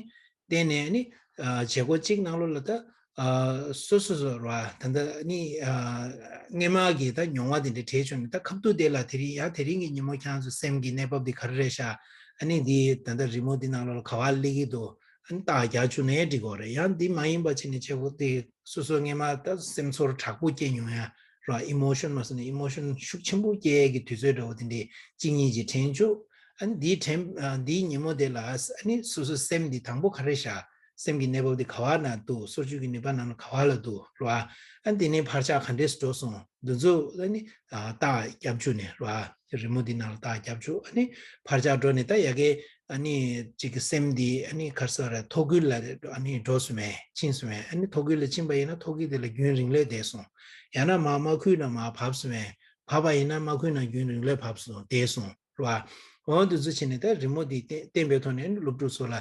བསྟན་ནས་ནི་ཨ་བྱེད་སྒོ་གཅིག་ནང་ལོགས་ལ་ད་ཨ་སོ་སོ་སོ་རེད་བ། ད་ལྟ་ནི་ཨ་སྔས་མ་གི་ད་མྱོང་བ་དེ་འདྲ་བྲིས་བྱུང་ནས། ད་ཁ་ཐུག་དེ་ལ་དེ་རིང་ཡང་དེ་རིང་གི་ཉིན་མོ་ཁྱེད་རང་ཚོ་སེམས་ཀྱི་གནས་བབ་དེ་ག་རེ་རེད་ཤག་ཨ་ནི་འདི་ད་ལྟ་རི་མོ་འདི་ནང་ལོགས་ལ་ག་བ་སླེབས་ཀྱི་འདུག་ཨ་ནི་རྟགས་རྒྱག་བཅུག་ནའི་འགྲིག་གི་རེད། ཡང་འདི་མ་ཡིན་པ་བྱས་ནས་བྱེད་སྒོ་དེ་སོ་སོ་སྔས་མ་ད་སེམས་ཚོར་དྲག་པོ་སྐྱེས་མྱོང་ཡ་ར། ཨི་མོ་ཤོན་མ་ཟེར་ནས་ཨི་མོ་ཤོན་ཤུགས་ཆེན་པོ་སྐྱེ་ཡས་ཀྱི་དུས་ཚོད་འདྲ་བོ་དེ་འདྲའི་གཅིག་གཉིས་ཀྱིས་དྲན་བཅུག་ཨ་ནི་འདིའི་དྲན་ཨ་འདིའི་ཉིན་མོ་དེ་ལ་ཨ་ནི་སོ་སོ་སེམས་འདི་དང་པོ་ག་རེ་བཞག་སེམས་ཀྱི་གནས་བབ་འདི་ག་བ་ན་འདུག་སོར་ཆུད་ཀྱི་ནུས་པ་ནང་ལ་ག་བ་ལ་འདུག་ར། ཨ་ནི་དེ་ནས་འཕར་ཆག་ག་འདྲས་འགྲོ་སོང་འདི་ཚོ་ཨ་ནི་ཨ་རྟགས་རྒྱབ་བཅུག་ནས་ར། རི་མོ་འདི་ནང་ལ་རྟགས་རྒྱབ་བཅུག་ཨ་ནི་འཕར་ཆག་འགྲོ་ནས་ད་ཡ་གི་ཨ་ནི་གཅིག་གི་སེམས་འདི་ཨ་ནི་ག་རེ་ཟེར་ར། ཐོག་ཁུལ་ལ་ཨ་ནི་འགྲོ་སོང་བས། ཕྱིན་སོང་བས། ཨ་ནི་ཐོག་ཁུལ་ལ་ཕྱིན་པ་ཡིན་ན་ཐོག་ཁུལ་དེ་ལ་རྒྱུན་རིང་ལོས་བསྡད་སོང་། ཡང་ན་མར་མར་ཁུལ་ནང་མར་བབས་སོང་བས། བབས་པ་ཡིན་ན་མར་ཁུལ་ནང་རྒྱུན་རིང་ལོས་བབས་སོང་། བསྡད་སོང་ར། འོ་འདི་ཚོ་བྱས་ནས་ད་རི་མོ་འདི་བསྟན་བསྟན་པའི་ཐོག་ནས་སློབ་ཕྲུག་ཚོ་ལ་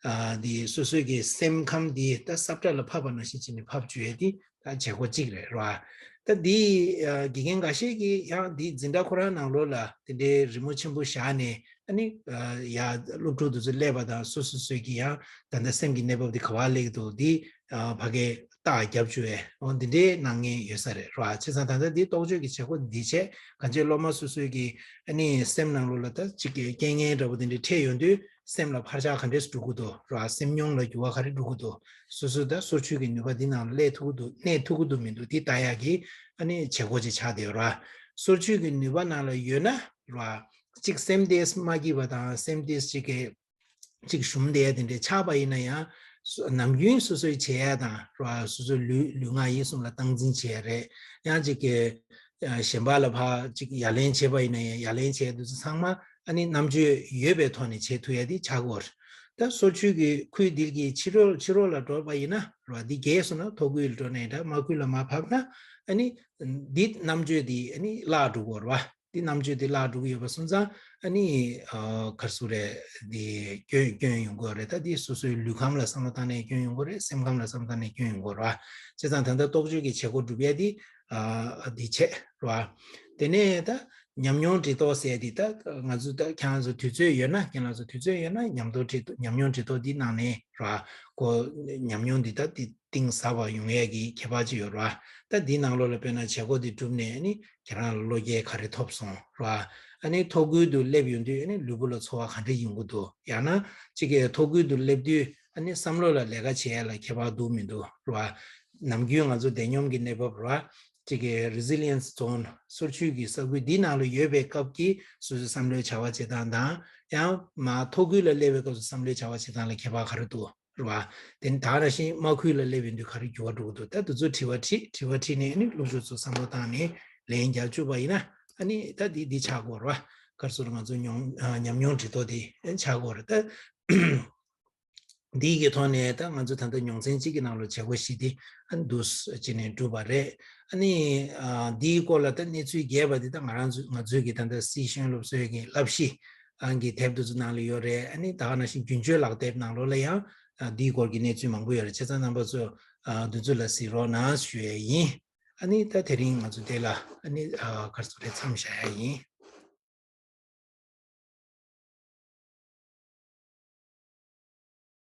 ཨ་འདི་སོ་སོའི་གི་སེམས་ཁམས་འདི་ད་ས་བཀྲ་ལ་ཕབ་པ་ནང་བཞིན་བྱས་ནས་ཕབ་བཅུག་ཡས་འདི་ད་བྱེད་སྒོ་གཅིག་རེད་ར། ད་འདི་ཨ་དགེ་རྒན་འགའ་ཤས་ཀྱིས་ཡང་འདི་འཛིན་གྲྭ་ཁོ་རང་ནང་ལོགས་ལ་དེ་འདྲའི་རི་མོ་ཆེན་པོ་བཞག་ནས་ཨ་ནི་ཨ་ཡ་སློབ་ཕྲུག་འདི་ཚོ་སླེབས་པ་དང་སོ་སོ་སོས་ཀྱི་ཡང་ད་ལྟ་སེམས་ཀྱི་གནས་བབ་འདི་ག་བ་སླེབས་འདུག་འདི་ཨ་ཕ་གིར་རྟགས་རྒྱབ་བཅུག་ཡས། འོ་འདི་འདྲའི་གནང་མཁན་ཡོད་ས་རེད་ར། བྱས་ཙང་ད་ལྟ་འདི་རྟོགས་བརྗོད་ཀྱི་བྱེད་སྒོ་འདི་བྱས་གང་ཅི་སློབ་མ་སོ་སོའི་གི་ཨ་ནི་སེམས་ནང་ལོགས་ལ་ད་ཅིག་གི་རྐྱེན་ངན་འདྲ་པོ་འདི་འདྲའི་འཕྲད་ཡོང་དུས་སེམས་ལ་འཕར་ཆག་ག་འདྲས་འགྲོ་གི་འདུག་ར། སེམས་མྱོང་ལ་འགྱུར་བ་ག་རེ་འགྲོ་གི་འདུག་སོ་སོ་ད་སོར་ཆུད་ཀྱི་ནུས་པ་འདི་ནང་ལ་སླེབས་ཐུབ་ཀྱི་འདུག་གནས་ཐུབ་ཀྱི་འདུག་མི་འདུག་འདི་ལྟ་ཡག་གི་ཨ་ནི་བྱེད་སྒོ་ཅིག་ཆགས་བསྡད་ཡོད་ར། སོར་ཆུད་ཀྱི་ནུས་པ་ནང་ལ་ཡོད་ན་ར། གཅིག་སེམས་དེ་མ་སྐྱིད་པ་དང་སེམས་དེ་གཅིག་གི་གཅིག་ཞུམ་བསྡད་ཡ་དེ་འདྲས་ཆགས་པ་ཡིན་ན་ཡང་སོ་ནམ་རྒྱུན་སོ་སོའི་བྱེད་ཡ་དང་ར། སོ་སོའི་ལུས་ལུས་ངག་ཡིད་གསུམ་ལ་སྟངས་འཛིན་བྱེད་ཡ་རེད། ཡང་གཅིག་གི་ཨ་གཞན་པ་ལ་ཕར་གཅིག་ཡ་ལན་བྱེད་པ་ཡིན་ན་ཡང་ཡ་ལན་བྱེད་ཡ་དེ་ཚོ་ཚང་མ་ཨ་ནི་རྣམ་དཔྱོད་ཡོད་པའི་ཐོག་ནས་བྱེད་ཐུབ་ཡ་དེ་ཆགས་ཀྱི་ཡོད་རེད། ད་སོར་ཆུད་ཀྱི་ཁུལ་འདི་གི་ཕྱི་རོལ་ཕྱི་རོལ་ལ་འགྲོ་བ་ཡིན་ན་ར། འདི་རྒྱས་སོང་ན་ཐོག་ཁུལ་ལ་འགྲོ་ནའི་འདྲ། མར་ཁུལ་ལ་མར་བབས་ན་ཨ་ནི་འདི་རྣམ་དཔྱོད་འདི་ཨ་ནི་བརླག་འགྲོ་གི་ཡོད་རེད་བ། འདི་རྣམ་དཔྱོད་འདི་བརླག་འགྲོ་གི་ཡོད་པ་སོང་ཙང་ཨ་ནི་ག་རེ་ཟེར་དགོས་རེད། འདི་སྐྱོན་སྐྱོན་ཡོང་གི་ཡོད་རེད། ད་འདི་སོ་སོའི་ལུས་ཁམས་ལ་བསམ་བློ་བཏང་ནས་སྐྱོན་ཡོང་གི་ཡོད་རེད། སེམས་ཁམས་ལ་བསམ་བློ་བཏང་ནས་སྐྱོན་ཡོང་གི་ཡོད་རེད་བ། བྱས་ཙང་ད་ལྟ་རྟོག་དཔྱོད་ཀྱི་བྱེད་སྒོ་སྒྲུབ་ཡས་འདི་ཨ་འདི་བྱས་རེད་བ། དེ་ནས་ད་ཉམས་མྱོང་འདྲི་རྟོག་ཟེར་ཡས་འདི་ད་ང་ཚོ་ད་ཁྱེད་རང་ཚོ་དུས་ཚོད་ཡོད་ན། ཁྱེད་རང་ཚོ་དུས་ཚོད་ཡོད་ན་ཉམས་རྟོག་འདྲི་རྟོག་ཉམས་མྱོང་འདྲི་རྟོག་འདི་ནང་ནས་རེད་བ། ཁོ་ཉམས་མྱོང་འདི་ད་འདི་གཏིང་ཟབ་པ་ཡོང་ཡས་ཀྱི་ཁྱད་པར་ཅིག་ཡོད་རེད་བ། ད་འདི་ནང་ལོགས་ལ་དཔེར་ན་བྱེད་སྒོ་འདི་བསྒྲུབས་ནས་ཨ་ནི་ཁྱེད་རང་ལ་བློ་སྐྱེད་ག་རེ་ཐོབ་སོང་རེད་བ། ཨ་ནི་ཐོག་ཁུལ་དུ་སླེབས་ཡོང་དུས་ཨ་ནི་ལུས་པོ་ལ་ཚོར་བ་ག་འདྲ་ཡོང་གི་འདུག་ཡང་ན་གཅིག་གིས་ཐོག་ཁུལ་དུ་སླེབས་དུས་ཨ་ནི་བསམ་བློ་ལ་ལས་ཀ་བྱེད་ཡ་ལ་ཁྱད་པར་འདུག་མི་འདུག་རེད་བ། ནམ་རྒྱུན་ང་ཚོ་བདེ་སྙོམས་ཀྱི་གནས་བབ་རེད་བ། གཅིག་གི་resilience zone སོར་ཆུད་ཀྱི་ས་ཁུལ་འདི་ནང་ལ་ཡོད་པའི་སྐབས་ཀྱི་སོ་སོའི་བསམ་བློའི་བྱ་བ་བྱེད་སྟངས་དང་། ཡང་མར་ཐོག་ཁུལ་ལ་སླེབས་པའི་སྐབས་སུ་བསམ་བློའི་བྱ་བ་བྱེད་སྟངས་ལ་ཁྱད་པར་ག་རེ་འདུག་རེད་བ། དེ་ནི་ད་ག་ནང་བཞིན་རྨ་ཁུལ་ལ་སླེབས་ཡོང་དུས་ག་རེ་འགྱུར་བ་འགྲོ་གི་འདུག་ད་དེ་ཚོ་དྲི་བ་དྲིས་དྲི་བ་དྲིས་ནས་ཨ་ནི་སློབ་ཕྲུག་ཚོ་བསམ་བློ་བཏང་ནས་ལན་རྒྱག་བཅུག་པ་ཡིན་ན། ཨ་ནི་ད་འདི་འདི་ཆགས་ཀྱི་ཡོད་རེད་བ། ག་རེ་ཟེར། ང་ཚོ་མྱོང་ཨ་ཉམས་མྱོང་འདྲི་རྟོག་འདི་ཆགས་ཀྱི་ཡོད་རེད་ད། འདིའི་གི་ཐོག་ནས་ད་ང་ཚོ་ད་ལྟ་མྱོང་ཚན་གཅིག་གི་ནང་ལ་བྱེད་སྒོ་བཞི་འདི་ཨ་ནི་འདུག་སེ་བྱས་ནས་བསྒྲུབས་པ་རེད། ཨ་ནི་ཨ་འདིའི་སྐོར་ལ་ད་གནས་ཚུལ་རྒྱས་པ་འདི་ད་ང་རང་ཚོ་ང་ཚོའི་གི་ད་ལྟ་སི་ཤེས་ཡོན་སློབ་གསོའི་གི་བསླབ་གཞི་ཨང་གི་དེབ་དེ་ཚོ་ནང་ལ་ཡོད་རེད། ཨ་ནི་ད་ག་ནང་བཞིན་རྒྱུན་སྤྱོད་ལག་དེབ་ནང་ལོགས་ལ་ཡང་ཨ་འདིའི་སྐོར་གྱི་གནས་ཚུལ་མང་པོ་ཡོད་རེད། བྱས་ཙང་རྣམ་པ་ཚོ་ཨ་འདི་ཚོ་ལ་གཟིགས་རོགས་གནང་ཞུ་ཡས་ཡིན། ཨ་ནི་ད་དེ་རིང་ང་ཚོ་དེ་ལ་ཨ་ནི་ཨ་ག་རེ་ཟེར་དགོས་རེད། མཚམས་བཞག་ཡས་ཡིན།